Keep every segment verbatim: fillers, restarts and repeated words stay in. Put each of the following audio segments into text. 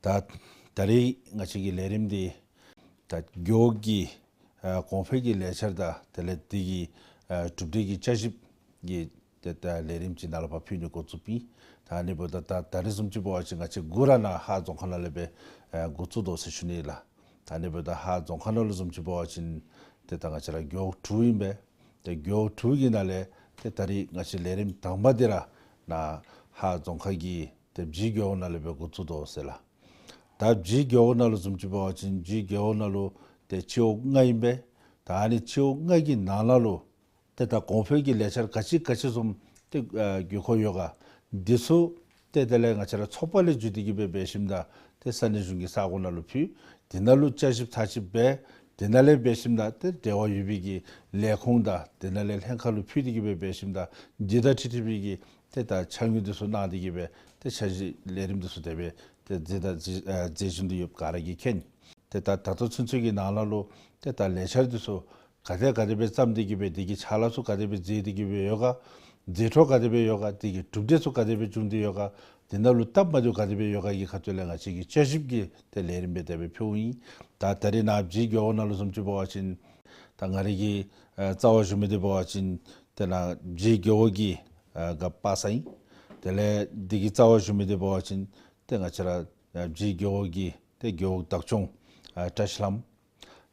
ད་ད་རིས་ང་བཅས་ཀྱི་ལས་རིམ་འདི་ད་རྒེད་འོག་གི་ཨ་གོང་འཕེལ་གྱི་ལས་འཆར་དང་དེ་ལས་དེ་གི་ཨ་གྲུབ་འབྲས་ཀྱི་བསྐྱར་ཞིབ་ཀྱི་ཏེ་ད་ལས་རིམ་ཅིག་ནཱ་ལུ་ཕར་ཕུལ་ནི་འགོ་བཙུགསཔ་ཨིན། ད་ཨ་ནི་འབདཝ་ད་ད་ད་རིས་བཟུམ་ཅིག་འབད་བ་ཅིན་ང་བཅས་འགོ་ར་ནཱ་ཧཱ་རྫོང་ཁག་ནང་ལས་སྦེ་ཨ་འགོ་བཙུགས་དོ་ཟེར་ཞུ་ནི་ལགས། ད་ཨ་ནི་འབདཝ་ད་ཧཱ་རྫོང་ཁག་ནང་ལུ་བཟུམ་ཅིག་འབད་བ་ཅིན་ཏེ་ད་ང་བཅས་ར་རྒེད་འོག་དྲུག་ཨིན་པས། ཏེ་རྒེད་འོག་དྲུག་གི་ནང་ལས་ཏེ་ད་རིས་ང་བཅས་ལས་རིམ་དང་པ་འདི་ར་ནཱ་ཧཱ་རྫོང་ཁག་གི་ཏེ་སྦྱིས་རྒེད་འོག་ནང་ལས་སྦེ་འགོ་བཙུགས་དོ་ཟེར་ལགས། ད་སྦྱིས་རྒེད་འོག་ནང་ལུ་བཟུམ་ཅིག་འབད་བ་ཅིན་སྦྱིས་རྒེད་འོག་ནང་ལུ་ཏེ་སྤྱི་འོག་ལྔ་ཨིན་པས། ད་ཨ་ནི་སྤྱི་འོག་ལྔ་གི་ནང་ན་ལུ་ཏེ་ད་གོང་འཕེལ་གྱི་ལས་འཆར་ག་ཅི་ག་ཅི་བཟུམ་ཏེ་ཨ་དགོས་མཁོ་ཡོད་ག། འདི་ཚུ་ཏེ་དེ་ལས་ང་བཅས་ར་ཚོགས་པ་ལས་བརྒྱུད་དེ་གི་སྦེ་འབད་ཞིནམ་ད་ཏེ་ས་གནས་གཞུང་གི་ས་གོ་ནང་ལུ་ཕུལ། དེ་ནང་ལུ་བསྐྱར་ཞིབ་ཐག་གཅོད་འབད། དེ་ནང་ལས་འབད་ཞིནམ་ད་ཏེ་འབྲེལ་བ་ཡོད་པའི་གི་ལས་ཁུངས་དང་དེ་ནང་ལས་ལྷན་ཁག་ལུ་ཕུལ་ཏེ་གི་སྦེ་འབད་ཞིནམ་ད་འདི་དང་འཁྲིལ་འཁྲིལ་བའི་གི་ཏེ་ད་འཆར་དངུལ་འདི་ཚུ་གནང་སྟེ་གི་སྦེ་ཏེ་འཆར་གཞི་ལས་རིམ་འདི་ཚུ་དེ་སྦེ་ཏེ་མཛད་ད་མཛད་ཨ་མཛད་བཞིན་དུ་ཡོདཔ་ག་ར་གིས་མཁྱེན། ཏེ་ད་ད་ལྟོ་ཚུན་ཚོད་ཀྱི་ནང་ན་ལུ་ཏེ་ད་ལས་འཆར་འདི་ཚུ་ག་དེ་ག་དེ་སྦེ་བརྩམས་ཏེ་གི་སྦེ་དེ་གི་ཕྱག་ལཱ་ཚུ་ག་དེ་སྦེ་མཛད་དེ་གི་སྦེ་ཡོད་ག། མཛད་འཕྲོ་ག་དེ་སྦེ་ཡོད་ག། དེ་གི་གྲུབ་འབྲས་ཚུ་ག་དེ་སྦེ་བྱུང་སྟེ་ཡོད་ག། དེ་ནང་ལུ་སྟབས་མ་བདེཝ་ག་དེ་སྦེ་ཡོད་ག་གི་ཁ་ཐུག་ལས་ང་བཅས་ཀྱིས་བསྐྱར་ཞིབ་ཀྱི་ཏེ་ལས་རིམ་སྦེ་དེ་སྦེ་ཕུལཝ་ཨིན། ད་ད་རིས་ནཱ་སྦྱིས་རྒེད་འོག་ནང་ལུ་བཟུམ་ཅིག་འབད་བ་ཅིན་ད་ང་རའི་གི་ཨ་རྩ་བར་ཞུ་མི་འདི་འབད་བ་ཅིན་ཏེ་ནཱ་སྦྱིས་རྒེད་འོག་གི་ཨ་ག་པ་སངས་ཨིན། དེ་ལས་འདི་གི་རྩ་བར་ཞུ་མི་འདི་འབད་བ་ཅིན་ཏེ་ང་བཅས་ར་ཨ་སྦྱིས་རྒེད་འོག་གི་ཏེ་རྒེད་འོག་བདག་སྐྱོང་ཨ་བཀྲ་ཤིས་ལྷམོ།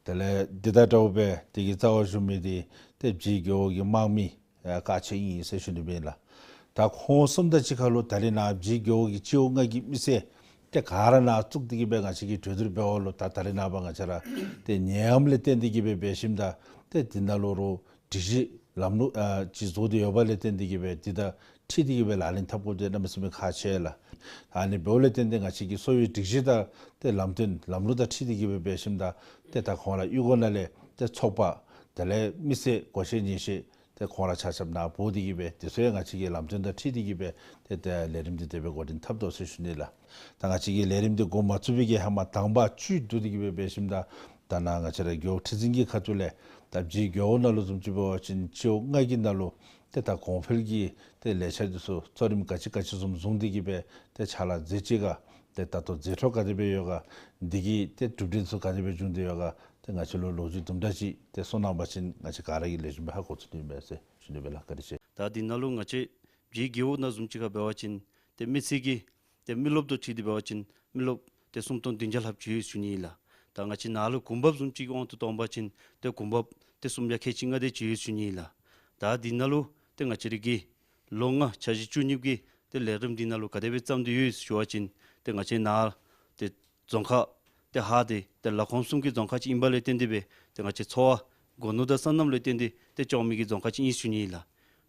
དེ་ལས་འདི་དང་འདྲཝ་སྦེ་དེ་གི་རྩ་བར་ཞུ་མི་འདི་ཏེ་སྦྱིས་རྒེད་འོག་གི་དམངས་མི་ཨ་ཀ་ཆེན་ཨིན་ཟེར་ཞུ་ནི་སྦེ་ལགས། ད་ཁོང་གསུམ་དང་གཅིག་ཁར་ལུ་ད་རིས་ནཱ་སྦྱིས་རྒེད་འོག་གི་སྤྱི་འོག་ལྔ་གི་མི་སེར་ཏེ་ག་ར་ནཱ་བཙུགས་ཏེ་གི་སྦེ་ང་བཅས་ཀྱིས་གྲོས་བསྡུར་འབད་བ་ལུ་ད་ད་རིས་ནངས་པ་ང་བཅས་ར་ཏེ་ནད་ཡམས་ལས་བརྟེན་ཏེ་གི་སྦེ་འབད་ཞིནམ་ད་ཏེ་འདི་ནང་ལུ་རུང་སྒྲིག་གཞི་ལམ་ལུགས་ཨ་ཅིག་བཟོ་སྟེ་ཡོདཔ་ལས་བརྟེན་ཏེ་གི་སྦེ་འདི་དང་འཁྲིལ་ཏེ་གི་སྦེ་ལག་ལེན་འཐབ་དགོཔ་འདི་གནམ་མེད་ས་མེད་ཁག་ཆེ་ལགས། ཨ་ནི་འབདཝ་ལས་བརྟེན་ཏེ་ང་བཅས་ཀྱིས་གསོ་བའི་སྒྲིག་གཞི་དང་ཏེ་ལམ་སྟོན་ལམ་ལུགས་དང་འཁྲིལ་ཏེ་གི་སྦེ་འབད་ཞིནམ་ད་ཏེ་ད་ཁོང་ར་གཡུས་སྒོ་ནང་ལས་ཏེ་ཚོགས་པ་དེ་ལས་མི་སེར་གོ་ཤེས་ཉན་ཤེས་ཏེ་ཁོང་ར་ཆ་ཁྱབ་ནཱ་འབོ་སྟེ་གི་སྦེ་དེ་ཚུ་ཡང་ང་བཅས་ཀྱི་ལམ་སྟོན་དང་འཁྲིལ་ཏེ་གི་སྦེ་ཏེ་ཏེ་ལས་རིམ་འདི་དེ་སྦེ་འགོ་འདྲེན་འཐབ་དོ་ཟེར་ཞུ་ནི་ལགས། ད་ང་བཅས་ཀྱི་ལས་རིམ་འདི་འགོ་མ་བཙུགས་པའི་གི་ཧེ་མ་དང་པ་བཅུད་བསྡུ་སྟེ་གི་སྦེ་འབད་ཞིནམ་ད་ད་ནཱ་ང་བཅས་ར་རྒེད་འོག་ཁྲི་འཛིན་གྱི་ཁ་ཐུག་ལས་ད་སྦྱིས་རྒེད་འོག་ནང་ལུ་བཟུམ་ཅིག་འབད་བ་ཅིན་སྤྱི་འོག་ལྔ་གི་ནང་ལུ་ཏེ་ད་གོང་འཕེལ་གྱི་ཏེ་ལས་འཆར་འདི་ཚུ་གཙོ་རིམ་ག་ཅི་ག་ཅི་བཟུམ་བཟུང་སྟེ་གི་སྦེ་ཏེ་ཕྱག་ལཱ་མཛད་ཅི་ག། ཏེ་ད་ལྟོ་མཛད་འཕྲོ་ག་དེ་སྦེ་ཡོད་ག། འདི་གི་ཏེ་གྲུབ་འབྲས་ཚུ་ག་དེ་སྦེ་བྱུང་སྟེ་ཡོད་ག། ཏེ་ང་བཅས་ལུ་ལོ་རྒྱུས་དུམ་གྲ་ཅིག་ཏེ་གསུང་གནང་བ་ཅིན་ང་བཅས་ག་ར་གིས་ལེགས་ཤོམ་སྦེ་ཧ་གོ་ཚུགས་ནི་མས་ཟེར་ཞུ་ནི་སྦེ་ལགས། བཀའ་དྲིན་ཆེ། ད་འདི་ནང་ལུ་ང་བཅས་སྦྱིས་རྒེད་འོག་ནང་བཟུམ་ཅིག་ཁར་འབད་བ་ཅིན་ཏེ་མི་སེར་གྱི་ཏེ་མི་རློབས་དང་འཁྲིལ་ཏེ་འབད་བ་ཅིན་མི་རློབས་ཏེ་སུམ་སྟོང་བདུན་བརྒྱ་ལྷགཔ་ཅིག་ཡོད་ཟེར་ཞུ་ནི་ཨིན་ལགས། ད་ང་བཅས་ནཱ་ལུ་གུང་འབབ་བཟུམ་ཅིག་གི་དབང་དུ་བཏང་བ་ཅིན་ཏེ་གུང་འབབ་ཏེ་སུམ་བརྒྱ་ཁལ་གཅིག་ལྔ་དེ་ཅིག་ཡོད་ཟེར་ཞུ་ནི་ཨིན་ལགས། ད་འདི་ནང་ལུ་ཏེ་ང་བཅས་ར་གི་ལོ་ལྔ་འཆར་གཞི་བཅུ་གཉིས་ཀྱི་ཏེ་ལས་རིམ་འདི་ནང་ལུ་ག་དེ་སྦེ་བརྩམས་ཏེ་ཡོད་ཟེར་ཞུ་བ་ཅིན་ཏེ་ང་བཅས་ནཱ་ཏེ་རྫོང་ཁག་ཏེ་ཧཱ་འདི་ཏེ་ལ་ཁོངས་གསུམ་གྱི་རྫོང་ཁག་ཅིག་ཨིནམ་ལས་བརྟེན་ཏེ་སྦེ་ཏེ་ང་བཅས་ཚོ་བ་སྒོ་ནོར་དང་སོ་ནམ་ལས་བརྟེན་ཏེ་ཏེ་སྐྱོང་མི་གི་རྫོང་ཁག་ཅིག་ཨིན་ཟེར་ཞུ་ནི་ཨིན་ལགས།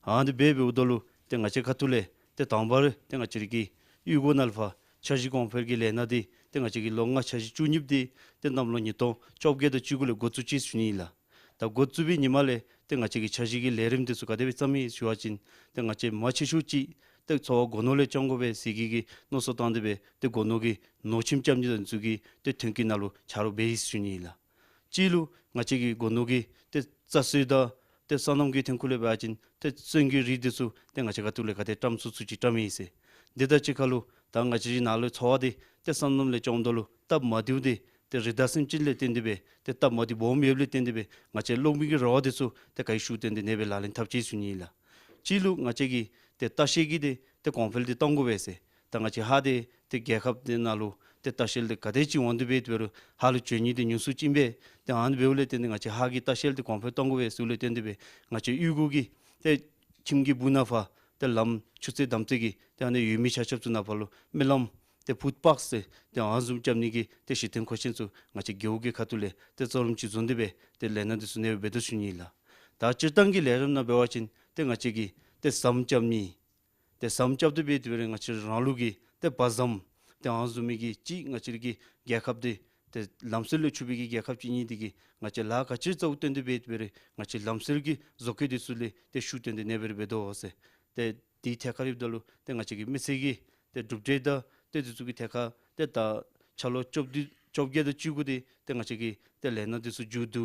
ཨ་ནི་འབད་འབདཝ་ད་ལུ་ཏེ་ང་བཅས་ཁ་ཐུག་ལས་ཏེ་དང་པ་ར་ཏེ་ང་བཅས་ར་གི་གཡུས་སྒོ་ནང་ལུ་ཕར་འཆར་གཞི་གོང་འཕེལ་གྱི་ལས་སྣ་འདི་ཏེ་ང་བཅས་ཀྱི་ལོ་ལྔ་འཆར་གཞི་བཅུ་གཉིས་འདི་ཏེ་གནམ་ལོ་ཉིས་སྟོང་བཅོ་བརྒྱད་དང་བཅུ་དགུ་ལས་འགོ་བཙུགས་ཅི་ཟེར་ཞུ་ནི་ཨིན་ལགས། ད་འགོ་བཙུགས་པའི་ཉིནམ་ལས་ཏེ་ང་བཅས་ཀྱི་འཆར་གཞི་གི་ལས་རིམ་འདི་ཚུ་ག་དེ་སྦེ་བརྩམས་ཡི་ཟེར་ཞུ་བ་ཅིན་ཏེ་ང་བཅས་མང་ཆེ་ཤོས་ཅིག་ཏེ་ཚོ་བ་སྒོ་ནོར་ལས་སྐྱོང་དགོ་པས་ཟེར་གྱི་གི་མནོ་བསམ་བཏང་སྟེ་སྦེ་ཏེ་སྒོ་ནོར་གྱི་ནོར་ཁྱིམ་རྐྱབ་ནི་དང་འདི་ཚུ་གི་ཏེ་ཐོན་སྐྱེད་ནང་ལུ་ཆ་རོགས་འབད་ཡི་ཟེར་ཞུ་ནི་ཨིན་ལགས། གཅིག་ལུ་ང་བཅས་ཀྱི་སྒོ་ནོར་གྱི་ཏེ་རྩྭ་སོན་དང་ཏེ་སོ་ནམ་གྱི་ཐོན་ཁུངས་ལས་འབད་བ་ཅིན་ཏེ་སོན་གྱི་རིགས་འདི་ཚུ་ཏེ་ང་བཅས་ཁ་ཐུག་ལས་ག་དེ་བཀྲམ་ཚུགས་ཚུགས་ཅིག་བཀྲམ་ཡི་ཟེར། འདི་དང་གཅིག་ཁར་ལུ་ད་ང་བཅས་ཀྱི་ནཱ་ལུ་ཚོ་བ་འདི་ཏེ་སོ་ནམ་ལས་སྐྱོངམ་ད་ལུ་སྟབས་མ་བདེཝ་འདི་ཏེ་རི་དྭགས་སེམས་ཅན་ལས་བརྟེན་ཏེ་སྦེ་ཏེ་སྟབས་མ་བདེཝ་སྦོམ་ཡོདཔ་ལས་བརྟེན་ཏེ་སྦེ་ང་བཅས་གློག་མེ་གི་ར་བ་འདི་ཚུ་ཏེ་ག་ཡོད་ཤུགས་བཏོན་ཏེ་ཨ་ནེ་སྦེ་ལག་ལེན་འཐབ་ཅི་ཟེར་ཞུ་ནི་ཨིན་ལགས། གཅིག་ལུ་ང་བཅས་ཀྱི་ཏེ་ལྟ་བཤལ་གྱི་ཏེ་ཏེ་གོང་འཕེལ་འདི་གཏང་དགོ་པས་ཟེར། ད་ང་བཅས་ཧཱ་འདི་ཏེ་རྒྱལ་ཁབ་འདི་ནང་ལུ་ཏེ་ལྟ་བཤལ་འདི་ག་དེ་ཅིག་འོང་དོ་སྦེ་འབད་རུང་ཧཱ་ལུ་འབྱོན་ནི་འདི་ཉུང་སུ་ཅིག་ཨིན་པས། ཏེ་ཨ་ནི་འབདཝ་ལས་བརྟེན་ཏེ་ང་བཅས་ཧཱ་གི་ལྟ་བཤལ་འདི་གོང་འཕེལ་གཏང་དགོ་པས་ཟེརཝ་ལས་བརྟེན་ཏེ་སྦེ་ང་བཅས་གཡུས་སྒོ་གི་ཏེ་ཁྱིམ་གྱི་སྦུག་ནང་ཕར་ཏེ་ལམ་ཆུ་ཚོད་བདའ་ཚོད་ཀྱི་ཏེ་ཨ་ནི་ཡོད་མི་ཆ་ཁྱབ་ཚུ་ནང་ཕར་ལུ་མི་ལམ་ཏེ་ཕུཊ་པཱཐ་ཟེར་ཏེ་ཨ་ནི་བཟུམ་རྐྱབ་ནི་གི་ཏེ་གཞི་རྟེན་མཁོ་ཆེན་ཚུ་ང་བཅས་རྒེད་འོག་གི་ཁ་ཐུག་ལས་ཏེ་གཙོ་རིམ་ཅིག་བཟུང་སྟེ་སྦེ་ཏེ་ལས་སྣ་འདི་ཚུ་ཨ་ནེ་སྦེ་འབད་དོ་ཟེར་ཞུ་ནི་ཨིན་ལགས། ད་སྤྱིར་བཏང་གི་ལས་རིམ་ནང་འབད་བ་ཅིན་ཏེ་ང་བཅས་ཀྱི་ཏེ་ཟམ་རྐྱབ་ནི་ཏེ་ཟམ་རྐྱབ་སྟེ་སྦེ་དེ་སྦེ་ར་ང་བཅས་རང་ལུགས་ཀྱི་ཏེ་བ་ཟམ་ཏེ་ཨ་ནི་བཟུམ་མའི་གི་ཅིག་ང་བཅས་ར་གི་རྒྱལ་ཁབ་འདི་ཏེ་ལམ་སྲོལ་ལས་འཕྱོག་པའི་གི་རྒྱལ་ཁབ་ཅིག་ཨིན་ནི་འདི་གིས་ང་བཅས་ལཱ་ག་ཅི་རྩ་བོ་བཏོན་ཏེ་སྦེ་དེ་སྦེ་ར་ང་བཅས་ལམ་སྲོལ་གྱི་བཟོ་བཀོད་འདི་ཚུ་ལས་ཏེ་ཤུགས་བཏོན་ཏེ་ཨ་ནེ་སྦེ་ར་འབད་དོ་ཟེར། ཏེ་དེའི་ཐད་ཁར་ཡོདཔ་ད་ལུ་ཏེ་ང་བཅས་ཀྱི་མི་སེར་གྱི་ཏེ་གྲུབ་འབྲས་དང་ཏེ་འདི་ཚུ་གི་ཐད་ཁར་ཏེ་ད་ཆ་ལོ་བཅོ་བརྒྱད་དང་བཅུ་དགུ་འདི་ཏེ་ང་བཅས་ཀྱི་ཏེ་ལས་སྣ་འདི་ཚུ་མཇུག་བསྡུ་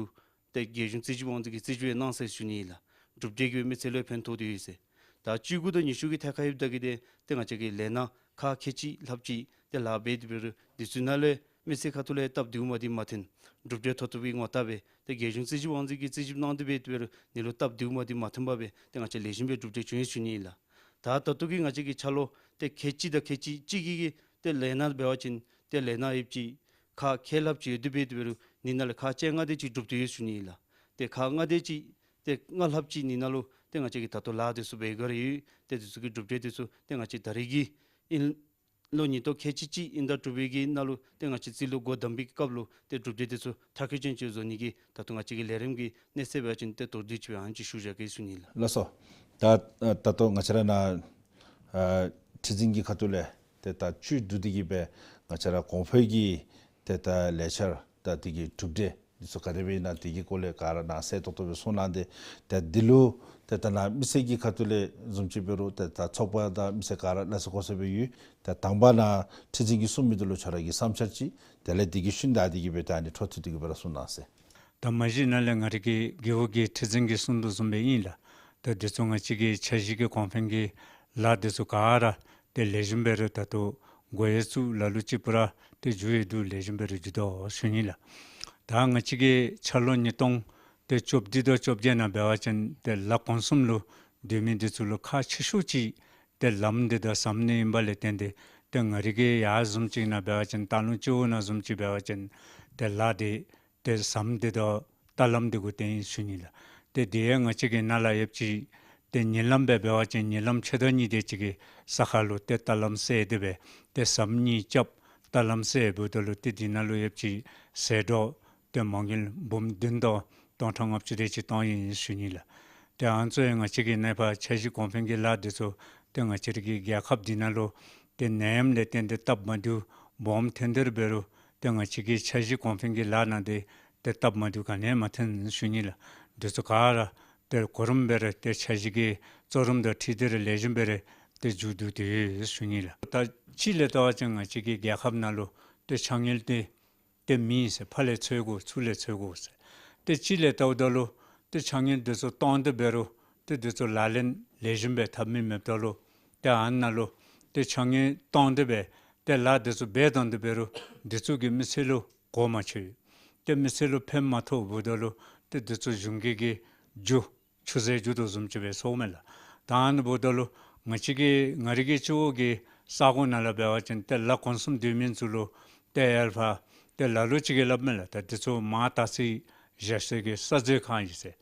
ཏེ་རྒྱལ་གཞུང་རྩིས་ཞིབ་དབང་འཛིན་གྱིས་རྩིས་ཞིབ་གནང་ཟེར་ཞུ་ནི་ཨིན་ལགས། གྲུབ་འབྲས་ཀྱིས་སྦེ་མི་སེར་ལུ་ཕན་ཐོགས་ཏེ་ཡོད་ཟེར། ད་བཅུ་དགུ་དང་ཉི་ཤུ་གི་ཐད་ཁར་ཡོདཔ་ད་གི་ཏེ་ཏེ་ང་བཅས་ཀྱི་ལས་སྣ་ཁག་ཁལ་གཅིག་ལྷགཔ་ཅིག་ ཏེ་ལཱ་འབད་དེ་འབད་རུང་དུས་ཚོད་ནང་ལས་མི་སེར་ཁ་ཐུག་ལས་སྟབས་བདེཝ་མ་བདེཝ་མ་ཐོན། གྲུབ་འབྲས་ཐོབ་ཐོབ་པའི་ངོ་རྟགས་སྦེ་ཏེ་རྒྱལ་གཞུང་རྩིས་ཞིབ་དབང་འཛིན་གྱིས་རྩིས་ཞིབ་གནང་སྟེ་འབད་དེ་འབད་རུང་ཨ་ནི་ལུ་སྟབས་བདེཝ་མ་བདེཝ་མ་ཐོན་པར་སྦེ་ཏེ་ང་བཅས་ལེགས་ཤོམ་སྦེ་གྲུབ་འབྲས་བྱུང་ཡི་ཟེར་ཞུ་ནི་ཨིན་ལགས། ད་ད་ལྟོ་གི་ང་བཅས་ཀྱི་འཆར་ལོ་ཏེ་ཁལ་གཅིག་དང་ཁལ་གཅིག་གཅིག་གི་གི་ཏེ་ལས་སྣ་འབད་བ་ཅིན་ཏེ་ལས་སྣ་ཡོདཔ་ཅིག་ཁག་ཁལ་ལྷགཔ་ཅིག་ཡོད་དེ་འབད་དེ་འབད་རུང་ཨ་ནི་ནང་ལས་ཁག་བཅོ་ལྔ་དེ་ཅིག་གྲུབ་སྟེ་ཡོད་ཟེར་ཞུ་ནི་ཨིན་ལགས། ཏེ་ཁག་ལྔ་དེ་ཅིག་ཏེ་ལྔ་ལྷགཔ་ཅིག་ཨ་ནི་ནང་ལུ་ཏེ་ང་བཅས་ཀྱིས་ད་ལྟོ་ལཱ་དེ་ཚུ་འབད་དགོ་ར་ཡོད། ཏེ་དེ་ཚུ་གི་གྲུབ་འབྲས་དེ་ཚུ་ཏེ་ང་བཅས་ད་རེས་ཀྱི་ཨིན་ལོ་ཉིས་སྟོང་ཁལ་གཅིག་གཅིག་ཨིན་ཟླ་དྲུག་པའི་གི་ནང་ལུ་ཏེ་ང་བཅས་རྩིས་ལོ་འགོ་དམ་པའི་སྐབས་ལུ་ཏེ་གྲུབ་འབྲས་དེ་ཚུ་མཐར་འཁྱོལ་ཅན་ཅིག་བཟོ་ནི་གི་ད་ལྟོ་ང་བཅས་ཀྱི་ལས་རིམ་གྱི་གནས་ཚད་འབད་བ་ཅིན་ཏེ་མདོར་བསྡུས་ཅིག་སྦེ་ཨ་ནི་ཅིག་ཞུ་བཞག་གེ་ཟེར་ཞུ་ནི་ལགས། ལགས་སོ། ད་ད་ལྟོ་ང་བཅས་ར་ནཱ་ཨ་ཁྲི་འཛིན་གྱི་ཁ་ཐུག་ལས་ཏེ་ད་བཅུད་བསྡུ་སྟེ་གི་སྦེ་ང་བཅས་ར་གོང་འཕེལ་གྱི་ཏེ་ད་ལས་འཆར་ད་དེ་གི་གྲུབ་འབྲས་འདི་ཚུ་ག་དེ་སྦེ་ཨིན་ན་དེ་གི་སྐོར་ལས་ག་ར་ནཱ་གསལ་ཏོག་ཏོ་སྦེ་གསུངས་གནང་སྟེ། ཏེ་འདི་ལུ་ཏེ་ད་ནཱ་མི་སེར་གྱི་ཁ་ཐུག་ལས་བཟུམ་ཅིག་འབད་རུང་ཏེ་ད་ཚོགས་པ་དང་མི་སེར་ག་ར་སྣང་ཚུལ་ག་དེ་སྦེ་ཡོད། ཏེ་དང་པ་ནཱ་ཁྲི་འཛིན་གྱིས་གསུང་མི་འདི་ལུ་ཁྱོད་ར་གི་བསམ་འཆར་ཅིག་དེ་ལས་དེ་གི་ཤུལ་ད་དེ་གི་སྦེ་ད་ཨ་ནི་འཕྲོ་མཐུད་དེ་གི་སྦེ་ར་གསུང་གནང་ཟེར། ད་མ་གཞི་ནཱ་ལས་ང་རའི་གི་རྒེད་འོག་གི་ཁྲི་འཛིན་གྱིས་གསུང་དོ་བཟུམ་སྦེ་ཨིན་ལགས། ད་འདི་ཚུ་ང་བཅས་ཀྱི་འཆར་གཞི་གི་གོང་འཕེལ་གྱི་ལཱ་འདི་ཚུ་ག་ར་ཏེ་ལེགས་ཤོམ་སྦེ་ར་ད་ལྟོ་འགོ་ཡང་བཙུགས། ལ་ལུ་ཅིག་པུ་ར་ཏེ་མཇུག་ཡང་བསྡུ་ལེགས་ཤོམ་སྦེ་ར་མཇུག་བསྡུ་ཞུ་ནི་ལགས། ད་ང་བཅས་ཀྱི་འཆར་ལོ་ཉིས་སྟོང་ཏེ་བཅོ་བདུན་དང་བཅོ་བརྒྱད་ནང་འབད་བ་ཅིན་ཏེ་ལཱ་གོང་གསུམ་ལུ་སྡོད་མི་འདི་ཚུ་ལུ་ཁག་ཆེ་ཤོས་ཅིག་ཏེ་ལམ་འདི་དང་ཟམ་འདི་ཨིན་པ་ལས་བརྟེན་ཏེ་ཏེ་ང་རའི་གི་ཡར་བཟུམ་ཅིག་ནང་འབད་བ་ཅིན་སྟག་ལུང་སྤྱི་འོག་ནང་བཟུམ་ཅིག་འབད་བ་ཅིན་ཏེ་ལཱ་འདི་ཏེ་ཟམ་འདི་དང་ཏ་ལམ་འདི་གུ་བརྟེན་ཡི་ཟེར་ཞུ་ནི་ལགས། ཏེ་དེ་ཡང་ང་བཅས་ཀྱི་ནཱ་ལས་ཡོདཔ་ཅིག་ཏེ་ཉིན་ལམ་སྦེ་འབད་བ་ཅིན་ཉིན་ལམ་ཕྱེད་དང་གཉིས་དེ་ཅིག་གི་ས་ཁར་ལུ་ཏེ་ཏ་ལམ་བསལ་ཏེ་སྦེ་ཏེ་ཟམ་གཉིས་རྐྱབ་ཏ་ལམ་བསལ་འབདཝ་ད་ལུ་ཏེ་དེ་ནང་ལུ་ཡོདཔ་ཅིག་ཟད་འགྲོ་ཏེ་མ་དངུལ་འབུམ་བདུན་དང་སྟོང་ཕྲག་ལྔ་བཅུ་དེ་ཅིག་བཏང་ཡི་ཟེར་ཞུ་ནི་ལགས། ཏེ་ཨ་ནི་ཚུ་ཡང་ང་བཅས་ཀྱི་ནཱ་ཕར་འཆར་གཞི་གོང་འཕེལ་གྱི་ལཱ་འདི་ཚུ་ཏེ་ང་བཅས་རའི་གི་རྒྱལ་ཁབ་འདི་ནང་ལུ་ཏེ་ནད་ཡམས་ལས་བརྟེན་ཏེ་སྟབས་མ་བདེཝ་སྦོམ་ཐོན་ཏེ་ར་འབད་རུང་ཏེ་ང་བཅས་ཀྱི་འཆར་གཞི་གོང་འཕེལ་གྱི་ལཱ་ནང་འདི་ཏེ་སྟབས་མ་བདེཝ་ག་ནི་ཡང་མ་ཐོན་ཟེར་ཞུ་ནི་ལགས། འདི་ཚུ་ག་ར་ཏེ་གོ་རིམ་སྦེ་ར་ཏེ་འཆར་གཞི་གི་གཙོ་རིམ་དང་འཁྲིལ་ཏེ་ར་ལེགས་ཤོམ་སྦེ་ར་ཏེ་མཇུག་བསྡུ་སྟེ་ཡོད་ཟེར་ཞུ་ནི་ལགས། ད་སྤྱིར་ལས་བལྟ་བ་ཅིན་ང་བཅས་ཀྱི་རྒྱལ་ཁབ་ནང་ལུ་ཏེ་ཕྱགས་སྙིགས་འདི་ཏེ་མེད་ཟེར། ཕར་ལས་འཚོལ་དགོ་ཚུར་ལས་འཚོལ་དགོ་ཟེར། ཏེ་སྤྱིར་ལས་བལྟཝ་ད་ལུ་ཏེ་ཕྱགས་སྙིགས་འདི་ཚུ་བཏང་སྟེ་འབད་རུང་ཏེ་འདི་ཚུ་ལག་ལེན་ལེགས་ཤོམ་སྦེ་འཐབ་མི་མེདཔ་ད་ལུ་ཏེ་ཨ་ནཱ་ལུ་ཏེ་ཕྱགས་སྙིགས་བཏང་སྟེ་སྦེ་ཏེ་ལཱ་འདི་ཚུ་འབད་བཏང་སྟེ་འབད་རུང་འདི་ཚུ་གིས་མི་སེར་ལུ་གོ་མ་ཆོད། ཏེ་མི་སེར་ལུ་ཕན་མ་ཐོགས་འབདཝ་ད་ལུ་ཏེ་འདི་ཚུ་གཞུང་གི་གི་རྒྱུ་ཆུད་ཟོས་རྒྱུ་དོ་བཟུམ་ཅིག་སྦེ་སོངམ་མས་ལགས། ད་ཨ་ནི་འབདཝ་ད་ལུ་ང་བཅས་ཀྱི་ང་རའི་གི་སྤྱི་འོག་གི་ས་གོ་ནང་ལུ་འབད་བ་ཅིན་ཏེ་ལཱ་གོང་གསུམ་སྡོད་མི་ཚུ་ལུ་ཏེ་ཨལ་ཕ་ཏེ་ལ་ལུ་ཅིག་གིས་སླབ་མས་ལགས། ད་འདི་ཚུ་མར་དར་ཚི་བཞག་སའི་གི་ས་འཛོལ་ཁང་ཨིན་ཟེར།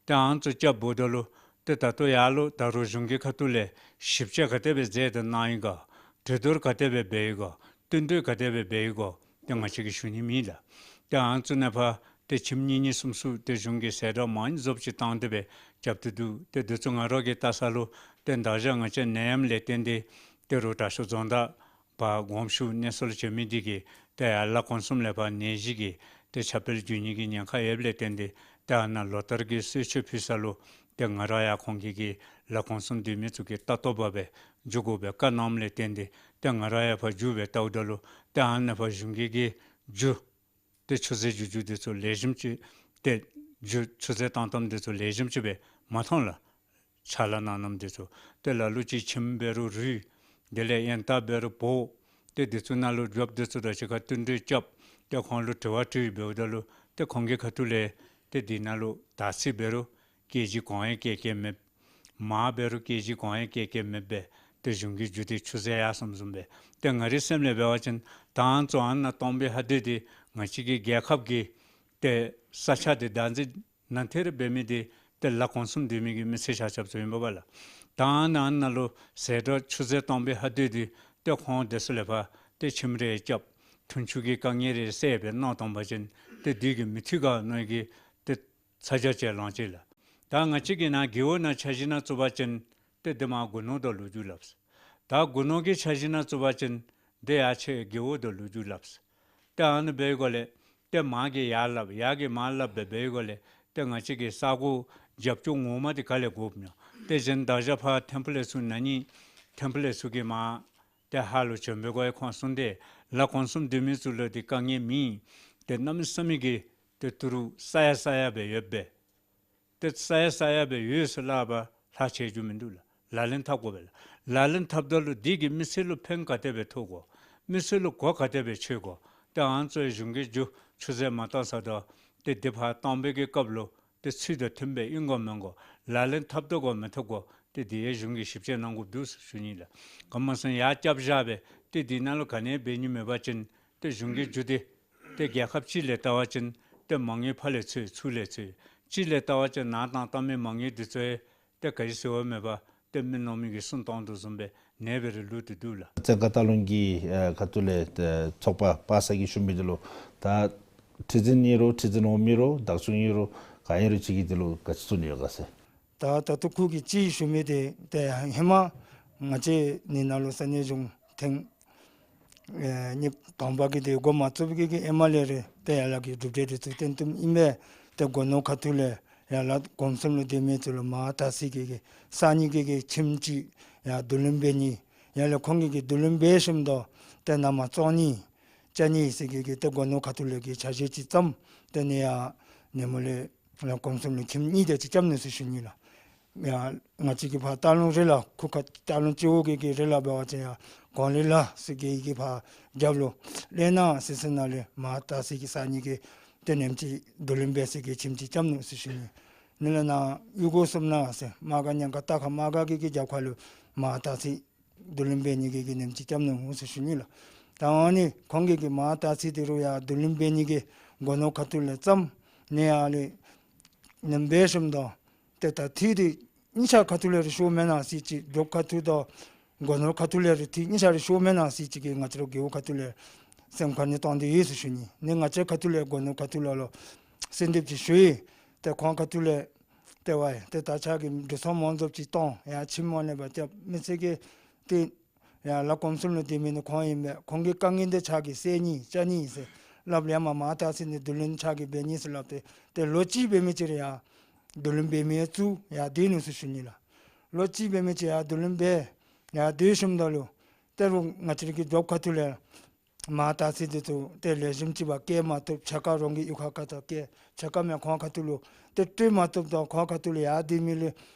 ཏེ་ཨ་ནི་ཚུ་རྐྱབ་འབདཝ་ད་ལུ་ཏེ་ད་ལྟོ་ཡར་ལུ་ད་རུང་གཞུང་གི་ཁ་ཐུག་ལས་ཞིབ་དཔྱད་ག་དེ་སྦེ་མཛད་དེ་གནང་ཡི་ག། གྲོས་བསྡུར་ག་དེ་སྦེ་འབད་ཡི་ག། བསྟུན་གྲོས་ག་དེ་སྦེ་འབད་ཡི་ག། ཏེ་ང་བཅས་ཀྱིས་ཞུ་ནི་མེད་ལགས། ཏེ་ཨ་ནི་ཚུ་ནཱ་ཕར་ཏེ་ཁྱིམ་གཉིས་གཉིས་གསུམ་གསུམ་ཏེ་གཞུང་གིས་ཟད་འགྲོ་མང་རྫོགསཔ་ཅིག་བཏང་སྟེ་སྦེ་རྐྱབ་སྟེ་འདུག། ཏེ་འདི་ཚུ་ང་ར་གིས་བལྟ་ས་ལུ་ཏེ་ད་ཆ་ང་བཅས་ནད་ཡམས་ལས་བརྟེན་ཏེ་ཏེ་རུ་དྲག་ཤོས་རྫོང་བདག་ཕར་དགོངས་ཞུ་གནས་གསོལ་བྱོན་མི་འདི་གིས་ཏེ་ཡར་ལཱ་གོང་གསུམ་ལས་ཕར་ནད་གཞི་གིས་ཏེ་ཁྱབ་སྤེལ་འགྱོ་ནི་གི་ཉེན་ཁ་ཡོདཔ་ལས་བརྟེན་ཏེ་ཏེ་ཨ་ནཱ་ལོ་ལྟར་གྱི་གསོལ་མཆོད་ཕུལ་ས་ལུ་ཏེ་ང་ར་ཡང་ཁོང་གི་གི་ལཱ་གོང་གསུམ་སྡོད་མི་ཚུ་གི་ལྟ་རྟོག་པ་སྦེ་འགྱོ་དགོ་པའི་བཀའ་གནངམ་ལས་བརྟེན་ཏེ་ཏེ་ང་ར་ཡང་ཕར་འགྱོ་སྦེ་བལྟཝ་ད་ལུ་ཏེ་ཨ་ནཱ་ཕར་གཞུང་གི་གི་རྒྱུ་ཏེ་ཆུད་ཟོས་རྒྱུ་རྒྱུ་འདི་ཚུ་ལེགས་ཤོམ་ཅིག་ཏེ་རྒྱུ་ཆུད་ཟོས་བཏང་བཏངམ་འདི་ཚུ་ལེགས་ཤོམ་ཅིག་སྦེ་མ་མཐོང་ལགས། ཕྱག་ལཱ་གནང་གནངམ་འདི་ཚུ་ཏེ་ལ་ལུ་ཅིག་ཁྱིམ་འབད་རུང་རུལ། དེ་ལས་ཡོན་བདག་འབད་རུང་བོ། ཏེ་འདི་ཚུ་ནང་ལུ་རྒྱབ་འདི་ཚུ་དང་གཅིག་ཁར་བསྟུན་གྲོས་རྐྱབ། ཏེ་ཁོང་ལུ་དྲི་བ་དྲིས་འབདཝ་ད་ལུ་ཏེ་ཁོང་གི་ཁ་ཐུག་ལས་ཏེ་འདི་ནང་ལུ་དར་ཚི་འབད་རུང་སྐད་ཅིག་གོང་ཡང་སྐད་སྐད་མེད། མར་འབད་རུང་སྐད་ཅིག་གོང་ཡང་སྐད་སྐད་མེད་པས། ཏེ་གཞུང་གི་རྒྱུ་འདི་ཆུད་ཟོས་ཡར་སོངམ་བཟུམ་སྦེ། ཏེ་ང་རའི་སེམས་ལས་འབད་བ་ཅིན་ད་ཨ་ནི་ཚུ་ཨ་ནཱ་སྟོང་པའི་ཧ་སྡོད་འདི་ང་བཅས་ཀྱི་རྒྱལ་ཁབ་ཀྱི་ཏེ་ས་ཆ་འདི་བདག་འཛིན་ནང་ཐེ་རེ་འབད་མི་འདི་ཏེ་ལཱ་གོང་གསུམ་སྡོད་མི་གི་མི་སེར་ཆ་ཁྱབ་ཚུ་ཨིན་པས་ལགས། ད་ཨ་ནཱ་ཨ་ནཱ་ལུ་ཟད་འགྲོ་ཆུད་ཟོས་སྟོང་པའི་ཧ་སྡོད་འདི་ཏེ་ཁོང་དེ་ཚུ་ལས་ཕར་ཏེ་ཁྱིམ་རེ་རྐྱབ། འཐུང་ཆུ་གི་དཀའ་ངལ་རེ་སེལ་སྦེ་གནང་བཏང་པ་ཅིན་ཏེ་འདི་གིས་མི་འཐུས་ག་མནོ་གི་ཏེ་ཚ་གྱང་ཅིག་ལང་ཅི་ལགས། ད་ང་བཅས་ཀྱིས་ནཱ་རྒེད་འོག་ནང་འཆར་གཞི་ནང་བཙུགས་པ་ཅིན་ཏེ་འདི་མར་དགུ་ནོར་དང་ལོ་རྒྱུས་སླབ་ཟེར། ད་དགུ་ནོར་གྱི་འཆར་གཞི་ནང་བཙུགས་པ་ཅིན་ཏེ་ཡར་ཕྱི་རྒེད་འོག་དང་ལོ་རྒྱུས་སླབ་ཟེར། ཏེ་ཨ་ནི་འབད་བའི་སྒོ་ལས་ཏེ་མར་གྱིས་ཡར་སླབ་ཡར་གྱིས་མར་སླབ་སྦེ་འབད་བའི་སྒོ་ལས་ཏེ་ང་བཅས་ཀྱི་ས་གོ་རྒྱབ་སྐྱོར་ངོ་མ་འདི་ག་ལས་དགོཔ་སྨོ། ཏེ་གཞན་ད་ཆ་ཕར་ཐིམ་ཕུ་ལས་ཚུར་ན་ནི་ཐིམ་ཕུ་ལས་ཚུར་གྱིས་མར་ཏེ་ཧཱ་ལུ་བྱོན་པའི་སྒོ་ཡང་ཁོང་གསུངས་ཏེ་ལཱ་གོང་གསུམ་སྡོད་མི་ཚུ་ལུ་འདི་དཀའ་ངལ་མེད། ཏེ་གནམ་མེད་ས་མེད་ཀྱི་ཏེ་ཏི་རུ་ས་ཡ་ས་ཡ་སྦེ་ཡོད་པས། ཏེ་ས་ཡ་ས་ཡ་སྦེ་ཡོད་ཟེར་སླབ་པ་ལྷག་ཆད་རྒྱུ་མིན་འདུག་ལགས། ལག་ལེན་འཐབ་དགོ་པས་ལགས། ལག་ལེན་འཐབ་ད་ལུ་འདི་གིས་མི་སེར་ལུ་ཕན་ག་དེ་སྦེ་ཐོགས་དགོ། མི་སེར་ལུ་གོ་ག་དེ་སྦེ་ཆོད་དགོ། ཏེ་ཨ་ནི་ཚུ་གཞུང་གིས་རྒྱུ་ཆུད་ཟོས་མ་བཏང་ས་དང་ཏེ་དེ་ཕར་བཏང་པའི་གི་སྐབས་ལུ་ཏེ་ཚུལ་དང་མཐུན་པའི་ཨིན་དགོ་མེན་དགོ། ལག་ལེན་འཐབ་དོ་དགོ་མི་འཐབ་དགོ། ཏེ་དེ་ཡང་གཞུང་གིས་ཞིབ་དཔྱད་གནང་དགོཔ་འདུག་ཟེར་ཞུ་ནི་ལགས། ག་མ་སོང་ཡར་རྐྱབ་བཞག་སྦེ་ཏེ་དེ་ནང་ལུ་ག་ནི་འབད་ནི་མེད་པ་ཅིན་ཏེ་གཞུང་གི་རྒྱུ་དེ་ཏེ་རྒྱལ་ཁབ་སྤྱི་ལས་བལྟ་བ་ཅིན་ཏེ་མ་དངུལ་ཕར་ལས་འཚོལ་ཚུར་ལས་འཚོལ། སྤྱི་ལས་བལྟ་བ་ཅིན་ནཱ་བཏང་བཏང་མི་མ་དངུལ་འདི་ཚུ་ཡང་ཏེ་ག་ཅི་ཟེར་བ་མེད་པར་ཏེ་མི་ནོར་མི་གིས་སུན་བཏང་དོ་བཟུམ་སྦེ་ཨ་ནེ་སྦེ་ར་ལུས་ཏེ་འདུག་ལགས། བཙན་བཀའ་བལྟ་ལོང་གི་ཨ་ཁ་ཐུག་ལས་ཨ་ཚོགས་པ་པ་སངས་གིས་ཞུ་མི་འདི་ལུ་ད་ཁྲི་འཛིན་ཨིན་རུང་ཁྲི་འཛིན་འོག་མི་ཨིན་རུང་བདག་སྐྱོང་ཨིན་རུང་ག་ཨིན་རུང་ཅིག་གིས་འདི་ལུ་ག་ཅི་བརྩོན་ནི་ཡོད་ག་ཟེར། ད་ད་ལྟོ་ཁོ་གིས་ཅིག་ཞུ་མི་འདི་ཏེ་ཧེ་མ་ང་བཅས་ནི་ནང་ལུ་ས་གནས་གཞུང་ཐེངས་ཨེ་གཉིས་དང་པ་གི་འདི་འགོ་མ་བཙུགས་པའི་གི་ཨེམ་ཨར་ལེ་རེ་ཏེ་ཡར་ལས་ཀྱི་གྲུབ་འབྲས་འདི་ཚུ་སྟོན་བཏུབ་ཨིན་པས། ཏེ་སྒོ་ནོར་ཁ་ཐུག་ལས་ཡར་ལ་གོང་གསུམ་ལུ་སྡོད་མི་ཚུ་ལུ་མར་བལྟ་ས་གི་གི་ས་གཉིས་གི་གི་ཁྱིམ་ཅིག་ཡར་བསྡུ་ལེན་འབད་ནི། ཡར་ལས་ཁོང་གིས་གི་བསྡུ་ལེན་འབད་ཞིནམ་ད་ཏེ་ནཱ་མར་བཙོང་ནི་བཅའ་ནི་ཟེར་གི་གི་ཏེ་སྒོ་ནོར་ཁ་ཐུག་ལས་ཀྱི་འཆར་གཞི་ཅིག་བརྩམས། ཏེ་ནི་ཡར་ནངས་མོ་ལས་ལ་གོང་གསུམ་ལུ་ཁྱིམ་གཉིས་དེ་ཅིག་རྐྱབ་ནུག་ཟེར་ཞུ་ནི་ལགས། ཡར་ང་བཅས་ཀྱི་ཕར་བལྟ་ལོང་རི་ལ་ཁུག་ཁ་བལྟ་ལོང་སྤྱི་འོག་གི་གི་རི་ལ་འབད་བ་ཅིན་ཡར་གོང་ལི་ལ་ཟེར་གི་གི་ཕར་རྒྱབ་ལུ་ལས་ནང་ཟེར་ས་ནང་ལས་མར་བལྟ་ས་གི་ས་གཉིས་གི་ཏེ་ནེམ་ཅིག་བསྡུ་ལེན་འབད་ས་གི་ཁྱིམ་ཅིག་རྐྱབ་ནུག་ཟེར་ཞུ་ནི། ནི་ལས་ནཱ་གཡུ་སྒོ་གསུམ་ནང་ཟེར་མར་ག་ཉང་ཁ་སྟག་ཁ་མར་ག་གི་གི་རྒྱབ་ཁ་ལུ་མར་བལྟ་ས་བསྡུ་ལེན་འབད་ནི་གི་གི་ནེམ་ཅིག་རྐྱབ་ནུག་ཟེར་ཞུ་ནི་ལགས། ད་ཨ་ནི་ཁོང་གིས་གི་མར་བལྟ་ས་འདི་རུང་ཡར་བསྡུ་ལེན་འབད་ནི་གི་སྒོ་ནོར་ཁ་ཐུག་ལས་བརྩམས། ནི་ཡར་ལས་ནེམ་འབད་ཞིནམ་ད་ཏེ་ད་འཐུས་འདི་གཉིས་ཆ་ཁ་ཐུག་ལས་ར་ཤོར་མེན་ན་ཟེར་ཅིག་རྒྱབ་ཁ་ཐུག་དང་སྒོ་ནོར་ཁ་ཐུག་ལས་ར་འཐུས་གཉིས་ཆ་ར་ཤོར་མེན་ན་ཟེར་ཅིག་གི་ང་བཅས་ར་རྒེད་འོག་ཁ་ཐུག་ལས་སེམས་ཁར་ནི་བཏང་སྟེ་ཡོད་ཟེར་ཞུ་ནི། ནི་ང་བཅས་ཁ་ཐུག་ལས་སྒོ་ནོར་ཁ་ཐུག་ལས་ལུ་གསོལ་འདེབས་ཅིག་ཞུ་ཡི། ཏེ་ཁོང་ཁ་ཐུག་ལས་ཏེ་ཝའི་ཏེ་ད་ཆ་གི་འགྲུལ་སོང་མང་ཙམ་ཅིག་གཏང་ཡར་ཁྱིམ་མ་ལེན་པར་རྐྱབ་མི་ཚུ་གིས་ཏེ་ཡར་ལ་གོང་གསུམ་ལུ་སྡོད་མི་ནི་ཁོང་ཨིན་པས། ཁོང་གི་དཀའ་ངལ་འདི་ཕྱག་གིས་སེལ་ནི་བཅའ་ནི་ཟེར་སླབ་ལས་མར་མར་བལྟ་ས་ནི་བསྡུ་ལེན་ཕྱག་གིས་འབད་ནི་ཟེར་སླབ་སྟེ་ཏེ་ལོ་གཅིག་འབད་མི་ཅིག་ར་ཡར་བསྡུ་ལེན་འབད་མི་ཚུ་ཡར་སྡོད་ནུག་ཟེར་ཞུ་ནི་ལགས། ལོ་གཅིག་འབད་མི་ཅིག་ཡར་བསྡུ་ལེན་འབད་ཡར་སྡོད་ཞིནམ་ད་ལུ་ཏེ་རུང་ང་བཅས་ར་གི་རྒྱབ་ཁ་ཐུག་ལས་མར་བལྟ་ས་འདི་ཚུ་ཏེ་ལེགས་ཤོམ་ཅིག་སྦེ་བཀལ་མ་བཏུབ། ཕྱེད་ཀ་རང་གི་གཡུས་ཁར་ཁ་ཐུག་བཀལ། ཕྱེད་ཀ་མེན་ཁོང་ཁ་ཐུག་ལུ་ཏེ་སྤྲོད་མ་བཏུབ་དོ། ཁོང་ཁ་ཐུག་ལུ་ཡར་སྡོད་མི་ལུ་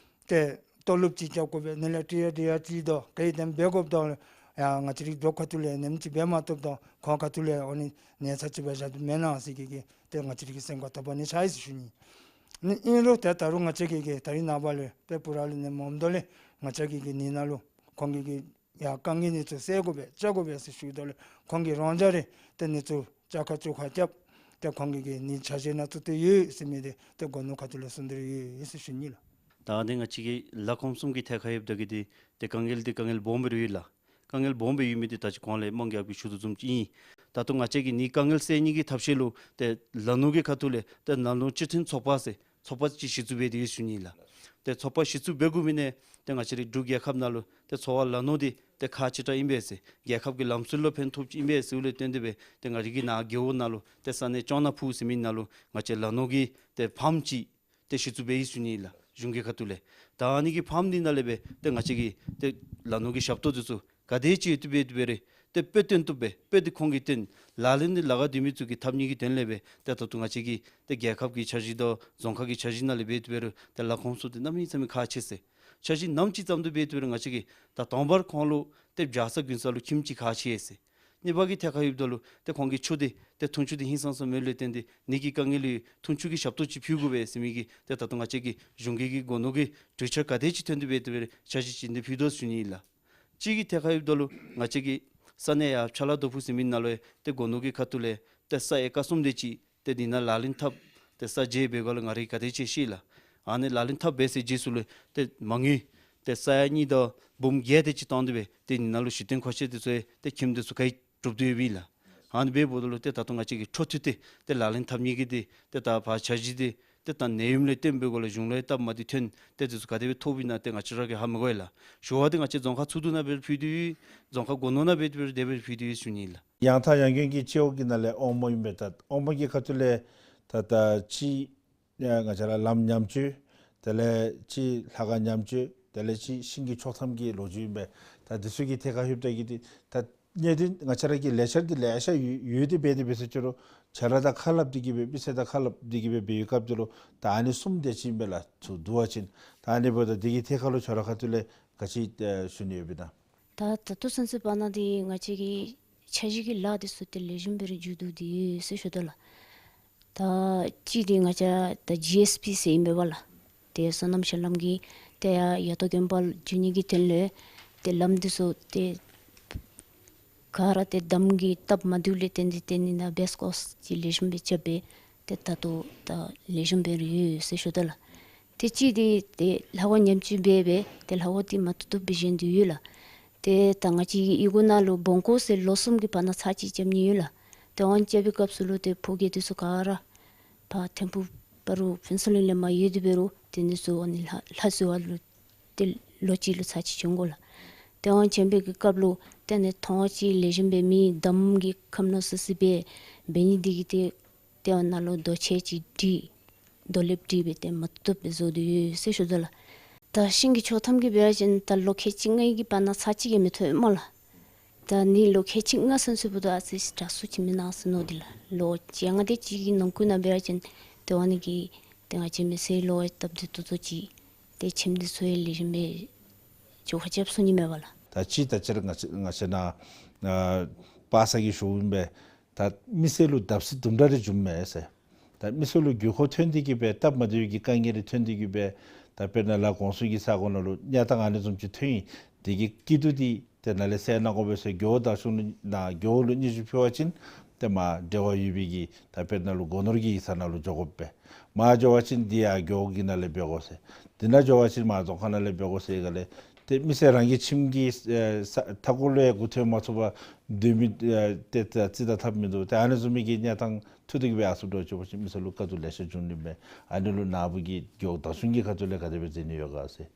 ཏེ་ཏོ་ལོབ་ཅིག་རྐྱབ་དགོ་པས། ནི་ལས་ཏེ་ཡར་ཏེ་ཡར་ཅིག་དོ་ག་ཡི་དེམ་འབད་དགོཔ་དོ་ཡར་ང་བཅས་ར་རྒྱབ་ཁ་ཐུག་ལས་ནེམ་ཅིག་འབད་མ་བཏུབ་དོ། ཁོང་ཁ་ཐུག་ལས་ཨ་ནི་ནེ་ཚ་ཅིག་སྦེ་བཞག་སྟེ་མེན་ན་ཟེར་གི་གི་ཏེ་ང་བཅས་ར་གི་སེམས་ཁར་དོགས་པ་ནི་ཆགས་ཡི་ཟེར་ཞུ་ནི། ནི་ཨིན་རུང་ཏེ་ད་རུང་ང་བཅས་ཀྱིས་གི་ད་རིས་ནངས་པ་ལས་ཏེ་པུ་ར་ལས་ནི་མོམ་དོ་ལས་ང་བཅས་ཀྱིས་གི་ནི་ནང་ལུ་ཁོང་གི་གི་ཡར་དཀའ་ངལ་ནི་ཚུ་སེལ་དགོ་པས་བཅོ་དགོ་པས་ཟེར་ཞུ་དོ་ལས་ཁོང་གིས་རང་འཇགས་ར་ཏེ་ནི་ཚུ་བཅའ་ཁ་བཅོ་ཁ་རྐྱབ། ཏེ་ཁོང་གིས་གི་ནི་འཆར་གཞི་ནང་བཙུགས་ཏེ་ཡོད་ཟེར་མི་འདི་ཏེ་སྒོ་ནོར་ཁ་ཐུག་ལས་གསུངས་ཏེ་ར་ཡོད་ཟེར་ཞུ་ནི་ལགས། ད་འདི་ང་བཅས་ཀྱི་ལ་ཁོམ་གསུམ་གྱི་ཐད་ཁར་ཡོདཔ་ད་གི་འདི་ཏེ་དཀའ་ངལ་འདི་དཀའ་ངལ་སྦོམ་སྦེ་ར་ཡོད་ལགས། དཀའ་ངལ་སྦོམ་སྦེ་ཡོད་མི་འདི་ད་ཅི་གོང་ལས་དམངས་རྒྱབ་ཀྱིས་ཞུ་དོ་བཟུམ་ཅིག་ཨིན། ད་ལྟོ་ང་བཅས་ཀྱིས་ནི་དཀའ་ངལ་སེལ་ནི་གི་ཐབས་ཤེས་ལུ་ཏེ་ལ་ནོར་གྱི་ཁ་ཐུག་ལས་ཏེ་ལ་ནོར་སྤྱི་མཐུན་ཚོགས་པ་ཟེར་ཚོགས་པ་ཅིག་གཞི་བཙུགས་འབད་དེ་ཡོད་ཟེར་ཞུ་ནི་ལགས། ཏེ་ཚོགས་པ་གཞི་བཙུགས་འབད་དགོ་མི་ནི་ཏེ་ང་བཅས་རའི་འབྲུག་རྒྱལ་ཁབ་ནང་ལུ་ཏེ་འཚོ་བ་ལ་ནོར་འདི་ཏེ་ཁག་ཆེ་དྲགས་ཨིན་པས་ཟེར་རྒྱལ་ཁབ་ཀྱི་ལམ་སྲོལ་ལུ་ཕན་ཐོགས་ཅིག་ཨིན་པས་ཟེར་ལས་བརྟེན་ཏེ་སྦེ་ཏེ་ང་རའི་གི་ནཱ་རྒེད་འོག་ནང་ལུ་ཏེ་ས་གནས་ལྕང་ནག་ཕུག་ཟེར་མི་ནང་ལུ་ང་བཅས་ལ་ནོར་གྱི་ཏེ་ཕཱམ་ཅིག་ཏེ་གཞི་བཙུགས་འབད་ཡི་ཟེར་ཞུ་ནི་ལགས། གཞུང་གི་ཁ་ཐུག་ལས་ད་ཨ་ནི་གི་ཕཱམ་འདི་ནང་ལས་སྦེ་ཏེ་ང་བཅས་ཀྱི་ཏེ་ལ་ནོར་གྱི་ཞབས་ཏོག་འདི་ཚུ་ག་དེ་ཅིག་ཡོད་དེ་འབད་དེ་སྦེ་ར་ཏེ་དཔེ་སྟོན་བཏུབ་སྦེ་དཔེ་འདི་ཁོང་གིས་སྟོན་ལག་ལེན་འདི་ལཱ་ཁག་འདི་མི་ཚུ་གིས་འཐབ་ནི་གི་དོན་ལས་སྦེ་ཏེ་ད་ལྟོ་ང་བཅས་ཀྱི་ཏེ་རྒྱལ་ཁབ་ཀྱི་འཆར་གཞི་དང་རྫོང་ཁག་གི་འཆར་གཞི་ནང་ལས་འབད་དེ་སྦེ་ར་ཏེ་ལ་ཁོམ་གསུམ་འདི་གནམ་མེད་ས་མེད་ཁག་ཆེ་ཟེར། འཆར་གཞི་ནམ་ཅིག་བརྩམས་ཏེ་འབད་དེ་སྦེ་ར་ང་བཅས་ཀྱིས་ད་དང་པ་ར་ཁོང་ལུ་ཏེ་བྱ་ས་གུན་ས་ལུ་ཁྱིམ་ཅིག་ཁག་ཆེ་ཟེར། གཉིས་པ་གི་ཐད་ཁར་ཡོདཔ་ད་ལུ་ཏེ་ཁོང་གི་ཆུ་འདི་ཏེ་འཐུང་ཆུ་འདི་ཧིང་སངས་ས་མེད་ལས་བརྟེན་ཏེ་ནི་གི་དཀའ་ངལ་ཡོད། འཐུང་ཆུ་གི་ཞབས་ཏོག་ཅིག་ཕུལ་དགོ་པས་ཟེར་མི་གི་ཏེ་ད་ལྟོ་ང་བཅས་ཀྱི་གཞུང་གི་གི་སྒོ་ནོར་གྱི་གྲོས་འཆར་ག་དེ་ཅིག་ཐོན་ཏེ་འབད་དེ་སྦེ་ར་འཆར་གཞི་ཅིག་འདི་ཕུལ་དོ་ཟེར་ཞུ་ནི་ཨིན་ལགས། གཅིག་གི་ཐད་ཁར་ཡོདཔ་ད་ལུ་ང་བཅས་ཀྱི་ས་གནས་ཡར་ཕྱག་ལཱ་རྡོ་ཕུག་ཟེར་མི་ནང་ལུ་ཡང་ཏེ་སྒོ་ནོར་གྱི་ཁ་ཐུག་ལས་ཏེ་ས་ཨེ་ཀར་གསུམ་དེ་ཅིག་ཏེ་འདི་ནང་ལག་ལེན་འཐབ་ཏེ་ས་འཇལ་བའི་སྒང་ལུ་ང་རའི་ག་དེ་ཅིག་ཤེས་ལགས། ཨ་ནི་ལག་ལེན་འཐབ་འབད་ཚར་རྗེས་སུ་ལུ་ཏེ་མ་དངུལ་ཏེ་ས་ཡ་གཉིས་དང་འབུམ་བརྒྱད་དེ་ཅིག་བཏང་སྟེ་སྦེ་ཏེ་འདི་ནང་ལུ་གཞི་རྟེན་མཁོ་ཆས་དེ་ཚུ་ཡང་ཏེ་ཁྱིམ་དེ་ཚུ་ག་ཡི་གྲུབ་སྟེ་ཡོདཔ་ཨིན་ལགས། ཨ་ནི་འབདཝ་ད་ལུ་ཏེ་ད་ལྟོ་ང་བཅས་ཀྱིས་འཕྲོ་མཐུད་དེ་ཏེ་ལག་ལེན་འཐབ་ནི་གི་འདི་ཏེ་ད་ཕར་འཆར་གཞི་འདི་ཏེ་ད་ནད་ཡམས་ལས་བརྟེན་པའི་སྒང་ལུ་གཞུང་ལུ་ཡང་སྟབས་མ་བདེཝ་ཐོན་ཏེ་དེ་ཚུ་ག་དེ་སྦེ་ཐོབ་ཨིན་ན་ཏེ་ང་བཅས་ར་གིས་ཧ་མི་གོ་ཡི་ལགས། ཞུ་བ་འདི་ང་བཅས་རྫོང་ཁག་ཚུ་དུ་ནང་སྦེ་ཕུལ་ཏེ་ཡོད། རྫོང་ཁག་སྒོ་ནོར་ནང་འབད་དེ་སྦེ་ར་དེ་སྦེ་ཕུལ་ཏེ་ཡོད་ཟེར་ཞུ་ནི་ཨིན་ལགས། ཡང་ཐག་ཡང་རྒྱུན་གྱི་སྤྱི་འོག་གི་ནང་ལས་དབང་མོ་ཨིན་པས། ད་དབང་མོ་གི་ཁ་ཐུག་ལས་ད་ད་ཅིག་ཡ་ང་བཅས་ར་ལམ་ཉམས་བཅོས་དེ་ལས་ཅིག་ལྷ་ཁང་ཉམས་བཅོས་དེ་ལས་ཅིག་ཤིང་གི་ཆོག་ཐམ་གྱི་ལོ་རྒྱུས་ཨིན་པས། ད་འདི་ཚུ་གི་ཐད་ཁར་ལྷོདཔ་ད་གི་འདི་ད་གནད་དོན་ང་བཅས་ར་གི་ལས་འཆར་འདི་ལེ་ཤ་ཡོད་ཡོད་དེ་འབད་དེ་འབད་ཟེར་ཅི་རུང་ཆ་ར་དང་ཁ་སླབ་སྟེ་གི་སྦེ་མི་སེར་དང་ཁ་སླབ་སྟེ་གི་སྦེ་འབད་བའི་སྐབས་འདི་ལུ་ད་ཨ་ནི་གསུམ་དེ་ཅིག་ཨིན་པས་ལགས། ཚུར་བསྡུ་བ་ཅིན་ད་ཨ་ནི་འབདཝ་ད་འདི་གི་ཐད་ཁར་ལུ་ཁྱོད་ར་ཁ་ཐུག་ལས་ག་ཅི་ཨེ་ཞུ་ནི་ཡོད་པས་ན། ད་ད་ལྟོ་ཚུན་ཚོད་བར་ན་འདི་ང་བཅས་ཀྱི་ འཆར་གཞི་གི་ལཱ་འདི་ཚུ་ཏེ་ལེགས་ཤོམ་སྦེ་ར་མཇུག་བསྡུ་སྟེ་ཡོད་ཟེར་ཞུ་དོ་ལགས། ད་གཅིག་འདི་ང་བཅས་ད་ཇི་ཨེསི་བི་ཟེར་ཨིན་པས་ལགས། ཏེ་སོ་ནམ་ཤར་ལམ་གྱི་ཏེ་ཡ་ཡ་ཏོ་དགོན་པ་འགྱོ་ནི་གི་དོན་ལས་ཏེ་ལམ་འདི་ཚུ་ཏེ་ག་ར་ཏེ་འདམ་གྱིས་བཏབ་མ་བཏུབ་ལས་བརྟེན་ཏེ་ཏེ་ནི་ནཱ་སྦེ་སྐོར་ཅིག་ལེགས་ཤོམ་སྦེ་རྐྱབ་སྦེ་ཏེ་ད་ལྟོ་ད་ལེགས་ཤོམ་སྦེ་ར་ཡོད་ཟེར་ཞུ་དོ་ལགས། ཏེ་གཅིག་འདི་ཏེ་ལྷ་ཁང་ཉམས་བཅོས་འབད་སྦེ་ཏེ་ལྷ་ཁང་འདི་མ་བཏུབ་བཏུབ་སྦེ་བཞེངས་ཏེ་ཡོད་ལགས། ཏེ་ད་ང་བཅས་ཀྱི་གཡུས་སྒོ་ནང་ལུ་སྦོང་ཀོ་ཟེར་ལོ་གསུམ་གྱི་བར་ན་ཚར་གཅིག་རྐྱབ་ནི་ཡོད་ལགས། ཏེ་ཨ་ནི་རྐྱབ་པའི་སྐབས་སུ་ལུ་ཏེ་ཕོ་རྒྱས་འདི་ཚུ་ག་ར་ཕར་ཐིམ་ཕུག་པ་རུ་ཕུན་ཚོགས་གླིང་ལས་མར་ཡོད་དེ་འབད་རུང་ཏེ་ནི་ཚུ་ཨ་ནི་ལྷ་ལྷ་གསོལ་བ་ལུ་ཏེ་ལོ་གཅིག་ལུ་ཚར་གཅིག་བྱོན་དགོ་ལགས། ཏེ་ཨ་ནི་བྱོན་པའི་གི་སྐབས་ལུ་ཏེ་ནི་མཐོང་བ་ཅིན་ལེགས་ཤོམ་སྦེ་མེད། འདམ་གྱི་ཁམས་ནོར་སི་སི་སྦེ་འབད་ནི་འདི་གིས་ཏེ་ཏེ་ཨ་ནཱ་ལུ་རྡོ་ཆས་ཅིག་བསྒྲིགས་རྡོ་ལེབ་བསྒྲིགས་སྦེ་ཏེ་མ་བཏུབ་སྦེ་བཟོ་སྟེ་ཡོད་ཟེར་ཞུ་དོ་ལགས། ད་ཤིང་གི་ཆོག་ཐམ་གྱི་འབད་བ་ཅིན་ད་ལོ་ཁལ་གཅིག་ལྔའི་གི་བར་ན་ཚར་གཅིག་ཡང་མི་ཐོབ་སྨོ་ལགས། ད་ནི་ལོ་ཁལ་གཅིག་ལྔ་ཚུན་ཚོད་འབདཝ་ད་ཨ་ཙི་དྲག་ཤོས་ཅིག་མེན་ན་ཟེར་མནོ་སྟེ་ལགས། ལོ་བཅོ་ལྔ་དེ་ཅིག་གི་ནང་འཁོད་ནང་འབད་བ་ཅིན་ཏེ་ཨ་ནི་གི་ཏེ་ང་བཅས་མི་སེར་ལུ་སྟབས་བདེ་ཏོག་ཏོ་ཅིག་ཏེ་ཁྱིམ་འདི་ཚུ་ཡང་ལེགས་ཤོམ་སྦེ་འགྱོ་ཁ་རྐྱབ་ཚུགས་ནི་མས་པ་ལགས། ད་ཅི་ད་ཅི་ར་ང་བཅས་ང་བཅས་ནཱ་ཨ་པ་སངས་ཀྱིས་ཞུཝ་ཨིན་པས། ད་མི་སེར་ལུ་བརྡབ་གསིག་དུམ་གྲ་རེ་བྱུངམ་མས་ཟེར། ད་མི་སེར་ལུ་དགོས་མཁོ་ཐོན་ཏེ་གིས་སྦེ་སྟབས་མ་བདེ་བའི་གི་དཀའ་ངལ་རེ་ཐོན་ཏེ་གིས་སྦེ་ད་དཔེར་ན་ལ་གོང་ས་གི་ས་གོ་ནང་ལུ་གནས་སྟངས་ཨ་ནི་བཟུམ་ཅིག་ཐོན་ཡི། དེ་གི་སྐྱིད་སྡུག་འདི་ཏེ་ནཱ་ལས་སེལ་གནང་དགོ་པས་ཟེར་རྒེད་འོག་བདག་སྐྱོང་ནང་རྒེད་འོག་ལུ་སྙན་ཞུ་ཕུལ་བ་ཅིན་ཏེ་མར་འབྲེལ་བ་ཡོད་པའི་གི་ད་དཔེར་ན་ལུ་སྒོ་ནོར་གྱི་ཡིག་ཚང་ནང་ལུ་འགྱོ་དགོ་པས། མར་འགྱོ་བ་ཅིན་འདི་ཡར་རྒེད་འོག་གི་ནང་ལས་འབད་དགོ་ཟེར། འདི་ནང་འགྱོ་བ་ཅིན་མར་རྫོང་ཁག་ནང་ལས་འབད་དགོ་ཟེར་ག་ལས་ཏེ་མི་སེར་རང་གི་ཁྱིམ་གྱི་ཨེ་ས་མཐའ་འཁོར་ལུ་ཡང་སྒོ་ཐོན་མ་ཚུགས་པར་སྡོད་མི་ཨེ་ཏེ་ད་རྩིས་ད་ཐབས་མིན་འདུག། ཏེ་ཨ་ནི་བཟུམ་མའི་གི་གནས་སྟངས་ཐུག་སྟེ་གིས་སྦེ་ཨ་ཟུར་འགྱོ་བ་ཅིན་མི་སེར་ལུ་དཀའ་སྡུག་ལེ་ཤ་འབྱུང་ནི་མས། ཨ་ནི་ལུ་ནཱ་བུ་གིས་རྒེད་འོག་བདག་སྐྱོང་གི་ཁ་ཐུག་ལས་ག་དེ་སྦེ་མཛད་ནི་ཡོད་ག་ཟེར།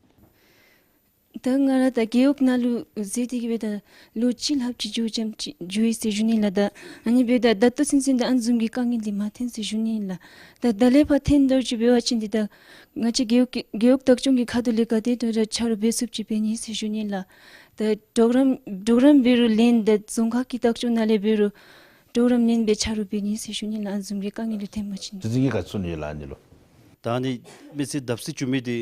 ད་ང་ར་ད་རྒེད་འོག་ནང་ལུ་མཛད་དེ་གིས་སྦེ་ད་ལོ་གཅིག་ལྷགཔ་ཅིག་འགྱོ་ཙམ་ཅིག་འགྱོ་ཡི་ཟེར་ཞུ་ནི་ལགས། ད་ཨ་ནི་འབདཝ་ད་ད་ལྟོ་ཚུན་ཚོད་ད་ཨ་ནི་བཟུམ་གྱི་དཀའ་ངལ་འདི་མ་ཐོན་ཟེར་ཞུ་ནི་ལགས། ད་ད་ལས་ཕར་ཐོན་དོ་ཅིག་འབད་བ་ཅིན་འདི་ད་ང་བཅས་རྒེད་འོག་གི་རྒེད་འོག་བདག་སྐྱོང་གི་ཁ་ཐུག་ལས་ག་དེ་དོ་ར་ཆ་རོགས་འབད་ཚུགསཔ་ཅིག་འབད་ནི་ཟེར་ཞུ་ནི་ལགས། ད་གྲོགས་རམ་གྲོགས་རམ་འབད་རུང་ལེན། ད་རྫོང་ཁག་གི་བདག་སྐྱོང་ནང་ལས་འབད་རུང་གྲོགས་རམ་ལེན་སྦེ་ཆ་རོགས་འབད་ནི་ཟེར་ཞུ་ནི་ལགས། ཨ་ནི་བཟུམ་གྱི་དཀའ་ངལ་འདི་ཐོན་པ་ཅིན། དེ་ཚུ་གི་ག་ཅི་གསུང་ནི་ལགས་ཨ་ནི་ལུ། ད་ཨ་ནི་མི་སེར་བརྡབ་གསིག་བྱུང་མི་འདི་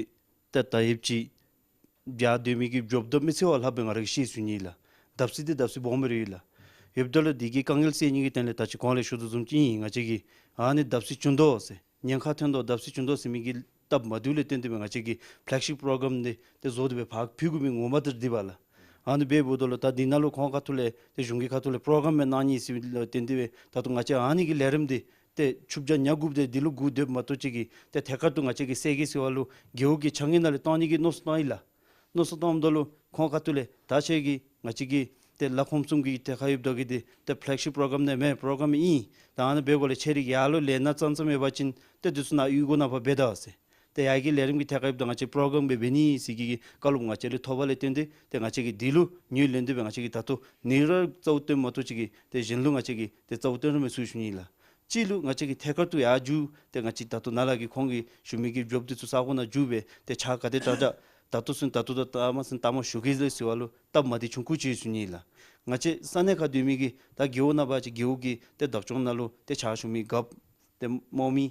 ད་ད་ཡོདཔ་ཅིག་ཡར་སྡོད་མི་གི་འགྱོཝ་ད་མི་སེར་བ་ལྷགཔ་སྦེ་ང་ར་གིས་ཤེས་ཚུགས་ནི་ལགས། བརྡབ་གསིག་འདི་བརྡབ་གསིག་སྦོམ་སྦེ་ར་ཡོད་ལགས། ཡོདཔ་ད་ལུ་འདི་གི་དཀའ་ངལ་སེལ་ནི་གི་དོན་ལས་ད་ཅི་གོང་ལས་ཞུ་དོ་བཟུམ་ཅིག་ཨིན། ང་བཅས་ཀྱིས་ཨ་ནི་བརྡབ་གསིག་བྱུང་དོ་ཟེར་ཉེན་ཁ་ཐོན་དོ་བརྡབ་གསིག་བྱུང་དོ་ཟེར་མི་གི་སྟབས་མ་བདེཝ་ལས་བརྟེན་ཏེ་སྦེ་ང་བཅས་ཀྱིས་ཕེ་ལེག་ཤིཔ་པྲོ་གརམ་འདི་ཏེ་བཟོ་སྟེ་སྦེ་ཕར་ཕུལ་དགོ་མི་ངོ་མ་འདི་ར་འདི་པ་ལགས། ཨ་ནི་འབདཝ་ད་ལུ་ད་འདི་ནང་ལུ་ཁོང་ཁ་ཐུག་ལས་ཏེ་གཞུང་གི་ཁ་ཐུག་ལས་པྲོ་གརམ་མེན་གནང་ནི་ཟེར་ལུ་བརྟེན་ཏེ་སྦེ་ད་ལྟོ་ང་བཅས་ཨ་ནི་གི་ལས་རིམ་འདི་ཏེ་ཆུ་བྱ་ཉ་དགུཔ་འདི་འདི་ལུ་སྒུག་སྡོདཔ་མ་གཏོགས་ཅིག་གིས་ཏེ་ཐད་ཀར་དུ་ང་བཅས་ཀྱིས་སེལ་གེ་ཟེར་བ་ལུ་རྒེད་འོག་གི་ཆ་ངེས་ནང་ལས་གཏང་ནི་གི་མནོ་བསམ་བཏང་ཡི་ལགས། མནོ་བསམ་བཏངམ་ད་ལུ་ཁོང་ཁ་ཐུག་ལས་ད་ཁྱེད་ཀྱིས་ང་བཅས་ཀྱི་ཏེ་ལ་ཁོམ་གསུམ་གྱི་ཐད་ཁར་ཡོདཔ་ད་གི་འདི་ཏེ་ཕེ་ལེག་ཤིཔ་པྲོ་གརམ་ནང་མེན་པྲོ་གརམ་ཨིན། ད་ཨ་ནི་འབད་དགོཔ་ལས་ཁྱེད་རའི་ཡར་ལུ་ལས་སྣ་ཙམ་ཙམ་ཡོད་པ་ཅིན་ཏེ་འདི་ཚུ་ནཱ་གཡུས་སྒོ་ནང་ཕར་འབད་ད་ཟེར། ཏེ་ཡར་གྱི་ལས་རིམ་གྱི་ཐད་ཁར་ཡོདཔ་ད་ང་བཅས་པྲོ་གརམ་སྦེ་འབད་ནི་ཟེར་གྱི་གི་བཀའ་སློབ་ང་བཅས་ལུ་ཐོབ་པ་ལས་བརྟེན་ཏེ་ཏེ་ང་བཅས་ཀྱིས་འདི་ལུ་ངོས་ལེན་ཏེ་སྦེ་ང་བཅས་ཀྱིས་ད་ལྟོ་ནི་ར་རྩ་བོ་བཏོན་མ་གཏོགས་ཅིག་གིས་ཏེ་གཞན་ལུ་ང་བཅས་ཀྱིས་ཏེ་རྩ་བོ་བཏོན་ར་མི་ཚུགས་ཞུ་ནི་ལགས། གཅིག་ལུ་ང་བཅས་ཀྱིས་ཐད་ཀར་དུ་ཡར་འགྱོ་སྟེ་ང་བཅས་ད་ལྟོ་ནཱ་ལས་ཀྱི་ཁོང་གིས་ཞུ་མི་གི་འགྱོཝ་འདི་ཚུ་ས་གོ་ནང་འགྱོ་སྦེ་ཏེ་ཕྱག་ག་དེ་དྲག་དྲག་ད་ལྟོ་ཚུན་ད་ལྟོ་དང་ལྟ་མ་ཚུན་ལྟ་མ་ཞུ་གེ་ཟེར་ཟེར་བ་ལུ་སྟབས་མ་བདེ་བྱུང་ཁུངས་ཅིག་ཞུ་ནི་ལགས། ང་བཅས་ས་གནས་ཁར་སྡོད་མི་གི་ད་རྒེད་འོག་ནང་འབད་བ་ཅིན་རྒེད་འོག་གི་ཏེ་བདག་སྐྱོང་ནང་ལུ་ཏེ་ཕྱག་ཞུ་མི་རྒཔོ་ཏེ་དམངས་མི་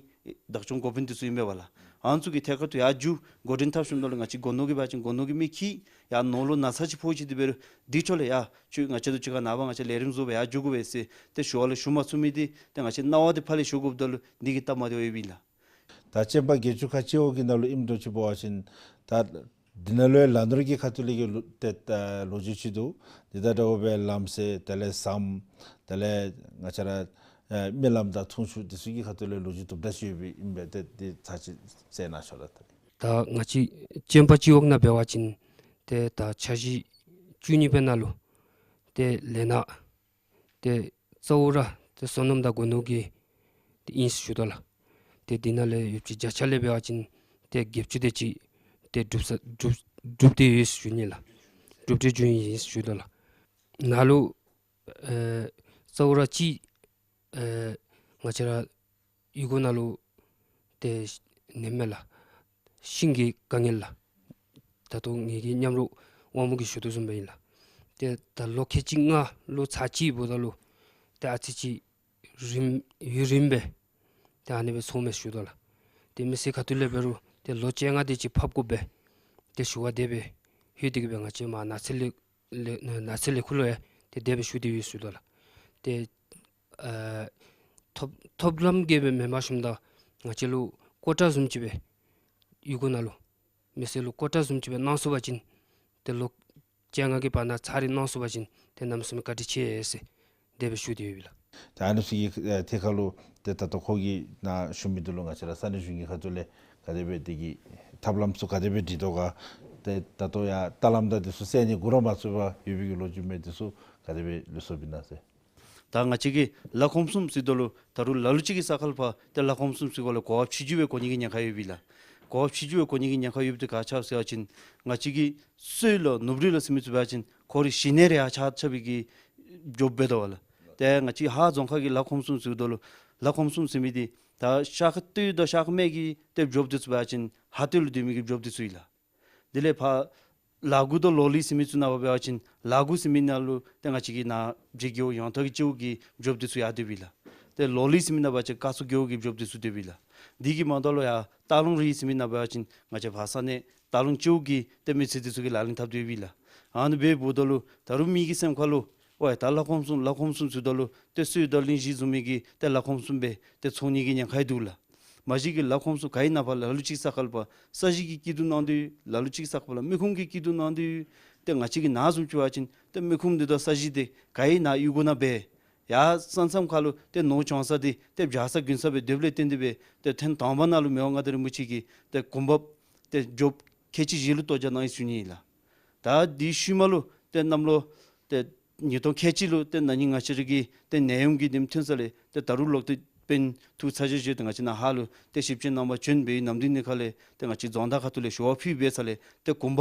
བདག་སྐྱོང་འགོ་དཔོན་འདི་ཚུ་ཨིན་པས་པ་ལགས། ཨ་ནི་ཚུ་གིས་ཐད་ཀར་དུ་ཡར་འགྱོ་འགོ་འདྲེན་འཐབ་ཞིནམ་ད་ལུ་ང་བཅས་སྒོ་ནོར་གྱི་འབད་བ་ཅིན་སྒོ་ནོར་གྱི་མི་འཁྱིད་ཡར་ནོར་ལུ་ན་ཚ་ཅིག་ཕོག་ཅི། དེ་འབད་རུང་འདི་ཕྱོགས་ལས་ཡ་ཁྱོད་ང་བཅས་དང་གཅིག་ཁར་ནངས་པ་ང་བཅས་ལས་རིམ་བཟོ་སྦེ་ཡར་འགྱོ་དགོ་པས་ཟེར་ཏེ་ཞུ་བ་ལུ་ཞུ་མ་ཚུགས་མི་འདི་ཏེ་ང་བཅས་སྣང་བ་འདི་ཕར་ལས་ཞུ་དགོཔ་ད་ལུ་འདི་གིས་སྟབས་མ་བདེཝ་ཡོདཔ་ཨིན་ལགས། ད་གཅན་པ་བརྒྱད་ཅུ་ཁ་གཅིག་འོག་གི་ནང་ལུ་ཨིནམ་འདྲཝ་ཅིག་འབད་བ་ཅིན་ད་འདི་ནང་ལུ་ཡང་ལ་ནོར་གྱི་ཁ་ཐུག་ལས་ཀྱི་ལོ་ཏེ་ད་ལོ་རྒྱུས་ཅིག་འདུག། འདི་དང་འདྲཝ་སྦེ་ལམ་སེལ་དེ་ལས་ཟམ་དེ་ལས་ང་བཅས་ར་ཨེ་མི་ལམ་དང་འཐུང་ཆུ་འདི་ཚུ་གི་ཁ་ཐུག་ལས་ལོ་རྒྱུས་དུམ་གྲ་ཅིག་ཡོདཔ་ཨིན་པས། ཏེ་འདི་ཚར་ཅིག་གསན་གནང་ཤོག་ལགས། ད་ང་བཅས་གཅན་པ་སྤྱི་འོག་ནང་འབད་བ་ཅིན་ཏེ་ད་འཆར་གཞི་བཅུ་གཉིས་པའི་ནང་ལུ་ཏེ་ལས་སྣ་ཏེ་གཙོ་བོ་ར་ཏེ་སོ་ནམ་དང་སྒོ་ནོར་གྱི་ཏེ་ཨིན་ཟེར་ཞུ་དོ་ལགས། ཏེ་འདི་ནང་ལས་ཡོདཔ་ཅིག་བརྒྱ་ཆ་ལས་འབད་བ་ཅིན་ཏེ་བརྒྱད་ཅུ་དེ་ཅིག་ཏེ་གྲུབ་ས་གྲུབ་གྲུབ་སྟེ་ཡོད་ཟེར་ཞུ་ནི་ལགས། གྲུབ་སྟེ་བྱུང་ཡི་ཟེར་ཞུ་དོ་ལགས། ནཱ་ལུ་ཨེ་གཙོ་བོ་ར་གཅིག་ཨེ་ང་བཅས་ར་གཡུས་སྒོ་ནང་ལུ་ཏེ་ནེམ་མེད་ལགས། ཤིང་གི་དཀའ་ངལ་ལགས། ད་ལྟོ་ངེ་གི་མཉམ་རོགས་དབང་མོ་གིས་ཞུ་དོ་བཟུམ་སྦེ་ཨིན་ལགས། ཏེ་ད་ལོ་ཁལ་གཅིག་ལྔ་ལུ་ཚར་གཅིག་འབདཝ་ད་ལུ་ཏེ་ཨ་ཙི་ཅིག་རིངམ་ཡུན་རིངམ་སྦེ་ཏེ་ཨ་ནི་སྦེ་སོངམ་མས་ཞུ་དོ་ལགས། ཏེ་མི་སེར་ཁ་ཐུག་ལས་འབད་རུང་ཏེ་ལོ་བཅོ་ལྔ་དེ་ཅིག་ཕབ་དགོ་པས་ཏེ་ཞུ་བ་དེ་སྦེ་ལྷོད་དེ་གིས་སྦེ་ང་བཅས་མར་ནགས་ཚལ་ལས་ལས་ནགས་ཚལ་ལས་ཁུངས་ལུ་ཡང་ཏེ་དེ་སྦེ་ཞུ་སྟེ་ཡོད་ཟེར་ཞུ་དོ་ལགས། ཏེ་ཨ་ཐོབ་ཐོབ་ལམ་གྱི་སྦེ་མེན་པར་ཞིནམ་ད་ང་བཅས་ལུ་ཀོ་ཊ་བཟུམ་ཅིག་སྦེ་ཡུལ་གུ་ནང་ལུ་མི་སེར་ལུ་ཀོ་ཊ་བཟུམ་ཅིག་སྦེ་གནང་ཚུགས་པ་ཅིན་ཏེ་ལོ་བཅོ་ལྔ་གི་བར་ན་ཚར་རེ་གནང་ཚུགས་པ་ཅིན་ཏེ་གནམ་མེད་ས་མེད་བཀའ་དྲིན་ཆེ་ཟེར་དེ་སྦེ་ཞུ་སྟེ་ཡོད་པས་ལགས། ད་ཨ་ནི་ཚུ་གི་ཨ་ཐད་ཁར་ལུ་ཏེ་ད་ལྟོ་ཁོ་གིས་ནཱ་ཞུ་མི་འདི་ལུ་ང་བཅས་ར་ས་གནས་གཞུང་གི་ཁ་ཐུག་ལས་ག་དེ་སྦེ་དེ་གི་ཐབས་ལམ་ཚུ་ག་དེ་སྦེ་སྒྲིག་དོ་ག། ཏེ་ད་ལྟོ་ཡང་ལྟ་ལམ་དང་འདི་ཚུ་གསན་ནི་འགོ་ར་མ་བཙུགས་པར་ཡོད་པའི་གི་ལོ་རྒྱུས་མས། འདི་ཚུ་ག་དེ་སྦེ་ལུས་སོ་བི་ན་ཟེར། ད་ང་བཅས་ཀྱིས་ལ་ཁོམ་གསུམ་ཟེརཝ་ད་ལུ་ད་རུང་ལ་ལུ་ཅིག་གི་ས་ཁར་ལུ་ཕར་ཏེ་ལ་ཁོམ་གསུམ་ཟེརཝ་ལས་གོ་བ་ཕྱི་འགྱུར་སྦེ་གོ་ནི་གི་ཉེན་ཁ་ཡོད་པས་ལགས། གོ་བ་ཕྱི་འགྱུར་སྦེ་གོ་ནི་གི་ཉེན་ཁ་ཡོད་པའི་དེ་ག་ཅི་སྨོ་ཟེར་བ་ཅིན་ང་བཅས་ཀྱི་སོས་ལོ་ནུབ་རི་ལོ་ཟེར་མི་ཚུ་འབད་བ་ཅིན་ཁོ་རའི་གཞི་གནས་ར་ཡར་ཆགས་ཆགས་པའི་གི་འགྱོཝ་འབད་དོ་བ་ལགས། ཏེ་ང་བཅས་ཧཱ་རྫོང་ཁག་གི་ལ་ཁོམ་གསུམ་ཟེརཝ་ད་ལུ་ལ་ཁོམ་གསུམ་ཟེར་མི་འདི་ད་ཤར་ཁ་སྟོད་དང་ཤར་ཁ་སྨད་ཀྱི་ཏེ་འགྱོཝ་འདི་ཚུ་འབད་བ་ཅིན་ཧཱ་སྟོད་ལུ་སྡོད་མི་གི་འགྱོཝ་འདི་ཚུ་ཨིན་ལགས། དེ་ལས་ཕར་ལ་དགུ་དང་ལོ་ལི་ཟེར་མི་ཚུ་ནང་འབད་བ་ཅིན་ལ་དགུ་ཟེར་མི་ནང་ལུ་ཏེ་ང་བཅས་ཀྱི་ནཱ་རྗེ་རྒེད་འོག་ཡོངས་གྲགས་ཀྱི་རྩེ་བོ་གི་འགྱོཝ་འདི་ཚུ་ཡར་སྡོདཔ་ཨིན་ལགས། ཏེ་ལོ་ལི་ཟེར་མི་ནང་འབད་བ་ཅིན་ཀ་སུ་རྒེད་འོག་གི་རྩེ་བོ་འདི་ཚུ་སྡོདཔ་ཨིན་ལགས། དེ་གིས་མ་དོ་ལོ་ཡར་སྟག་ལུང་རི་ཟེར་མི་ནང་འབད་བ་ཅིན་ང་བཅས་ཕར་ས་གནས་སྟག་ལུང་རྩེ་བོ་གི་ཏེ་མི་སེར་འདི་ཚུ་གིས་ལག་ལེན་འཐབ་སྡོདཔ་ཨིན་ལགས། ཨ་ནི་འབདཝ་ད་ལུ་ད་རུང་མི་གི་སེམས་ཁར་ལུ་ཝའི་ད་ལ་ཁོམ་གསུམ་ལ་ཁོམ་གསུམ་ཟེརཝ་ད་ལུ་ཏེ་སོས་དང་གླིང་བཞི་བཟུམ་མའི་གི་ཏེ་ལ་ཁོམ་གསུམ་སྦེ་ཏེ་ཚོར་ནི་གི་ཉེན་ཁ་ཡང་འདུག་ལགས། མ་གཞི་གི་ལ་ཁོམ་གསུམ་ག་ཨིན་ན་ཕར་ལ་ལུ་ཅིག་ས་ཁར་ལུ་ཕར་ས་གཞི་གི་སྐྱིད་སྡུག་གནང་དོ་ཡོད། ལ་ལུ་ཅིག་ས་ཁར་ཕར་ལུ་མི་ཁུངས་ཀྱི་སྐྱིད་སྡུག་གནང་དོ་ཡོད། ཏེ་ང་བཅས་ཀྱིས་ནཱ་བཟུམ་ཅིག་འབད་བ་ཅིན་ཏེ་མི་ཁུངས་འདི་དང་ས་གཞི་འདི་ག་ཨིན་ན་ཡུལ་གུ་ནང་སྦེ་ཡར་ས་མཚམས་ཁར་ལུ་ཏེ་ནོར་བྱང་ས་འདི་ཏེ་བྱ་ས་དགུན་ས་སྦེ་སྡོདཔ་ལས་བརྟེན་ཏེ་སྦེ་ཏེ་ཐེངས་དང་པ་ནང་ལུ་མི་དབང་མངའ་བདག་རིན་པོ་ཆེ་གིས་ཏེ་གོམ་པ་ཏེ་རྒྱབ་ཁལ་གཅིག་བཞི་ལུ་གཏོར་རྒྱག་གནང་ཡི་ཟེར་ཞུ་ནི་ཨིན་ལགས། ད་དེའི་ཤུལ་མ་ལུ་ཏེ་གནམ་ལོ་ཏེ་ཉིས་སྟོང་ཁལ་གཅིག་ལུ་ཏེ་ན་ནིང་ང་བཅས་ར་གི་ཏེ་ནད་ཡམས་ཀྱི་དེམ་ཐོན་ས་ལས་ཏེ་ད་རུང་ལོག་སྟེ་སྤུན་ཐུགས་ཚ་གྱང་བཞེས་ཏེ་ང་བཅས་ནཱ་ཧཱ་ལུ་ཏེ་ཞིབ་དཔྱད་གནང་པར་བྱོན་པའི་ནམ་དུས་ནང་ཁར་ལས་ཏེ་ང་བཅས་རྫོང་བདག་ཁ་ཐུག་ལས་ཞུ་བ་ཕུལ་བའི་ས་ལས་ཏེ་གོམ་པ་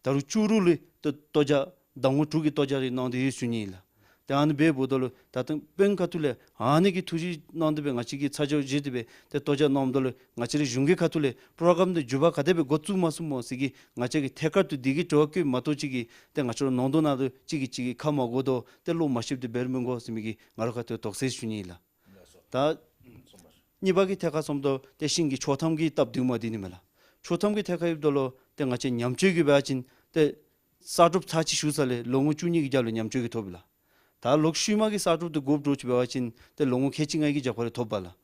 ད་རུང་བཅུ་དྲུག་ལུ་ཏེ་གཏོར་རྒྱག་ཟླ་ངོ་དྲུག་གི་གཏོར་རྒྱག་རེ་གནང་སྟེ་ཡོད་ཟེར་ཞུ་ནི་ཨིན་ལགས། ཏེ་ཨ་ནི་འབདཝ་ད་ལུ་ད་ལྟོ་སྤུན་ཁ་ཐུག་ལས་ཨ་ནི་གི་ཐུགས་རྗེ་གནང་སྟེ་སྦེ་ང་བཅས་ཀྱིས་ཚ་གྱང་བཞེས་ཏེ་སྦེ་ཏེ་གཏོར་རྒྱག་གནངམ་ད་ལུ་ང་བཅས་རའི་གཞུང་གི་ཁ་ཐུག་ལས་པྲོ་གརམ་འདི་མཇུག་མ་ག་དེ་སྦེ་འགོ་བཙུགས་མ་ཚུགས་སྨོ་ཟེར་གྱི་ང་བཅས་ཀྱིས་ཐད་ཀར་དུ་དེ་གི་དྲི་བ་བཀོད་མ་གཏོགས་ཅིག་གིས་ཏེ་ང་བཅས་ར་ནང་དོན་ནང་ལུ་གཅིག་གིས་གཅིག་གི་ཁ་མ་གོ་དོ་ཏེ་བློ་མ་ཞིབ་སྟེ་འབད་རུང་མི་དགོ་ཟེར་མི་གི་ང་རའི་ཁ་ཐུག་དོགས་སེལ་ཞུ་ནི་ཨིན་ལགས། ད་གཉིས་པ་གི་ཐད་ཁར་སོངམ་ད་ཏེ་ཤིང་གི་ཆོག་ཐམ་གྱི་སྟབས་བདེཝ་མས་འདི་ནི་མས་ལགས། ཆོག་ཐམ་གྱི་ཐད་ཁར་ཡོདཔ་ད་ལུ་ཏེ་ང་བཅས་ཉམས་བཅོས་ཀྱི་འབད་བ་ཅིན་ཏེ་གསར་སྒྲུབ་ཚར་གཅིག་ཞུ་ས་ལས་ལོ་ངོ་བཅུ་གཉིས་ཀྱི་རྒྱབ་ལུ་ཉམས་བཅོས་ཀྱི་ཐོབ་ལགས། ད་ལོག་ཤུལ་མ་གི་གསར་སྒྲུབ་འདི་དགོཔ་འདྲཝ་ཅིག་འབད་བ་ཅིན་ཏེ་ལོ་ངོ་ཁལ་གཅིག་ལྔ་གི་རྒྱབ་ཁར་ལས་ཐོབ་པས་ལགས།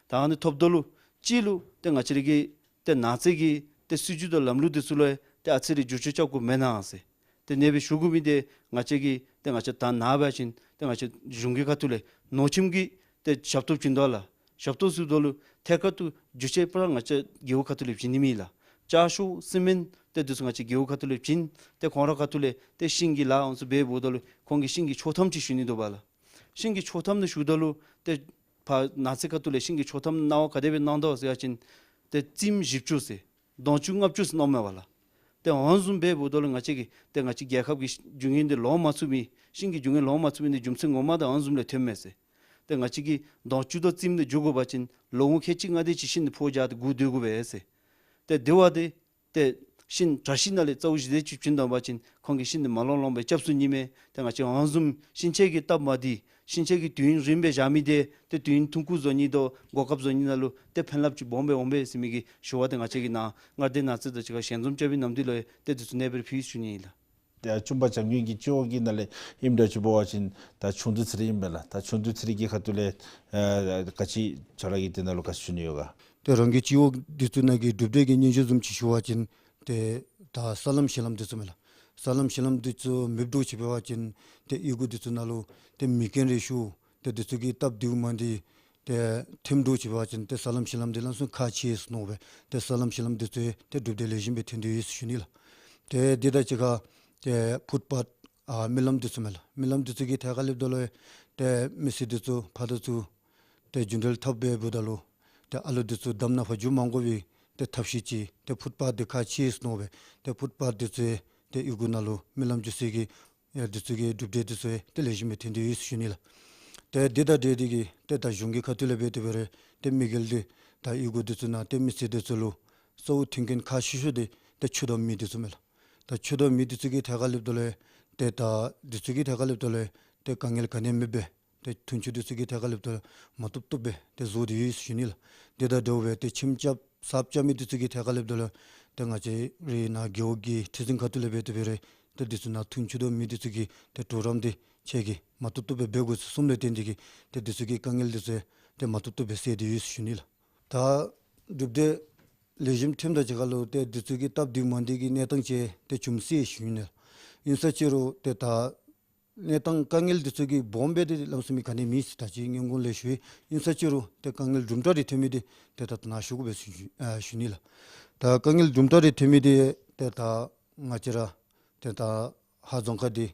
ད་ཨ་ནི་ཐོབ་ད་ལུ་གཅིག་ལུ་ཏེ་ང་བཅས་ར་གི་ཏེ་ནགས་ཚལ་གྱི་ཏེ་སྲིད་བྱུས་དང་ལམ་ལུགས་འདི་ཚུ་ལུ་ཏེ་ཨ་ཙི་རེ་བསྒྱུར་བཅོས་རྐྱབ་དགོཔ་མེན་ན་ཟེར། ཏེ་ཨ་ནེ་སྦེ་ཞུ་དགོ་མི་འདི་ང་བཅས་ཀྱིས་ཏེ་ང་བཅས་ད་ནཱ་འབད་བ་ཅིན་ཏེ་ང་བཅས་གཞུང་གི་ཁ་ཐུག་ལས་ནོར་ཁྱིམ་གྱི་ཏེ་ཞབས་ཏོག་བྱིན་དོ་ལགས། ཞབས་ཏོག་ཟེརཝ་ད་ལུ་ཐད་ཀར་དུ་བསྒྱུར་བཅོས་པ་ར་ང་བཅས་རྒེད་འོག་ཁ་ཐུག་ལས་བྱིན་ནི་མེད་ལགས། ལྕགས་ཤོག་སི་མེནཊ་ཏེ་འདི་ཚུ་ང་བཅས་རྒེད་འོག་ཁ་ཐུག་ལས་བྱིན། ཏེ་ཁོང་ར་ཁ་ཐུག་ལས་ཏེ་ཤིང་གི་ལཱ་འོང་ཚུ་འབདཝ་ད་ལུ་ཁོང་གིས་ཤིང་གི་ཆོག་ཐམ་ཅིག་ཞུ་ནི་འདུག་པ་ལགས། ཤིང་གི་ཆོག་ཐམ་འདི་ཞུཝ་ད་ལུ་ཏེ་ཕར་ནགས་ཚལ་ཁ་ཐུག་ལས་ཤིང་གི་ཆོག་ཐམ་གནང་བ་ག་དེ་སྦེ་གནང་དོ་ཟེར་བ་ཅིན་ཏེ་རྩེདམོ་བཞི་བཅུ་ཟེར་སྡོང་བཅུ་ལྔ་བཅུ་ཟེར་གནངམ་མས་པ་ལགས། ཏེ་ཨ་ནི་བཟུམ་འབདཝ་ད་ལུ་ང་བཅས་ཀྱིས་ཏེ་ང་བཅས་རྒྱལ་ཁབ་ཀྱི་རྒྱུ་དངོས་འདི་ལོངས་མ་ཚུགས་མི་ཤིང་གི་རྒྱུ་དངོས་ལོངས་མ་ཚུགས་མི་འདི་རྒྱུ་མཚན་ངོ་མ་འདི་ཨ་ནི་བཟུམ་ལས་ཐོནམ་མས་ཟེར། ཏེ་ང་བཅས་ཀྱིས་སྡོང་བཅུ་དང་རྩེདམོ་འདི་འགྱོ་དགོ་པ་ཅིན་ལོ་ངོ་ཁལ་གཅིག་ལྔ་དེ་ཅིག་ཤིང་འདི་ཕོ་རྒྱག་སྟེ་སྒུག་སྡོད་དགོ་པས་ཟེར། ཏེ་དེ་བ་འདི་ཏེ་ཤིང་བཀྲ་ཤིས་ནང་ལས་རྩ་བོ་བཞི་དེ་ཅིག་བྱིན་དོ་བ་ཅིན་ཁོང་གིས་ཤིང་འདི་མ་ལོངས་ལོངས་སྦེ་སྐྱབས་སུ་ཉིལ་མས། ཏེ་ང་བཅས་ཨ་ནི་བཟུམ་ཤིང་ཆས་ཀྱི་སྟབས་མ་བདེ་ཤིང་ཆས་ཀྱི་དུས་ཡུན་རིངམོ་སྦེ་བཞག་མི་འདི་ཏེ་དུས་ཡུན་ཐུང་ཀུ་བཟོ་ནི་དང་གོ་སྐབས་བཟོ་ནི་ནང་ལུ་ཏེ་ཕན་རླབས་ཅིག་སྦོམ་སྦེ་འོང་པས་ཟེར་མི་གི་ཞུ་བ་འདི་ང་བཅས་ཀྱིས་ནཱ་མངའ་སྡེ་ནགས་ཚལ་དང་གཅིག་ཁར་ཞལ་འཛོམས་རྐྱབ་པའི་ནམ་དུས་ལུ་ཏེ་འདི་ཚུ་ཨ་ནེ་སྦེ་ཕུལ་ཞུ་ནི་ཨིན་ལགས། ཏེ་ཨ་བཅུ་པ་བྱམས་མགོན་གྱི་སྤྱི་འོག་གི་ནང་ལས་ཨིནམ་འདྲཝ་ཅིག་འབད་བ་ཅིན་ད་ཆུང་དུས་ཚོད་རེ་ཨིན་པས་ལགས། ད་ཆུང་དུས་ཚོད་རེ་གི་ཁ་ཐུག་ལས་ཨ་ག་ཅི་ཁྱོད་ར་གིས་དེ་ནང་ལུ་ག་ཅི་ཞུ་ནི་ཡོད་ག། ཏེ་རང་གི་སྤྱི་འོག་འདི་ཚུ་ནང་གི་གྲུབ་འབྲས་ཀྱི་སྙན་ཞུ་བཟུམ་ཅིག་ཞུ་བ་ཅིན་ཏེ་ད་ས་ལམ་ཤེལ་ལམ་འདི་ཚུ་མས་ལགས། ས་ལམ་ཤེལ་ལམ་འདི་ཚུ་མེདཔ་འདྲཝ་ཅིག་འབད་བ་ཅིན་ཏེ་གཡུས་སྒོ་འདི་ཚུ་ནང་ལུ་ཏེ་མེ་རྐྱེན་རེ་ཞུགས། ཏེ་འདི་ཚུ་གི་སྟབས་བདེཝ་མ་བདེ་ཏེ་ཐོནམ་འདྲཝ་ཅིག་འབད་བ་ཅིན་ཏེ་ས་ལམ་ཤེལ་ལམ་འདི་ལམ་སང་ཁག་ཆེ་ཟེར་མནོ་བས། ཏེ་ས་ལམ་ཤེལ་ལམ་འདི་ཚུ་ཏེ་གྲུབ་འབྲས་ལེགས་ཤོམ་སྦེ་ཐོན་ཏེ་ཡོད་ཟེར་ཞུ་ནི་ལགས། ཏེ་འདི་དང་གཅིག་ཁར་ཏེ་ཕུཊ་པཱཐ་ཨ་མི་ལམ་འདི་ཚུ་མས་ལགས། མི་ལམ་འདི་ཚུ་གི་ཐད་ཁར་སླེབས་ད་ལུ་ཏེ་མི་སེར་འདི་ཚུ་ཕར་དང་ཚུར་ཏེ་རྒྱུན་འགྲུལ་འཐབ་སྦེ་འབདཝ་ད་ལུ་ཏེ་ཨ་ལུ་འདི་ཚུ་འདམ་ནང་ཕར་འགྱོ་མ་དགོ་པའི་ཏེ་ཐབས་ཤེས་ཅིག་ཏེ་ཕུཊ་པཱཐ་འདི་ཁག་ཆེ་ཟེར་མནོ་བས། ཏེ་ཕུཊ་པཱཐ་འདི་ཚུ་ཏེ་གཡུས་སྒོ་ནང་ལུ་མི་ལམ་འགྱོ་སའི་གི་ཡ་འདི་ཚུ་གི་གྲུབ་འབྲས་འདི་ཚུ་ཏེ་ལེགས་ཤོམ་སྦེ་ཐོན་ཏེ་ཡོད་ཟེར་ཞུ་ནི་ལགས། ཏེ་འདི་དང་འབྲེལ་ཏེ་གིས་ཏེ་ད་གཞུང་གི་ཁ་ཐུག་ལས་འབད་དེ་འབད་རུང་ཏེ་དམིགས་ཡུལ་འདི་ད་གཡུས་སྒོ་འདི་ཚུ་ནང་ཏེ་མི་སེར་འདི་ཚུ་ལུ་གཙོ་བོ་མཐུན་རྐྱེན་ཁག་ཤོས་ཤོས་འདི་ཏེ་ཆུ་དང་མེ་འདི་ཚུ་མས་ལགས། ད་ཆུ་དང་མེ་འདི་ཚུ་གི་ཐད་ཁར་སླེབས་ད་ལུ་ཏེ་ད་འདི་ཚུ་གི་ཐད་ཁར་སླེབས་ད་ལུ་ཏེ་དཀའ་ངལ་ག་ནི་ཡང་མེདཔ་སྦེ་ཏེ་འཐུང་ཆུ་འདི་ཚུ་གི་ཐད་ཁར་སླེབས་ད་ལུ་མ་བཏུབ་བཏུབ་སྦེ་ཏེ་བཟོ་སྟེ་ཡོད་ཟེར་ཞུ་ནི་ལགས། འདི་དང་འདྲཝ་སྦེ་ཏེ་ཁྱིམ་རྐྱབ་ས་རྐྱབ་མི་འདི་ཚུ་གི་ཐད་ཁར་སླེབས་ད་ལུ་ཏེ་ང་བཅས་རའི་ནཱ་རྒེད་འོག་གི་ཁྲི་འཛིན་ཁ་ཐུག་ལས་འབད་དེ་འབད་རུང་ཏེ་འདི་ཚུ་ནང་འཐུང་ཆུ་དང་མེ་འདི་ཚུ་གི་ཏེ་གྲོགས་རམ་འདི་ ཁྱེད་ཀྱིས་མ་བཏུབ་བཏུབ་སྦེ་འབད་དགོ་ཟེར་གསུངམ་ལས་བརྟེན་ཏེ་གིས་ཏེ་འདི་ཚུ་གི་དཀའ་ངལ་འདི་ཚུ་ཏེ་མ་བཏུབ་བཏུབ་སྦེ་སེལ་ཏེ་ཡོད་ཟེར་ཞུ་ནི་ལགས། ད་གྲུབ་འབྲས་ལེགས་ཤོམ་ཐོནམ་དང་གཅིག་ཁར་ལུ་ཏེ་འདི་ཚུ་གི་སྟབས་བདེཝ་མ་བདེ་གི་གནས་སྟངས་ཅིག་ཏེ་བྱུང་སོ་ཡི་ཟེར་ཞུ་ནི་ལགས། ཨིན་ས་ཅི་རུང་ཏེ་ད་གནས་སྟངས་དཀའ་ངལ་འདི་ཚུ་གི་སྦོམ་སྦེ་ཏེ་ལམ་སང་མི་ག་ནི་མེད་ཟེར་ད་ཅི་སྔོན་གོང་ལས་ཞུ་ཡི། ཨིན་ས་ཅི་རུང་ཏེ་དཀའ་ངལ་དུམ་གྲ་རེ་ཐོན་མི་འདི་ཏེ་ད་ད་ནཱ་ཞུ་དགོ་པས་ཟེར་ཞུ་ཨ་ཞུ་ནི་ལགས། ད་དཀའ་ངལ་དུམ་གྲ་རེ་ཐོན་མི་འདི་ཏེ་ད་ང་བཅས་ར་ཏེ་ད་ཧཱ་རྫོང་ཁག་འདི་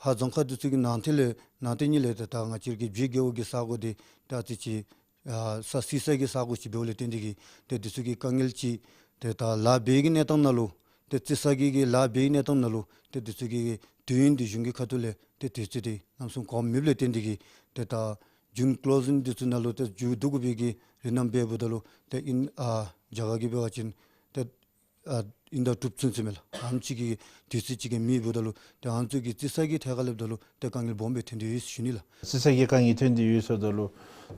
ཧཱ་རྫོང་ཁག་འདི་ཚུ་གི་ནང་ཏེ་ལས་ནང་ཏེ་ཉིད་ལས་ཏེ་ད་ང་བཅས་ཀྱི་བྱེས་རྒེད་འོག་གི་ས་གོ་འདི་ད་ཨ་ཙི་ཅིག་ཨ་ས་བསིལ་ས་གི་ས་གོ་ཅིག་འབདཝ་ལས་བརྟེན་ཏེ་གིས་ཏེ་འདི་ཚུ་གི་དཀའ་ངལ་ཅིག་ཏེ་ད་ལཱ་འབད་བའི་གནས་སྟངས་ནང་ལུ་ཏེ་རྩི་ས་གི་གི་ལཱ་འབད་བའི་གནས་སྟངས་ནང་ལུ་ཏེ་འདི་ཚུ་གི་དུས་ཡུན་འདི་གཞུང་གི་ཁ་ཐུག་ལས་ཏེ་དུས་ཚོད་འདི་ལམ་སང་གོ་མེདཔ་ལས་བརྟེན་ཏེ་གིས་ཏེ་ད་ཇུན་ཀློ་ཟིང་འདི་ཚུ་ནང་ལུ་ཏེ་མཇུག་བསྡུ་དགོ་པའི་གི་རིན་ནམ་འབད་འབདཝ་ད་ལུ་ཏེ་ཨིན་ཨ་རྒྱ་གར་གྱི་འབད་བ་ཅིན་ཏེ་ཨ་ཨིན་ཟླ་དྲུག་པ་ཚུན་ཚོད་མས་ལགས། ཨ་ནེམ་ཅིག་གི་དུས་ཚོད་ཅིག་གི་མེདཔ་འབདཝ་ད་ལུ་ཏེ་ཨ་ནི་ཚུ་གི་རྩི་ས་གི་ཐད་ཁར་སླབ་ད་ལུ་ཏེ་དཀའ་ངལ་སྦོམ་སྦེ་ཐོན་ཏེ་ཡོད་ཟེར་ཞུ་ནི་ལགས། རྩི་ས་གི་དཀའ་ངལ་ཐོན་ཏེ་ཡོད་ཟེརཝ་ད་ལུ་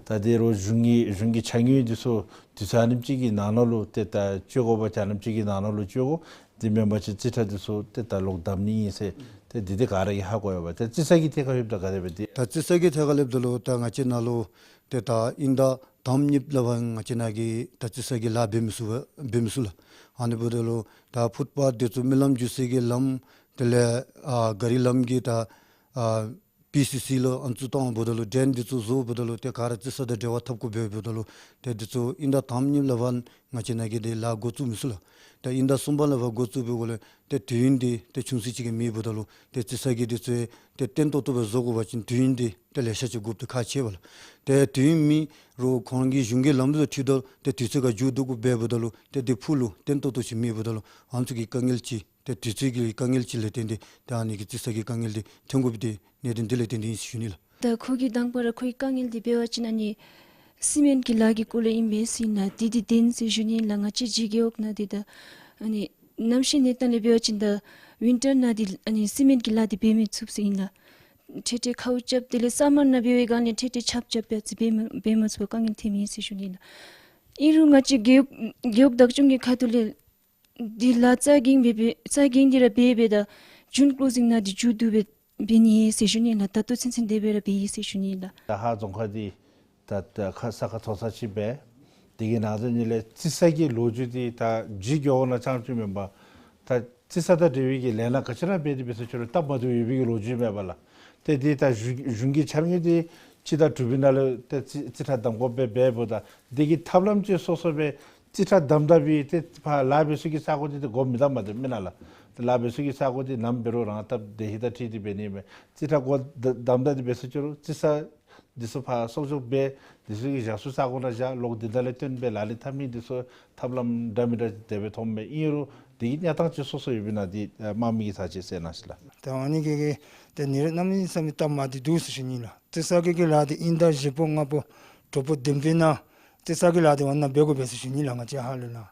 ད་དེ་རུང་གཞུང་གི་གཞུང་གི་ཕྱག་དངུལ་འདི་ཚུ་དུས་ཚོད་ཨ་ནེམ་ཅིག་གི་ནང་ན་ལུ་ཏེ་ད་སྤྱོད་དགོ་པ་ཅིན་ཨ་ནེམ་ཅིག་གི་ནང་ན་ལུ་སྤྱོད་དགོ། དེ་མེན་པ་ཅིན་རྩིས་ཁྲ་འདི་ཚུ་ཏེ་ད་ལོག་བདའ་ནི་ཨིན་ཟེར་ཏེ་འདི་ཏེ་ག་ར་གིས་ཧ་གོ་ཡོད་པ། ཏེ་རྩི་ས་གི་ཐད་ཁར་ལྷོདཔ་ད་ག་དེ་སྦེ་ཏེ། ད་རྩི་ས་གི་ཐད་ཁར་སླབ་ད་ལུ་ད་ང་བཅས་ནཱ་ལུ་ཏེ་ད་ཨིན་ཟླ་དང་པ་གཉིས་པ་ལས་ཕར་ང་བཅས་ནཱ་གིས་ད་རྩི་ས་གི་ལཱ་འབད་མི་ཚུགས་པ་འབད་མི་ཚུགས་ལགས། ཨ་ནི་འབདཝ་ད་ལུ་ད་ཕུཊ་པཱཐ་འདི་ཚུ་མི་ལམ་འགྱོ་སའི་གི་ལམ་དེ་ལས་ཨ་ག་རི་ལམ་གྱི་ད་ཨ་པི་སི་སི་ལོ་ཨ་ནི་ཚུ་བཏང་འབདཝ་ད་ལུ་ཌེན་འདི་ཚུ་བཟོ་འབདཝ་ད་ལུ་ཏེ་ག་ར་རྩི་ས་དང་འབྲེལ་བ་འཐབ་དགོཔ་འབདཝ་ད་ལུ་ཏེ་འདི་ཚུ་ཨིན་ཟླ་དང་པ་གཉིས་པ་ལས་ཕར་ང་བཅས་ནཱ་གིས་ཏེ་ལཱ་འགོ་བཙུགས་མི་ཚུགས་ལགས། ད་ཨིན་ཟླ་གསུམ་པ་ལས་ཕར་འགོ་བཙུགས་པའི་སྒང་ལས་ཏེ་དུས་ཡུན་འདི་ཏེ་ཆུང་སུ་ཅིག་གི་མེདཔ་འབདཝ་ད་ལུ་ཏེ་རྩི་ས་གི་འདི་ཚུ་ཏེ་བརྟན་ཏོག་ཏོ་སྦེ་བཟོ་དགོ་པ་ཅིན་དུས་ཡུན་འདི་ཏེ་ལེ་ཤ་ཅིག་དགོཔ་འདི་ཁག་ཆེ་བས་ལགས། ཏེ་དུས་ཡུན་མེད་རུང་ཁོང་གི་གཞུང་གི་ལམ་ལུགས་དང་འཁྲིལཝ་ད་ཏེ་དུས་ཚོད་ཁར་མཇུག་བསྡུ་དགོཔ་འབདཝ་ད་ལུ་ཏེ་འདི་ཕུགས་ལུ་བརྟན་ཏོག་ཏོ་ཅིག་མེདཔ་འབདཝ་ད་ལུ་ཨ་ནི་ཚུ་གི་དཀའ་ངལ་ཅིག་ཏེ་དུས་ཚོད་ཀྱི་དཀའ་ངལ་ཅིག་ལས་བརྟེན་ཏེ་ཏེ་ཨ་ནི་གི་རྩི་ས་གི་དཀའ་ངལ་འདི་ཐོན་དགོཔ་འདི་གནད་དོན་འདི་ལས་བརྟེན་ཏེ་ཨིན་ཟེར་ཞུ་ནི་ལགས། ད་ཁོ་གི་དང་པ་ར་ཁོ་གི་དཀའ་ངལ་འདི་འབད་བ་ཅིན་ཨ་ནི་སི་མེནཊ་གི་ལཱ་གི་སྐོར་ལས་ཨིན་པས་ཟེར་ཨིན་ལགས། འདི་འདི་བདེན་ཟེར་ཞུ་ནི་ཨིན་ལགས། ང་བཅས་བྱེས་རྒེད་འོག་ནང་འདི་ད་ཨ་ནི་གནམ་གཤིས་གནས་སྟངས་ལས་འབད་བ་ཅིན་ད་ཝིན་ཊར་ནང་འདི་ཨ་ནི་སི་མེནཊ་གི་ལཱ་འདི་འབད་མི་ཚུགས་ཟེར་ཨིན་ལགས། འཕྲལ་འཕྲལ་ཁཝ་རྐྱབ་དེ་ལས་སམ་མར་ནང་འབད་བའི་སྒང་ལས་འཕྲལ་འཕྲལ་ཆརཔ་རྐྱབ་པས་ཟེར་འབད་མ་འབད་མ་ཚུགས་པར་དཀའ་ངལ་ཐོནམ་ཨིན་ཟེར་ཞུ་ནི་ཨིན་ལགས། ཨིན་རུང་ང་བཅས་རྒེད་འོག་རྒེད་འོག་བདག་སྐྱོང་གི་ཁ་ཐུག་ལས་འདི་ལཱ་རྩ་འགེངས་འབད་འབད་རྩ་འགེངས་ཏེ་ར་འབད་འབདཝ་ད་ཇུན་ཀློ་ཟིང་ནང་འདི་མཇུག་བསྡུ་འབད་འབད་ནི་ཨིན་ཟེར་ཞུ་ནི་ཨིན་ལགས། ད་ལྟོ་ཚུན་ཚོད་དེ་སྦེ་ར་འབད་ཡི་ཟེར་ཞུ་ནི་ཨིན་ལགས། ད་ཧཱ་རྫོང་ཁག་འདི་ད་ད་ཁ་ས་ཁ་མཐོ་ས་ཅིག་སྦེ་དེ་གི་ནང་དོན་ཉིད་ལས་རྩི་ས་གི་ལོ་རྒྱུས་འདི་ད་བྱེས་རྒེད་འོག་ནང་རྐྱངམ་ཅིག་མེན་པར་ད་རྩི་ས་དང་འབྲེལ་བའི་གི་ལས་སྣ་ག་ཅི་ར་འབད་དེ་འབད་ས་ཅི་རུང་སྟབས་མ་བདེཝ་ཡོད་པའི་གི་ལོ་རྒྱུས་མས་པ་ལགས། ཏེ་འདི་ད་གཞུང་གཞུང་གི་ཕྱག་དངུལ་འདི་སྤྱི་ཟླ་དྲུག་པའི་ནང་ལུ་ཏེ་རྩི་རྩི་ཁྲ་བདམ་འགོ་འབད་འབདཝ་ད་འདི་གི་ཐབས་ལམ་ཅིག་སོ་སོ་སྦེ་རྩི་ཁྲ་བདམ་ད་འབད་ཏེ་ཕར་ལཱ་འབད་ས་གི་ས་གོ་འདི་ཏེ་སྒོ་མི་བསྡམ་པར་འདི་མེན་ན་ལགས། ཏེ་ལཱ་འབད་ས་གི་ས་གོ་འདི་ནམ་འབད་རུང་རང་སྟབས་བདེ་ཧིང་དང་འཁྲིལ་ཏེ་འབད་ནི་མས། རྩི་ཁྲ་སྒོ་བསྡམ་ད་འདི་འབད་ས་ཅི་རུང་རྩི་ས་འདི་ཚུ་ཕར་གསོག་འཇོག་འབད་འདི་ཚུ་གི་བཞག་ས་ས་གོ་ནང་བཞག་ལོག་འདི་དང་ལས་བརྟེན་སྦེ་ལག་ལེན་འཐབ་མི་འདི་ཚུ་ཐབས་ལམ་འདྲ་མི་འདྲ་དེ་སྦེ་མཐོངམ་མས། ཨིན་རུང་འདི་གི་གནས་སྟངས་ཅིག་སོ་སོ་ཡོདཔ་ཨིན་ན་འདི་དམངས་མི་གིས་ཚར་ཅིག་གསལ་གནང་ཤིག་ལགས། ད་ཨ་ནི་གི་གི་ཏེ་ཨ་ནི་ར་གནམ་མེད་ས་མེད་སྟབས་མ་བདེ་འདུག་ཟེར་ཞུ་ནི་ལགས། རྩི་ས་གི་གི་ལཱ་འདི་ཨིན་ཟླ་བཞི་པ་ལྔ་པ་དྲུག་པ་བདུན་པའི་ནང་རྩི་ས་གི་ལཱ་འདི་འོ་ན་འབད་དགོ་པས་ཟེར་ཞུ་ནི་ལགས། ང་བཅས་ཧཱ་ལུ་ནང་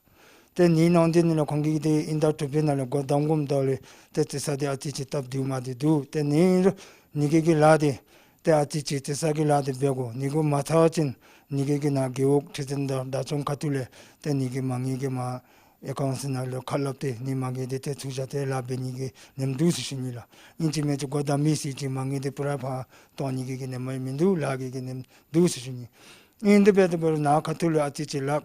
ཏེ་ཨ་ནི་ནང་འདི་ཨ་ནི་ལགས་ཁོང་གིས་ཏེ་ཨིན་ཟླ་དྲུག་པའི་ནང་ལས་སྒོ་བསྡམ་དགོཔ་ད་ལུ་ཏེ་རྩི་ས་འདི་ཨ་ཙི་ཅིག་སྟབས་བདེཝ་མ་བདེ་འདུག། ཏེ་ཨ་ནི་རུང་ཨ་ནི་གི་གི་ལཱ་འདི་ཏེ་ཨ་ཙི་ཅིག་རྩི་ས་གི་ལཱ་འདི་འབད་དགོ། ཨ་ནི་གུ་མ་ཚར་བ་ཅིན་ཨ་ནི་གི་གི་ནཱ་རྒེད་འོག་ཁྲི་འཛིན་དང་བདག་སྐྱོང་ཁ་ཐུག་ལས་ཏེ་ཨ་ནི་གི་མ་དངུལ་གྱི་མར་ཨེ་ཀའུནཊ་ནང་ལུ་ཁ་སླབ་སྟེ་ཨ་ནི་མ་དངུལ་འདི་ཏེ་ཚུར་བཞག་སྟེ་ལཱ་འབད་ནི་གི་ནེམ་འདུག་ཟེར་ཞུ་ནི་ལགས། ཨིན་ཅི་མིན་ཅི་སྒོ་བསྡམ་མི་ཟེར་ཅིག་མ་དངུལ་འདི་པུ་ར་ཕར་གཏང་ནི་གི་གི་ནེམ་མ་མིན་འདུག། ལཱ་གི་གི་ནེམ་འདུག་ཟེར་ཞུ་ནི། ཨིན་དེ་འབདཝ་ད་འབད་རུང་ནཱ་ཁ་ཐུག་ལུ་ཨ་ཙི་ཅིག་ལཱ་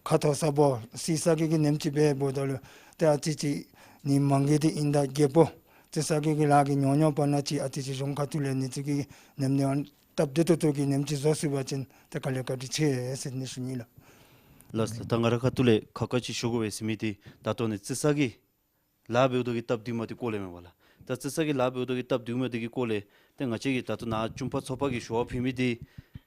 ཁག་མཐོ་ས་སྦེ་བསིལ་ས་གི་གི་ནེམ་ཅིག་འབད་འབདཝ་ད་ལུ་ཏེ་ཨ་ཙི་ཅིག་ཨ་ནི་མ་དངུལ་འདི་ཨིན་ཟླ་བརྒྱད་པ་རྩི་ས་གི་གི་ལཱ་གི་ཉོག་ཉོག་པ་ནང་ཅིག་ཨ་ཙི་ཅིག་གཞུང་ཁ་ཐུག་ལས་ཨ་ནི་ཚུ་གི་ནེམ་འདི་སྟབས་བདེ་ཏོག་ཏོ་གི་ནེམ་ཅིག་བཟོ་ཚུགས་པ་ཅིན་ཏེ་དཀའ་ལས་བཀའ་དྲིན་ཆེ་ཟེར་ནི་ཞུ་ནི་ལགས། ལགས་སོ་ལགས། ད་ང་རའི་ཁ་ཐུག་ལས་ཁག་ཁ་ཅིག་ཞུ་དགོ་པས་ཟེར་མི་འདི་ད་ལྟོ་ཨ་ནི་རྩི་ས་གི་ལཱ་འབདཝ་ད་གི་སྟབས་བདེཝ་མ་བདེ་སྐོར་ལས་མས་པ་ལགས། ད་རྩི་ས་གི་ལཱ་འབདཝ་ད་གི་སྟབས་བདེཝ་མ་བདེ་གི་སྐོར་ལས་ཏེ་ང་བཅས་ཀྱིས་ད་ལྟོ་ནཱ་ཅུང་པ་ཚོགས་པ་གིས་ཞུ་བ་ཕུལ་མི་འདི་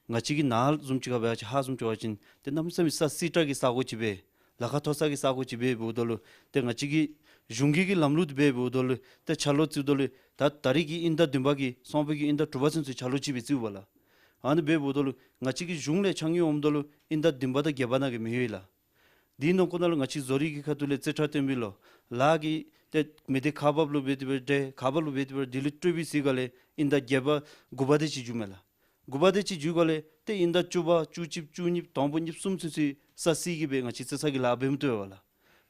ང་བཅས་ཀྱིས་ནཱ་བཟུམ་ཅིག་ཁར་འབད་བ་ཅིན་ཧཱ་བཟུམ་ཅིག་འབད་བ་ཅིན་ཏེ་གནམ་མེད་ས་མེད་ས་བསིལ་དྲགས་ཀྱི་ས་གོ་ཅིག་སྦེ་ལཱ་ཁག་མཐོ་ས་གི་ས་གོ་ཅིག་སྦེ་འབདཝ་ད་ལུ་ཏེ་ང་བཅས་ཀྱི་གཞུང་གི་གི་ལམ་ལུགས་འདི་སྦེ་འབདཝ་ད་ལུ་ཏེ་ཆར་ལོ་བརྩིཝ་ད་ལུ་ད་ད་རེས་ཀྱི་ཨིན་ཟླ་བདུན་པ་གི་སོང་བའི་གི་ཨིན་ཟླ་དྲུག་པ་ཚུན་ཚོད་ཆར་ལོ་ཅིག་སྦེ་བརྩིཝ་པ་ལགས། ཨ་ནི་སྦེ་འབདཝ་ད་ལུ་ང་བཅས་ཀྱི་གཞུང་ལས་ཕྱག་དངུལ་འོངམ་ད་ལུ་ཨིན་ཟླ་བདུན་པ་དང་བརྒྱད་པ་ནང་གི་མི་ཡོད་ལགས། དེའི་ནང་འཁོད་ནང་ལུ་ང་བཅས་བཟོ་རིག་གི་ཁ་ཐུག་ལས་རྩི་ཁྲ་བཏོན་མི་ལོ་ལཱ་གི་ཏེ་མི་སྡེ་ཁག་འབགཔ་ལུ་འབད་དེ་འབད་དེ་ཁག་འབགཔ་ལུ་འབད་དེ་འབད་དེ་ལུ་སྤྲོད་པའི་ཚེ་ག་ལས་ཨིན་ཟླ་བརྒྱད་པ་དགུ་པ་དེ་ཅིག་འགྱོཝ་མས་ལགས། དགུ་པ་དེ་ཅིག་འགྱོཝ་ལས་ཏེ་ཨིན་ཟླ་བཅུ་པ་བཅུ་གཅིག་བཅུ་གཉིས་དང་པོ་གཉིས་གསུམ་ཚུན་ཚོད་ས་བསིལ་གྱི་སྦེ་ང་བཅས་རྩི་ས་གི་ལཱ་འབད་མི་བཏུབ་པས་ལགས།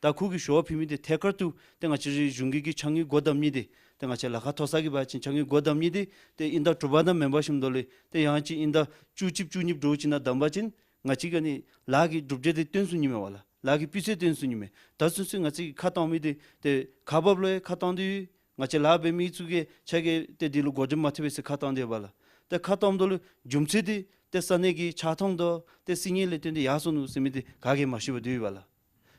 ད་ཁོ་གིས་ཞུ་བ་ཕུལ་མི་འདི་ཐད་ཀར་དུ་ཏེ་ང་བཅས་རའི་གཞུང་གི་གི་ཕྱགས་སྙིགས་སྒོ་བསྡམ་ནི་འདི་ཏེ་ང་བཅས་ལ་ཁག་མཐོ་ས་གི་འབད་བ་ཅིན་ཕྱགས་སྙིགས་སྒོ་བསྡམ་ནི་འདི་ཏེ་ཨིན་ཟླ་དྲུག་པ་ནང་མེན་པར་ཞིནམ་ད་ལུ་ཏེ་ཡང་ཅིན་ཨིན་ཟླ་བཅུ་གཅིག་བཅུ་གཉིས་དྲོ་ཅིག་ནང་བསྡམ་པ་ཅིན་ང་བཅས་ཀྱིས་ཨ་ནི་ལཱ་གི་གྲུབ་འབྲས་འདི་སྟོན་ཚུགས་ནི་མས་པ་ལགས། ལཱ་གི་སྤུས་ཚད་སྟོན་ཚུགས་ནི་མས། ད་ཚུན་ཚོད་ང་བཅས་ཀྱིས་ཁ་བཏང་མི་འདི་ཏེ་ཁག་འབགཔ་ལུ་ཡང་ཁ་བཏང་སྟེ་ཡོད། ང་བཅས་ལཱ་འབད་མི་ཚུ་གིས་ཕྱགས་སྙིགས་ཏེ་འདི་ལུ་བགོ་བཀྲམ་མ་ཐེབས་པས་ཟེར་ཁ་བཏང་སྟེ་ཡོད་པ་ལགས། ཏེ་ཁ་བཏངམ་ད་ལུ་རྒྱུ་མཚན་འདི་ཏེ་ས་གནས་ཀྱི་ཆགས་ཐང་དང་ཏེ་སིལ་སྙན་ལས་བརྟེན་ཏེ་ཡར་སོང་ནུག་ཟེར་མི་འདི་ག་གིས་ཡང་མ་ཤེས་པར་སྡོད་ཡོད་པ་ལགས།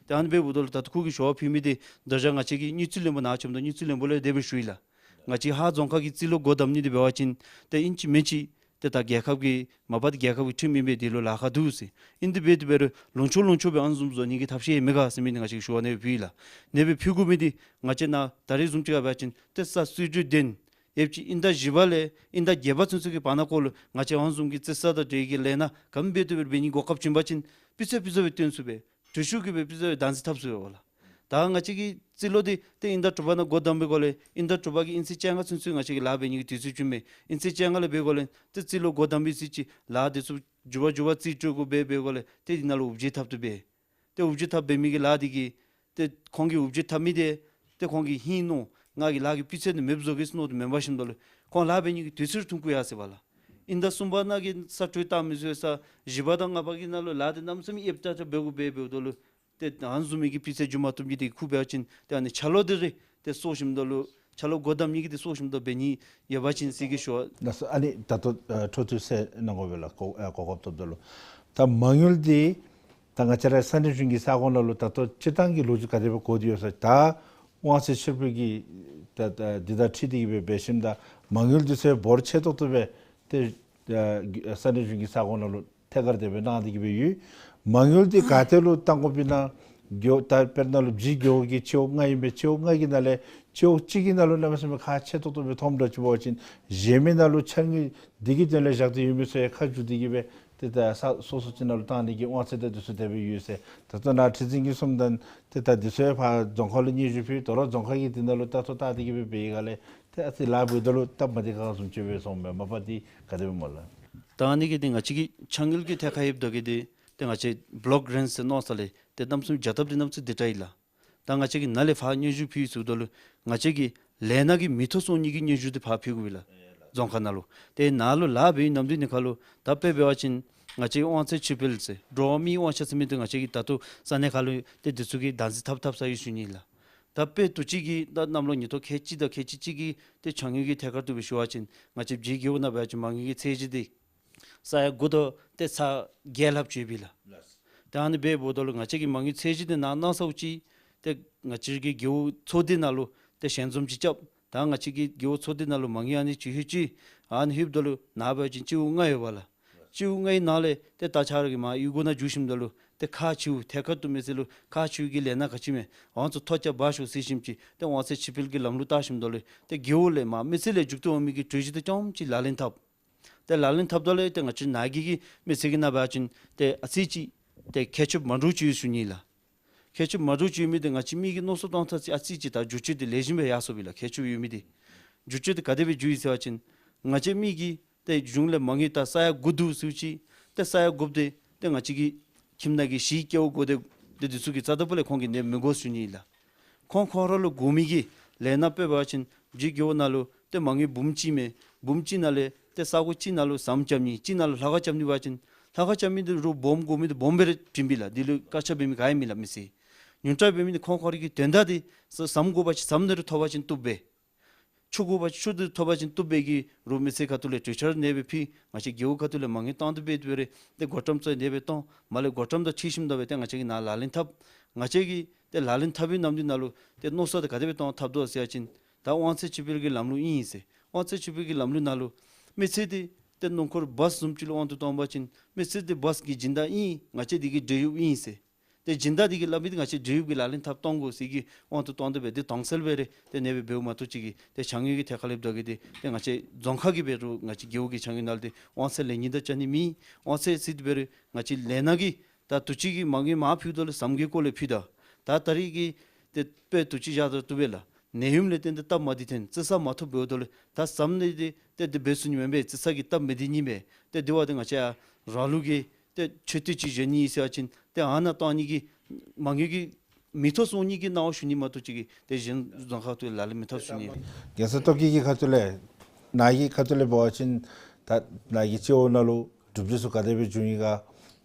ཏེ་ཨ་ནི་འབདཝ་ད་ལུ་ད་ལྟོ་ཁོ་གིས་ཞུ་བ་ཕུལ་མི་འདི་ད་ཅི་ང་བཅས་ཀྱིས་དངུལ་རྩིས་བློན་པོ་ནཱ་བྱོནམ་ད་དངུལ་རྩིས་བློན་པོ་ལུ་དེ་སྦེ་ཞུ་ཡི་ལགས། ང་བཅས་ཧཱ་རྫོང་ཁག་གི་རྩིས་ལོ་སྒོ་བསྡམ་ནི་འདི་འབད་བ་ཅིན་ཏེ་ཨིན་ཅི་མིན་ཅི་ཏེ་ད་རྒྱལ་ཁབ་ཀྱི་མ་པ་ཏེ་རྒྱལ་ཁབ་ཀྱི་ཁྲིམས་ཨིན་པས། འདི་ལུ་ལཱ་ཁག་འདུག་ཟེར། ཨིན་དེ་འབད་དེ་འབད་རུང་ལུང་ཕྱོགས་ལུང་ཕྱོགས་སྦེ་ཨ་ནི་བཟུམ་བཟོ་ནི་གི་ཐབས་ཤེས་མེད་ག་ཟེར་མི་འདི་ང་བཅས་ཞུ་བ་ཨ་ནི་སྦེ་ཕུལ་ཡི་ལགས། ཨ་ནི་སྦེ་ཕུལ་དགོ་མི་འདི་ང་བཅས་ནཱ་ད་རེས་བཟུམ་ཅིག་ཁར་འབད་བ་ཅིན་ཏེ་ས་རྩིས་སྤྲོད་ལྡན་ཡོདཔ་ཅིག་ཨིན་ཟླ་བཞི་པ་ལས་ཨིན་ཟླ་བརྒྱད་པ་ཚུན་ཚོད་ཀྱི་བར་ན་ཁོ་ལུ་ང་བཅས་ཨ་ནི་བཟུམ་གྱི་རྩིས་ས་དང་འབྲེལ་གྱི་ལས་སྣ་ག་དེ་སྦེ་འབད་དེ་འབད་རུང་འབད་ནི་གོ་སྐབས་བྱིན་པ་ཅིན་སྤུས་ཚད་སྤུས་ཚད་སྦེ་སྟོན་ཚུགས་པས། གྲོས་ཆོད་ཀྱིས་སྦེ་སྤུས་ཚད་སྦེ་བདག་འཛིན་འཐབ་ཚུགས་པས་པ་ལགས། ད་ང་བཅས་ཀྱི་རྩིས་ལོ་འདི་ཏེ་ཨིན་ཟླ་དྲུག་པ་ནང་སྒོ་བསྡམ་པའི་སྒོ་ལས་ཨིན་ཟླ་དྲུག་པ་གི་ཨིན་ཚེས་བཅོ་ལྔ་ཚུན་ཚོད་ང་བཅས་ཀྱིས་ལཱ་འབད་ནི་གི་དུས་ཚོད་བྱིན་མས། ཨིན་ཚེས་བཅོ་ལྔ་ལས་འབད་སྒོ་ལས་ཏེ་རྩིས་ལོ་སྒོ་བསྡམ་པའི་ཚེས་ཅིག་ལཱ་འདི་ཚུ་མགྱོགས་པ་མགྱོགས་པ་རྩིས་སྤྲོད་དགོ་པས། འབད་སྒོ་ལས་ཏེ་འདི་ནང་ལུ་འུབ་བརྗེད་འཐབ་སྟེ་འབད། ཏེ་འུབ་བརྗེད་འཐབ་འབད་མི་གི་ལཱ་འདི་གིས་ཏེ་ཁོང་གིས་འུབ་བརྗེད་འཐབ་མི་འདི་ཏེ་ཁོང་གིས་ཧིང་ནོ་ང་གིས་ལཱ་གི་སྤུས་ཚད་འདི་མེདཔ་བཟོ་གེ་ཟེར་མནོ་སྟེ་མེན་པར་ཞིནམ་ད་ལུ་ཁོང་ལཱ་འབད་ནི་གི་དུས་ཚོད་ཐུང་ཀུ་ཡར་སོ་ཡི་པ་ལགས། ཨིན་ཟླ་གསུམ་པ་ནང་གི་ས་འཕྲོ་བཏང་མི་ཚུ་ས་བཞི་པ་དང་ལྔ་པ་གི་ནང་ལུ་ལཱ་འདི་གནམ་མེད་ས་མེད་ཨེབ་ཏ་ཏ་འབད་དགོ་པས། འབདཝ་ད་ལུ་ཏེ་ཨ་ནི་བཟུམ་མའི་གི་སྤུས་ཚད་འགྱོ་མ་བཏུབ་ནི་འདི་ཁུ་འབད་བ་ཅིན་ཏེ་ཨ་ནི་ཆ་ལོག་འདི་རེ་ཏེ་སོར་ཞིནམ་ད་ལུ་ཆ་ལོག་སྒོ་བསྡམ་ནི་གི་འདི་སོར་ཞིནམ་ད་འབད་ནི་ཡོད་པ་ཅིན་ཟེར་གྱི་ཞུ་བ། ལགས་སོ། ཨ་ནི་ད་ལྟོ་ཨ་འཕྲོ་མཐུད་ཟེར་གནང་དགོ་པས་ལགས། གོ་ཨ་གོ་སྐབས་ཐོབ་ད་ལུ་ད་མ་དངུལ་འདི་ད་ང་བཅས་ར་ས་གནས་གཞུང་གི་ས་ཁོངས་ནང་ལུ་ད་ལྟོ་སྤྱིར་བཏང་གི་ལོ་རྒྱུས་ག་དེ་སྦེ་གོ་སྟེ་ཡོད་ས། ད་དབང་ཚད་ཕྱིར་སྤེལ་གྱི་ད་ད་འདི་དང་འཁྲིལ་ཏེ་གི་སྦེ་འབད་ཞིནམ་ད་མ་དངུལ་འདི་ཚུ་འབོར་ཆེ་ཏོག་ཏོ་སྦེ་ཏེ་ཨ་ས་གནས་གཞུང་གི་ས་ཁོངས་ནང་ལུ་ཐད་ཀར་དེ་སྦེ་གནང་སྟེ་གི་སྦེ་ཡོད། མ་དངུལ་འདི་ག་ཏེ་ལུ་བཏང་དགོཔ་ཨིན་ན་རྒེད་ད་དཔེར་ན་ལུ་བཞི་རྒེད་འོག་གི་སྤྱི་འོག་ལྔ་ཨིན་པས། སྤྱི་འོག་ལྔ་གི་ནང་ལས་སྤྱི་འོག་གཅིག་གི་ནང་ལུ་གནམ་མེད་ས་མེད་ཁག་ཆེ་ཏོག་ཏོ་སྦེ་མཐོངམ་འདྲཝ་ཅིག་འབད་བ་ཅིན་གཞན་མི་ནང་ལུ་འཆར་དངུལ་འདི་གི་དོན་ལས་བཞག་སྟེ་ཡོད་མི་ཚུ་ཡང་ཁ་མཇུག་འདི་གིས་སྦེ་ཏེ་ད་ས་སོ་སོ་ཅིག་ནང་ལུ་བཏང་ནི་གི་དབང་ཚད་དང་འདི་ཚུ་དེ་སྦེ་ཡོད་ཟེར། ད་ལྟོ་ནཱ་ཁྲི་འཛིན་གྱིས་གསུངམ་ད་ཏེ་ད་འདི་ཚུ་ཡང་ཕར་རྫོང་ཁག་ལུ་སྙན་ཞུ་ཕུལ། དོ་རུང་རྫོང་ཁག་གིས་འདི་ནང་ལུ་ལྟ་རྟོག་བལྟ་སྟེ་གི་སྦེ་འབད་བའི་སྒང་ལས་ཏེ་ཨ་ཙི་ལཱ་འབདཝ་ད་ལུ་སྟབས་མ་བདེ་ཁག་བཟུམ་ཅིག་སྦེ་སོང་མས། མ་པ་འདི་ག་དེ་སྦེ་སྨོ་ལགས། ད་ཨ་ནི་གི་འདི་ང་བཅས་ཀྱི་ཕྱགས་སྙིགས་ཀྱི་ཐད་ཁར་ཡོདཔ་ད་གི་འདི་ཏེ་ང་བཅས་བློག་རེནཊ་ཟེར་མནོ་ས་ལས་ཏེ་གནམ་མེད་ས་མེད་བྱ་ཐབས་འདི་གནམ་མེད་ས་མེད་འདི་དྲག་ཡི་ལགས། ད་ང་བཅས་ཀྱིས་ནཱ་ལས་ཕར་སྙན་ཞུ་ཕུལ་ཚུགསཔ་ད་ལུ་ང་བཅས་ཀྱི་ལས་སྣ་གི་མིང་ཐོ་སོར་ནི་གི་སྙན་ཞུ་འདི་ཕར་ཕུལ་དགོ་པས་ལགས། རྫོང་ཁག་ནང་ལུ་ཏེ་ནཱ་ལུ་ལཱ་འབད་བའི་ནམ་དུས་ནི་ཁར་ལུ་ད་དཔེ་འབད་བ་ཅིན་ང་བཅས་དབང་ཚད་ཕྱིར་སྤེལ་ཟེར་འགྲོ་བ་མིའི་དབང་ཆ་ཟེར་མི་འདི་ང་བཅས་ཀྱིས་ད་ལྟོ་ས་གནས་ཁར་ལུ་ཏེ་འདི་ཚུ་གི་བདག་འཛིན་འཐབ་འཐབ་ས་ཡོད་ཞུ་ནི་ལགས། ད་དཔེ་དུས་ཅི་གི་ད་གནམ་ལོ་ཉིས་སྟོང་ཁལ་གཅིག་དང་ཁལ་གཅིག་གཅིག་གི་ཏེ་ཕྱགས་སྙིགས་ཀྱི་ཐད་ཁར་དུ་སྦེ་ཞུ་བ་ཅིན་ང་བཅས་བཞི་རྒེད་འོག་ནང་འབད་བ་ཅིན་མ་དངུལ་གྱི་ཚད་གཞི་འདི་ས་ཡ་དགུ་དང་ཏེ་ས་བརྒྱད་ལྷགཔ་ཅིག་ཡོད་པས་ལགས། ལགས། ཏེ་ཨ་ནི་འབདཝ་ད་ལུ་ང་བཅས་ཀྱིས་མ་དངུལ་ཚད་གཞི་འདི་ནང་གནང་ཚརཝ་ཅིག་ཏེ་ང་བཅས་ཀྱི་རྒེད་འོག་ཚོགས་སྡེ་ནང་ལུ་ཏེ་ཞལ་འཛོམས་ཅིག་རྐྱབ། ད་ང་བཅས་ཀྱི་རྒེད་འོག་ཚོགས་སྡེ་ནང་ལུ་མ་དངུལ་ཨ་ནི་ཅིག་ལྷོད་ཅི། ཨ་ནི་ལྷོདཔ་ད་ལུ་ནཱ་འབད་བ་ཅིན་སྤྱི་འོག་ལྔ་ཡོད་པས་ལགས། སྤྱི་འོག་ལྔའི་ནང་ལས་ཏེ་ད་ཆ་ར་གི་མར་གཡུས་སྒོ་ནང་འགྱོ་ཞིནམ་ད་ལུ་ཏེ་ཁག་ཆེཝ་ཐད་ཀར་དུ་མི་སེར་ལུ་ཁག་ཆེཝ་གི་ལས་སྣ་ག་ཅི་མས་ཨ་ནི་ཚུ་ཐོ་རྐྱབ་འབག་ཤོག་ཟེར་ཞིནམ་ཅིག་ཏེ་དབང་ཚད་ཕྱིར་སྤེལ་གྱི་ལམ་ལུགས་བཏགས་ཞིནམ་ད་ལུ་ཏེ་རྒེད་འོག་ལས་མར་མི་སེར་ལས་མཇུག་བསྡུ་འོང་མི་གི་གྲོས་གཞི་འདི་རྐྱངམ་ཅིག་ལག་ལེན་འཐབ། ཏེ་ལག་ལེན་འཐབ་ད་ལས་ཏེ་ང་བཅས་ནཱ་གི་གི་མི་སེར་གྱི་ནང་འབད་བ་ཅིན་ཏེ་ཨ་ཙི་ཅིག་ཏེ་མཁས་མཆོག་མ་འདྲཝ་ཅིག་ཡོད་ཞུ་ནི་ལགས། མཁས་མཆོག་མ་འདྲཝ་ཅིག་ཡོད་མི་འདི་ང་བཅས་མི་གི་མནོ་བསམ་གཏང་ཐངས་ཅིག་ཨ་ཙི་ཅིག་ད་བསྒྱུར་བཅོས་འདི་ལེགས་ཤོམ་སྦེ་ཡར་སོང་པས་ལགས། མཁས་མཆོག་ཡོད་མི་འདི་བསྒྱུར་བཅོས་འདི་ག་དེ་སྦེ་བསྒྱུར་ཡི་ཟེར་བ་ཅིན་ང་བཅས་མི་གིས་ཏེ་གཞུང་ལས་མ་དངུལ་ད་ས་ཡ་དགུ་འདུག་ཟེརཝ་ཅིག་ཏེ་ས་ཡ་དགུ་འདི་ཏེ་ང་བཅས་ཀྱི་ཁྱིམ་ནང་གི་གཞིས་སྐྱེ་བོ་དགོ་སྟེ་ཏེ་འདི་ཚུ་གིས་རྩ་དང་པོ་ལས་ཁོང་གིས་ནི་མི་དགོ་ཞུ་ནི་ལགས། ཁོང་ཁོང་ར་ལུ་དགོ་མི་གི་ལས་སྣ་དཔེ་འབད་བ་ཅིན་བཞི་རྒེད་འོག་ནང་ལུ་ཏེ་མ་དངུལ་འབུམ་གཅིག་མས། འབུམ་གཅིག་ནང་ལས་ཏེ་ས་གོ་གཅིག་ནང་ལུ་ཟམ་རྐྱབ་ནི་གཅིག་ནང་ལུ་ལྷ་ཁང་རྐྱབ་ནི་འབད་བ་ཅིན་ལྷ་ཁང་རྐྱབ་མི་འདི་རུང་སྦོམ་དགོ་མི་འདི་སྦོམ་སྦེ་ར་བྱིན་པས་ལགས། འདི་ལུ་བཀག་ཆ་འབད་མི་ག་ཡང་མེད་ལགས་མི་སེར། ཉུང་དྲགས་འབད་མི་འདི་ཁོང་ཁོང་རའི་གི་དོན་དག་འདི་ཟ་ཟམ་དགོ་པ་ཅིན་ཟམ་འདི་རུང་ཐོབ་པ་ཅིན་བཏུབ་པས། ཆུ་དགོ་པ་ཆུ་འདི་ཐོབ་པ་ཅིན་བཏུབ་པས་གི་རུང་མི་སེར་ཁ་ཐུག་ལས་གྲོས་འཆར་ཨ་ནེ་སྦེ་ཕུལ། ང་བཅས་རྒེད་འོག་ཁ་ཐུག་ལས་མ་དངུལ་བཏང་སྟེ་འབད་འབད་རུང་ཏེ་བགོ་བཀྲམ་ཚུ་ཨ་ནེ་སྦེ་གཏང་། མར་ལས་བགོ་བཀྲམ་དང་འཁྲིལ་ཞིནམ་ད་སྦེ་ཏེ་ང་བཅས་ཀྱིས་ནཱ་ལག་ལེན་འཐབ། ང་བཅས་ཀྱིས་ཏེ་ལག་ལེན་འཐབ་པའི་ནམ་དུས་ནང་ལུ་ཏེ་མནོ་བསམ་འདི་ག་དེ་སྦེ་གཏང་འཐབ་དོ་ཟེར་བ་ཅིན་ད་དབང་ཚད་ཕྱིར་སྤེལ་གྱི་ལམ་ལུགས་ཨིན་ཟེར། དབང་ཚད་ཕྱིར་སྤེལ་གྱི་ལམ་ལུགས་ནང་ལུ་མི་སེར་འདི་ཏེ་སྣུམ་འཁོར་བཱས་བཟུམ་ཅིག་ལུ་དབང་དུ་བཏང་པ་ཅིན་མི་སེར་འདི་བཱས་ཀྱི་སྦྱིན་བདག་ཨིན། ང་བཅས་འདི་གི་འབྲེལ་ཡོད་ཨིན་ཟེར། ཏེ་སྦྱིན་བདག་འདི་གིས་སླབ་མི་འདི་ང་བཅས་འབྲེལ་ཡོད་ཀྱི་ལག་ལེན་འཐབ་གཏང་དགོ་ཟེར་གྱི་དབང་དུ་བཏང་སྟེ་སྦེ་འདི་དྭངས་གསལ་སྦེ་ར་ཏེ་ཨ་ནེ་སྦེ་འབདཝ་མ་གཏོགས་ཅིག་གིས་ཏེ་ཕྱགས་སྙིགས་ཀྱི་ཐད་ཁར་ལྷོདཔ་ད་གི་འདི་ཏེ་ང་བཅས་རྫོང་ཁག་གི་འབད་རུང་ང་བཅས་རྒེད་འོག་གི་ཕྱགས་སྙིགས་ནང་ལུ་ཏེ་དབང་ཚད་ལེན་ནི་དང་བཅའ་ནི་མེད། དབང་ཚད་ཟེར་དེ་འབད་རུང་ང་བཅས་ལས་སྣ་གི་ད་དུས་ཅི་གི་མ་དངུལ་མར་ཕུལཝ་ད་ལུ་ཟམ་གྱི་སྐོར་ལས་ཕུལ་ད། ད་ད་རེས་ཀྱི་ཏེ་དཔེ་དུས་ཅི་བཞག་ད་བཏུབ་པས་ལགས། ནད་ཡམས་ལས་བརྟེན་ཏེ་སྟབས་མ་བདེ་ཐོན་རྩི་ས་མ་ཐོབ་འབདཝ་ད་ལུ་ད་ཟམ་ཨ་ནེ་འདི་ཏེ་འདི་འབད་ཚུགས་ནི་མེན་པས། རྩི་ས་གི་སྟབས་མི་བདེ་ནི་མས། ཏེ་དེ་བ་ཏེ་ང་བཅས་ཡང་རང་ལུགས་ཀྱི་ཏེ་མཆོད་རྟེན་ཅིག་བཞེངས་ནི་ཨིན་ཟེར་བ་ཅིན་ཏེ་ཨ་ནཱ་གཏང་ནི་གི་མ་དངུལ་གྱི་ མི་ཐོབ་སོང་ནི་གི་གནང་བ་ཞུ་ནི་མ་གཏོགས་ཅིག་གིས་ཏེ་གཞན་རྫོང་ཁག་ཏུ་ལག་ལེན་མི་འཐབ་ཞུ་ནི། རྒྱལ་ས་ཏོག་དཀྱིལ་གྱི་ཁ་ཐུག་ལས་ནཱ་གི་ཁ་ཐུག་ལས་འབད་བ་ཅིན་ད་ནཱ་གི་སྤྱི་འོག་ནང་ལུ་གྲུབ་འབྲས་ཚུ་ག་དེ་སྦེ་བྱུང་ཡི་ག།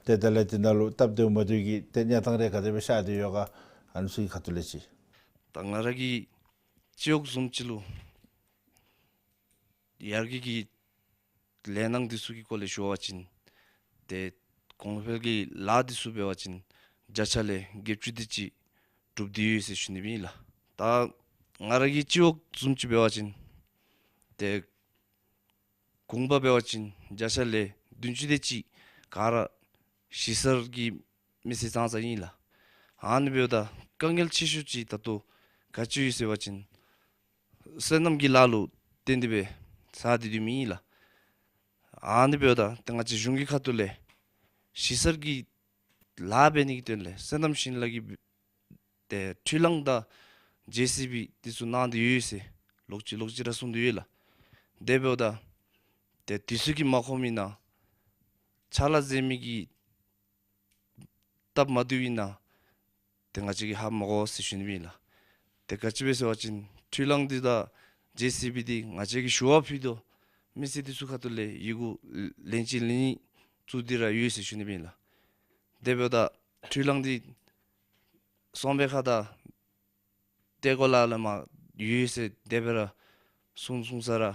ཏེ་དེ་ལས་དེ་ནང་ལུ་སྟབས་བདེཝ་མ་བདེཝ་གི་ཏེ་གནས་སྟངས་རེ་ག་དེ་སྦེ་ཤར་ཏེ་ཡོད་ག། ཨ་ནི་ཚུ་གི་ཁ་ཐུག་ལས་ཅིག། ད་ང་ར་གི་སྤྱི་འོག་བཟུམ་ཅིག་ལུ་ཡར་རྒྱས་ཀྱི་ལས་སྣང་འདི་ཚུ་གི་སྐོར་ལས་ཞུ་བ་ཅིན་ཏེ་གོང་འཕེལ་གྱི་ལཱ་འདི་ཚུ་འབད་བ་ཅིན་བརྒྱ་ཆ་ལས་བརྒྱད་ཅུ་དེ་ཅིག་གྲུབ་སྟེ་ཡོད་ཟེར་ཞུ་ནི་ཨིན་ལགས། ད་ང་ར་གི་སྤྱི་འོག་བཟུམ་ཅིག་འབད་བ་ཅིན་ཏེ་གུང་པ་འབད་བ་ཅིན་བརྒྱ་ཆ་ལས་བདུན་ཅུ་དེ་ཅིག་ག་ར་གཞིས་གསར་གྱི་མི་སེར་ཙང་ཙང་ཨིན་ལགས། ཨ་ནི་འབདཝ་ད་དཀའ་ངལ་ཆེ་ཤོས་ཅིག་ད་ལྟོ་ག་ཅི་ཡོད་ཟེར་བ་ཅིན་སོ་ནམ་གྱི་ལཱ་ལུ་བརྟེན་ཏེ་སྦེ་ཟ་སྟེ་སྡོད་མི་ཨིན་ལགས། ཨ་ནི་འབདཝ་ད་ཏེ་ང་བཅས་གཞུང་གི་ཁ་ཐུག་ལས་གཞིས་གསར་གྱི་ལཱ་འབད་ནི་གི་དོན་ལས་སོ་ནམ་ཞིང་ལཱ་གི་ཏེ་འཕྲུལ་གླང་དང་ཇེ་སི་བི་འདི་ཚུ་གནང་སྟེ་ཡོད་ཟེར་ལོག་ཅི་ལོག་ཅི་ར་གསུངས་ཏེ་ཡོད་ལགས། དེ་འབདཝ་ད་ཏེ་དུས་ཚོད་ཀྱིས་མ་ཁོམ་ཨིན་ན་ཕྱག་ལཱ་མཛད་མི་གི་སྟབས་མ་བདེཝ་ཨིན་ན་ཏེ་ང་བཅས་ཀྱིས་ཧ་མ་གོ་ཟེར་ཞུ་ནི་ཨིན་ལགས། ཏེ་ག་ཅི་སྦེ་ཟེར་བ་ཅིན་འཕྲུལ་གླང་འདི་དང་ཇེ་སི་བི་འདི་ང་བཅས་ཀྱིས་ཞུ་བ་ཕུལ་དོ། མི་སེར་འདི་ཚུ་ཁ་ཐུག་ལས་ཡི་གུ་ལན་གཅིག་ལན་གཉིས་བཙུགས་ཏེ་ར་ཡོད་ཟེར་ཞུ་ནི་ཨིན་ལགས། དེ་འབདཝ་ད་འཕྲུལ་གླང་འདི་སོང་པའི་ཁར་ད་ཏེ་གོ་ལ་ལས་མར་ཡོད་ཟེར་དེ་སྦེ་ར་གསུང་གསུང་ས་ར་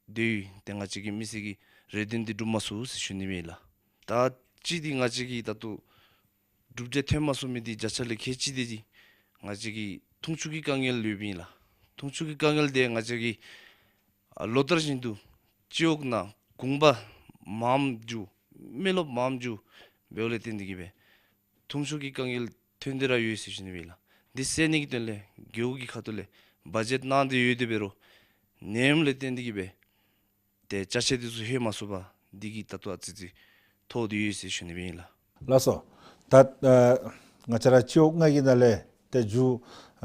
དེ་ཡོད། ཏེ་ང་བཅས་ཀྱི་མི་སེར་གྱི་རེ་འདུན་འདི་འགྲུབ་མ་ཚུགས་ཟེར་ཞུ་ནི་ཨིན་ལགས། ད་ཅི་འདི་ང་བཅས་ཀྱི་ད་ལྟོ་གྲུབ་འབྲས་ཐོན་མ་ཚུགས་མི་འདི་བརྒྱ་ཆ་ལས་ཁལ་གཅིག་དེ་ཅིག་ང་བཅས་ཀྱི་འཐུང་ཆུ་གི་དཀའ་ངལ་ཡོདཔ་ཨིན་ལགས། འཐུང་ཆུ་གི་དཀའ་ངལ་འདི་ང་བཅས་ཀྱི་ཨ་ལོ་ལྟར་བཞིན་དུ་སྤྱི་འོག་ནང་གུང་པ་མངམ་འགྱོ་མི་རློབས་མངམ་འགྱོ་འབདཝ་ལས་བརྟེན་ཏེ་གིས་སྦེ་འཐུང་ཆུ་གི་དཀའ་ངལ་ཐོན་ཏེ་ར་ཡོད་ཟེར་ཞུ་ནི་ཨིན་ལགས། འདི་སེལ་ནི་གི་དོན་ལས་རྒེད་འོག་གི་ཁ་ཐུག་ལས་བ་ཇེཊ་གནང་སྟེ་ཡོད་དེ་འབད་རུང་ནད་ཡམས་ལས་བརྟེན་ཏེ་གིས་སྦེ་ཏེ་ཅ་ཆས་འདི་ཚུ་ལྷོད་མ་ཚུགས་པར་འདི་གིས་ད་ལྟོ་ཨ་ཙི་ཅིག་ཐོགས་ཏེ་ཡོད་ཟེར་ཞུ་ནི་ཨིན་ལགས། ལགས་སོ། ད་ཨ་ང་བཅས་ར་སྤྱི་འོག་ལྔ་གི་ནང་ལས་ཏེ་མཇུག་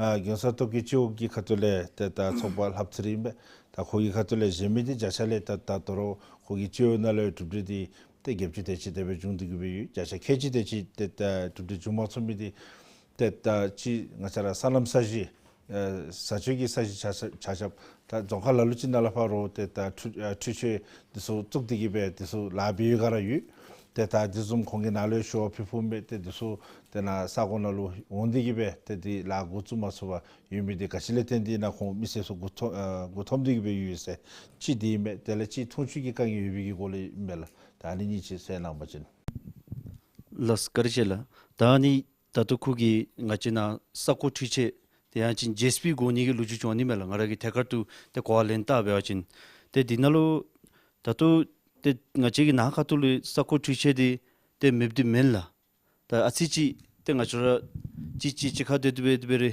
ཨ་གྱོན་ས་སྟོབས་ཀྱི་སྤྱི་འོག་གི་ཁ་ཐུག་ལས་ཏེ་ད་ཚོགས་པ་ལྷབ་ཚུ་ར་ཨིན་པས། ད་ཁོ་གི་ཁ་ཐུག་ལས་གཞན་མི་འདི་བརྒྱ་ཆ་ལས་ད་ད་ད་རུང་ཁོ་གི་སྤྱི་འོག་ནང་ལས་གྲུབ་འབྲས་འདི་ཏེ་བརྒྱད་ཅུ་དེ་ཅིག་དེ་སྦེ་བྱུང་སྟེ་གིས་སྦེ་ཡོད། བརྒྱ་ཆ་ཁལ་གཅིག་དེ་ཅིག་ཏེ་ད་གྲུབ་འབྲས་བྱུང་མ་ཚུགས་མི་འདི་ཏེ་ད་ཅི་ང་བཅས་ར་སོ་ནམ་ས་གཞི་ཨེ་བཟའ་སྤྱོད་ཀྱི་ས་གཞི་ཆ་ཆ་ཆ་ཁྱབ་ད་རྫོང་ཁག་ལ་ལུ་ཅིག་ནང་ལས་ཕར་ཏེ་ད་འཕྲུལ་ཨེ་འཕྲུལ་ཆས་འདི་ཚུ་བཙུགས་ཏེ་གིས་སྦེ་འདི་ཚུ་ལཱ་འབད་ཡོད་ག་ར་ཡོད། ཏེ་ད་འདི་བཟུམ་ཁོང་གི་ནང་ལུ་ཞུ་བ་ཕུལ་ཕུལཝ་མས། ཏེ་འདི་ཚུ་ཏེ་ནཱ་ས་གོ་ནང་ལུ་འོང་སྟེ་གིས་སྦེ་ཏེ་འདི་ལཱ་འགོ་བཙུགས་མ་ཚུགས་པར་ཡོད་མི་འདི་ག་ཅི་ལས་བརྟེན་ཏེ་ཨིན་ན་ཁོང་མི་སེར་ཚུ་མགུ་འཐོམ་ཨེ་མགུ་འཐོམ་སྟེ་གིས་སྦེ་ཡོད་ཟེར་གཅིག་འདི་ཨིན་མས། དེ་ལས་གཅིག་འཐུང་ཆུ་གི་དཀའ་ངལ་ཡོད་པའི་གི་སྐོར་ལས་ཨིན་མས་ལགས། ད་ཨ་ནི་གཉིས་ཅིག་གསལ་གནང་པ་ཅིན། ལགས་སོ་བཀའ་དྲིན་ཆེ་ལགས། ད་ཨ་ནི་ད་ལྟོ་ཁོ་གིས་ང་བཅས་ནཱ་ས་རྐོ་འཕྲུལ་ཆས་དེ་ཡང་ཅིན་ཇེ་སི་བི་དགོ་ནི་གི་ལོ་རྒྱུས་བྱུང་ནི་མས་ལགས། ང་ར་གིས་ཐད་ཀར་དུ་ཏེ་གོ་བ་ལེན་བལྟ་འབད་བ་ཅིན་ཏེ་འདི་ནང་ལུ་ད་ལྟོ་ཏེ་ང་བཅས་ཀྱི་ནཱ་ཁ་ཐུག་ལུ་ས་རྐོ་འཕྲུལ་ཆས་འདི་ཏེ་མེདཔ་འདི་མེན་ལགས། ད་ཨ་ཙི་ཅིག་ཏེ་ང་བཅས་ར་ཅིག་ཅིག་ཅིག་ཁར་སྡོད་དེ་སྦེ་དེ་སྦེ་ར་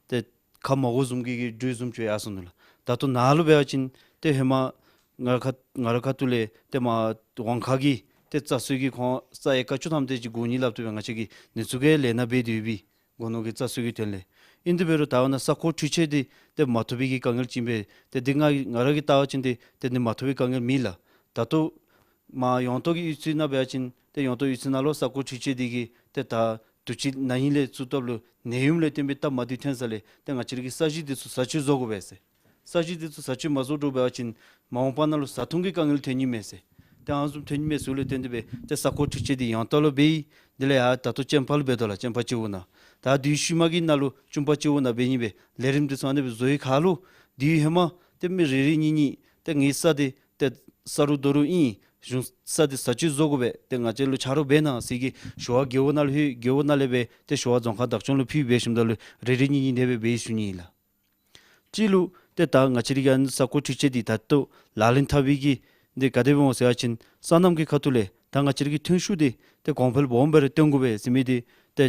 ཏེ་ཁ་མ་གོ་བཟུམ་གྱི་གི་འགྱོ་བཟུམ་ཅིག་ཡར་སོང་ནུག་ལགས། ད་ལྟོ་ནཱ་ལུ་འབད་བ་ཅིན་ཏེ་ཧེ་མ་ང་ཁ་ང་ར་ཁ་ཐུག་ལས་ཏེ་མར་ཝང་ཁ་གི་ཏེ་རྩྭ་སོན་གྱི་ཁོང་རྩྭ་ཨེ་ཀར་བཅུ་ཐམ་དེ་ཅིག་དགོ་ནི་སླབ་སྟེ་སྦེ་ང་བཅས་ཀྱིས་ཨ་ནི་ཚུ་གི་ལས་སྣ་འབད་དེ་ཡོད་པའི་སྒོ་ནོར་གྱི་རྩྭ་སོན་གྱི་དོན་ལས། ཨིན་དེ་འབད་རུང་ད་འོ་ན་ས་རྐོ་འཕྲུལ་ཆས་འདི་ཏེ་མ་ཐོབ་པའི་གི་དཀའ་ངལ་ཅིག་ཨིན་པས། ཏེ་འདི་ང་ང་ར་གིས་བལྟ་བ་ཅིན་ཏེ་ཏེ་འདི་མ་ཐོབ་པའི་དཀའ་ངལ་མེད་ལགས། ད་ལྟོ་མར་ཡོངས་གཏོགས་ཀྱི་གཡུས་ཚན་ནང་འབད་བ་ཅིན་ཏེ་ཡོངས་གཏོགས་གཡུས་ཚན་ནང་ལུ་ས་རྐོ་འཕྲུལ་ཆས་འདི་གིས་ཏེ་ད་དུས་ཅི་ན་ཧིང་ལས་ཚུར་བཏབ་ལུ་ནད་ཡམས་ལས་བརྟེན་པའི་སྟབས་མ་བདེཝ་ཐོན་ས་ལས་ཏེ་ང་བཅས་ར་གི་ས་གཞི་འདི་ཚུ་བཟའ་སྤྱོད་བཟོ་དགོ་པས་ཟེར། ས་གཞི་འདི་ཚུ་བཟའ་སྤྱོད་མ་བཟོ་དོ་འབད་བ་ཅིན་མ་འོངས་པ་ནང་ལུ་བཟའ་འཐུང་གི་དཀའ་ངལ་ཐོན་ནི་མས་ཟེར། ཏེ་ཨ་ནི་བཟུམ་ཐོན་ནི་མས་ཟེར་ལས་བརྟེན་ཏེ་སྦེ་ཏེ་ས་རྐོ་འཕྲུལ་ཆས་འདི་ཡང་ལྟ་ལུ་འབད་ཡི། དེ་ལས་ཡར་ད་ལྟོ་གཅན་པ་ལུ་འབད་དོ་ལགས། གཅན་པ་སྤྱི་འོག་ནང་། ད་དུས་ཤུལ་མ་གི་ནང་ལུ་གཅན་པ་སྤྱི་འོག་ནང་འབད་ནི་སྦེ་ལས་རིམ་འདི་ཚུ་ཨ་ནི་སྦེ་བཟོ་ཡི་ཁར་ལུ་དུས་ཧེ་མ་ཏེ་མི་རེ་རེ་གཉིས་གཉིས་ཏེ་ངེའི་ས་འདི་ཏེ་ས་རུ་རྡོ་རུ་ཨིན། གཞུང་ས་འདི་བཟའ་སྤྱོད་བཟོ་དགོ་པས། ཏེ་ང་བཅས་ལུ་ཆ་རོགས་འབད་གནང་ཟེར་གྱི་ཞུ་བ་རྒེད་འོག་ནང་ལུ་ཕུལ། རྒེད་འོག་ནང་ལས་སྦེ་ཏེ་ཞུ་བ་རྫོང་ཁག་བདག་སྐྱོང་ལུ་ཕུལ་འབད་ཞིནམ་ད་ལུ་རེ་རེ་གཉིས་གཉིས་དེ་སྦེ་འབད་ཞུ་ནི་ཨིན་ལགས། གཅིག་ལུ་ཏེ་ད་ང་བཅས་ར་གི་ཨ་ནི་ས་རྐོ་འཕྲུལ་ཆས་འདི་ད་ལྟོ་ལག་ལེན་འཐབ་པའི་གི་འདི་ག་དེ་སྦེ་འོང་ཟེར་བ་ཅིན་སོ་ནམ་གྱི་ཁ་ཐུག་ལས་ད་ང་བཅས་ར་གི་ཐོན་ཤུགས་འདི་ཏེ་གོང་འཕེལ་སྦོམ་སྦེ་ར་བཏོན་དགོ་པས་ཟེར་མི་འདི་ཏེ་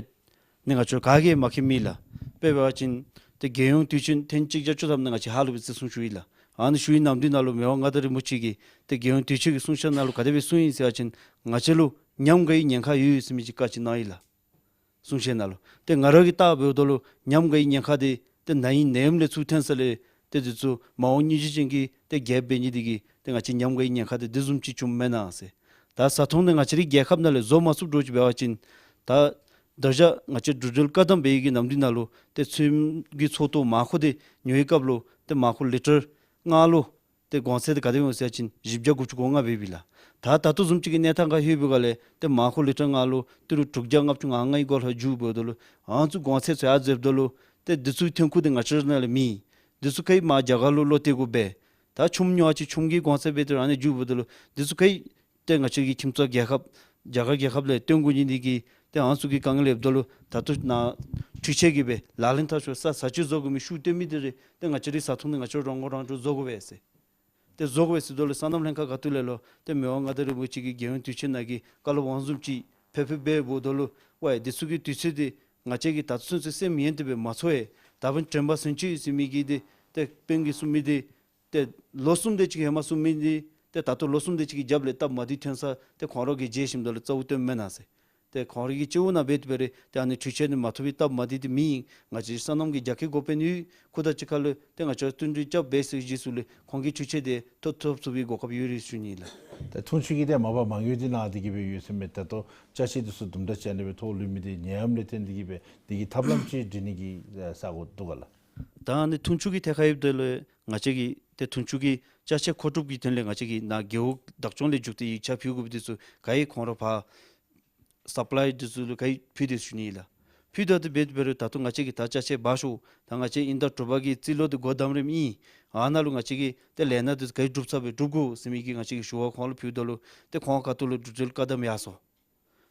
ནི་ང་བཅས་ག་གིས་མ་མཁྱེན་མེད་ལགས། དཔེ་འབད་བ་ཅིན་ཏེ་རྒྱལ་ཡོངས་དུས་ཆེན་ཐེངས་གཅིག་བརྒྱ་བཅུ་ཐམ་ནང་ང་བཅས་ཧཱ་ལུ་སྦེ་བརྩི་སྲུང་ཞུ་ཡི་ལགས། ཨ་ནི་ཞུ་བའི་ནམ་དུས་ནང་ལུ་མི་དབང་མངའ་བདག་རིན་པོ་ཆེ་གིས་ཏེ་རྒྱལ་ཡོངས་དུས་ཆེན་གྱི་གསུང་བཤད་ནང་ལུ་ག་དེ་སྦེ་གསུངས་ཡི་ཟེར་བ་ཅིན་ང་བཅས་ལུ་ཉམས་དགའ་བའི་ཉེན་ཁ་ཡོད་ཟེར་མི་ཅིག་བཀའ་ཅིག་གནང་ཡི་ལགས། གསུང་བཤད་ནང་ལུ། ཏེ་ང་ར་གིས་བལྟ་འབདཝ་ད་ལུ་ཉམས་དགའ་བའི་ཉེན་ཁ་འདི་ཏེ་ན་ཧིང་ནད་ཡམས་ལས་ཚུར་ཐོན་ས་ལས་ཏེ་འདི་ཚུ་མ་འོངས་སྙུང་གཞི་ཅན་གྱི་ཏེ་རྒྱལཔོ་འབད་ནི་འདི་གིས་ཏེ་ང་བཅས་ཉམས་དགའ་བའི་ཉེན་ཁ་འདི་འདི་བཟུམ་ཅིག་བྱུངམ་མེན་ན་ཟེར། ད་བཟའ་འཐུང་འདི་ང་བཅས་རའི་རྒྱལ་ཁབ་ནང་ལས་བཟོ་མ་ཚུགསཔ་འདྲཝ་ཅིག་འབད་བ་ཅིན་ད་ ད་ཆ་ང་བཅས་འགྲོ་འགྲུལ་བཀག་དམ་འབད་བའི་གི་ནམ་དུས་ནང་ལུ་ཏེ་ཚོད་ཀྱི་ཚོད་ལྟ་མར་ཁུ་འདི་ཉོ་བའི་སྐབས་ལུ་ཏེ་མར་ཁུ་ལི་ཊར་ལྔ་ལུ་ཏེ་གོང་ཚད་འདི་ག་དེ་སྦེ་འོང་ཟེར་བ་ཅིན་བཞི་བརྒྱ་དགུ་བཅུ་གོ་ལྔ་འབད་བའི་ལགས། ད་ད་ལྟོ་བཟུམ་ཅིག་གི་གནས་སྟངས་ཁར་ལྷོད་པའི་སྒང་ལས་ཏེ་མར་ཁུ་ལི་ཊར་ལྔ་ལུ་ཏི་རུ་དྲུག་བརྒྱ་ལྔ་བཅུ་ང་ལྔའི་སྒོ་ལུ་འགྱོ་འབདཝ་ད་ལུ་ཨ་ནི་ཚུ་གོང་ཚད་ཚུ་ཡར་འཛེགསཔ་ད་ལུ་ཏེ་འདི་ཚུ་ཐོན་ཁུངས་འདི་ང་བཅས་ར་ནང་ལས་མེད། འདི་ཚུ་ག་ར་མར་རྒྱ་གར་ལུ་ལོག་སྟེ་དགོ་པས། ད་ཆུམ་ཉོ་བ་ཅིན་ཆུམ་གྱི་གོང་ཚད་འབད་དེ་ར་ཨ་ནི་འགྱོ་འབདཝ་ད་ལུ་འདི་ཚུ་ག་ར་ཏེ་ང་བཅས་ཀྱི་ཁྱིམ་ཚང་རྒྱལ་ཁབ་རྒྱ་གར་རྒྱལ་ཁབ་ལས་བཏོན་དགོ་ནི་འདི་གིས་ཏེ་ཨ་ནི་ཚུ་གི་དཀའ་ངལ་ཡོདཔ་ད་ལུ་ད་ལྟོ་ནཱ་འཕྲུལ་ཆས་ཀྱིས་སྦེ་ལག་ལེན་འཐབ་ཞིནམ་ས་ས་ཅིག་བཟོ་དགོ་མི་ཤུགས་བཏོན་མི་འདི་རེ་ཏེ་ང་བཅས་རའི་བཟའ་འཐུང་འདི་ང་བཅས་རང་མགོ་རང་འདྲོངས་བཟོ་དགོ་པས་ཟེར། ཏེ་བཟོ་དགོ་པས་ཟེརཝ་ད་ལུ་སོ་ནམ་ལྷན་ཁག་ཁ་ཐུག་ལས་ལོག་ཏེ་མི་དབང་མངའ་བདག་རིན་པོ་ཆེ་གི་རྒྱལ་ཡོངས་དུས་ཆེན་ནང་གི་བཀའ་སློབ་དབང་བཟུམ་ཅིག་ཕེབས་ཕེབས་འབདཝ་ད་ལུ་ཝའི་འདི་ཚུ་གི་དུས་ཚོད་འདི་ང་བཅས་ཀྱིས་ད་ལྟོ་ཚུན་ཚོད་སེམས་ཡེངས་ཏེ་སྦེ་མ་ཚོར་བས། ད་འབདན་དྲན་པ་སོན་ཅི་ཟེར་མི་གི་འདི་ཏེ་དཔོན་གྱིས་གསུང་མི་འདི་ཏེ་ལོ་གསུམ་དེ་ཅིག་ཧེ་མ་གསུང་མི་འདི་ཏེ་ད་ལྟོ་ལོ་གསུམ་དེ་ཅིག་གི་རྒྱབ་ལས་སྟབས་མ་བདེཝ་ཐོན་ས་ཏེ་ཁོང་ར་གིས་མཇལ་ཞིནམ་ད་ལུ་རྩ་བོ་སྟོནམ་མེན་ན་ཟེར། ཏེ་ཁོང་ར་གི་སྤྱི་བོ་ནང་འབད་དེ་འབད་རུང་ཏེ་ཨ་ནི་འཕྲུལ་ཆས་འདི་མ་ཐོབ་པའི་སྟབས་མ་བདེ་འདི་མེན། ང་བཅས་སོ་ནམ་གྱི་རྒྱ་སྐྱེད་འགོ་དཔོན་ཡོད། ཁོ་དང་གཅིག་ཁར་ལུ་ཏེ་ང་བཅས་བསྟུན་གྲོས་རྐྱབ་འབད་ཟེར་རྗེས་སུ་ལུ་ཁོང་གི་འཕྲུལ་ཆས་འདི་ཐོབ་ཐོབ་ཚུགས་པའི་གོ་སྐབས་ཡོད་རེ་ཞུ་ནི་ལགས། ད་འཐུང་ཆུ་གི་ཏེ་མ་པ་མ་དངུལ་འདི་གནང་སྟེ་གི་སྦེ་ཡོད་ཟེར་མས། ད་ལྟོ་ཅ་ཆས་འདི་ཚུ་དུམ་གྲ་ཅིག་ཨ་ནི་སྦེ་ཐོག་ལུས་མི་འདི་ནད་ཡམས་ལས་བརྟེན་ཏེ་གི་སྦེ་འདི་གི་ཐབས་ལམ་ཅིག་སྒྲིག་ནི་གི་ས་གོ་འདུག་ག་ལགས། ད་ཨ་ནི་འཐུང་ཆུ་གི་ཐད་ཁར་ཡོདཔ་ད་ལུ་ང་བཅས་ཀྱིས་ཏེ་འཐུང་ཆུ་གི་ཅ་ཆས་མཁོ་སྒྲུབ་ཀྱི་དོན་ལས་ང་བཅས་ཀྱིས་ནཱ་རྒེད་འོག་བདག་སྐྱོང་ལས་འཇུག་སྟེ་ཡིག་ཆ་ཕུལ་དགོཔ་འདི་ཚུ་ག་ར་ཁོང་ར་ཕར་སབ་ལའི་འདི་ཚུ་ལུ་ག་ར་ཕུལ་ཏེ་ཞུ་ནི་ལགས། ཕུལ་ད་འདི་འབད་དེ་འབད་རུང་ད་ལྟོ་ང་བཅས་ཀྱིས་ད་ཅ་ཆས་འབག་ཤོག། ད་ང་བཅས་དབྱིན་ཟླ་དྲུག་པ་གི་རྩིས་ལོ་འདི་འགོ་དང་པ་ར་ཨིན། ཨ་ནཱ་ལུ་ང་བཅས་ཀྱིས་ཏེ་ལས་སྣ་འདི་ཚུ་ག་ར་འགྲུབ་ཚར་བས་འགྲུབ་དགོ་ཟེར་མི་གི་ང་བཅས་ཀྱིས་ཞུ་བ་ཁོང་ལུ་ཕུལཝ་ད་ལུ་ཏེ་ཁོང་ཁ་ཐུག་ལུ་འགྲོ་འགྲུལ་བཀག་དམ་ཡར་སོང་།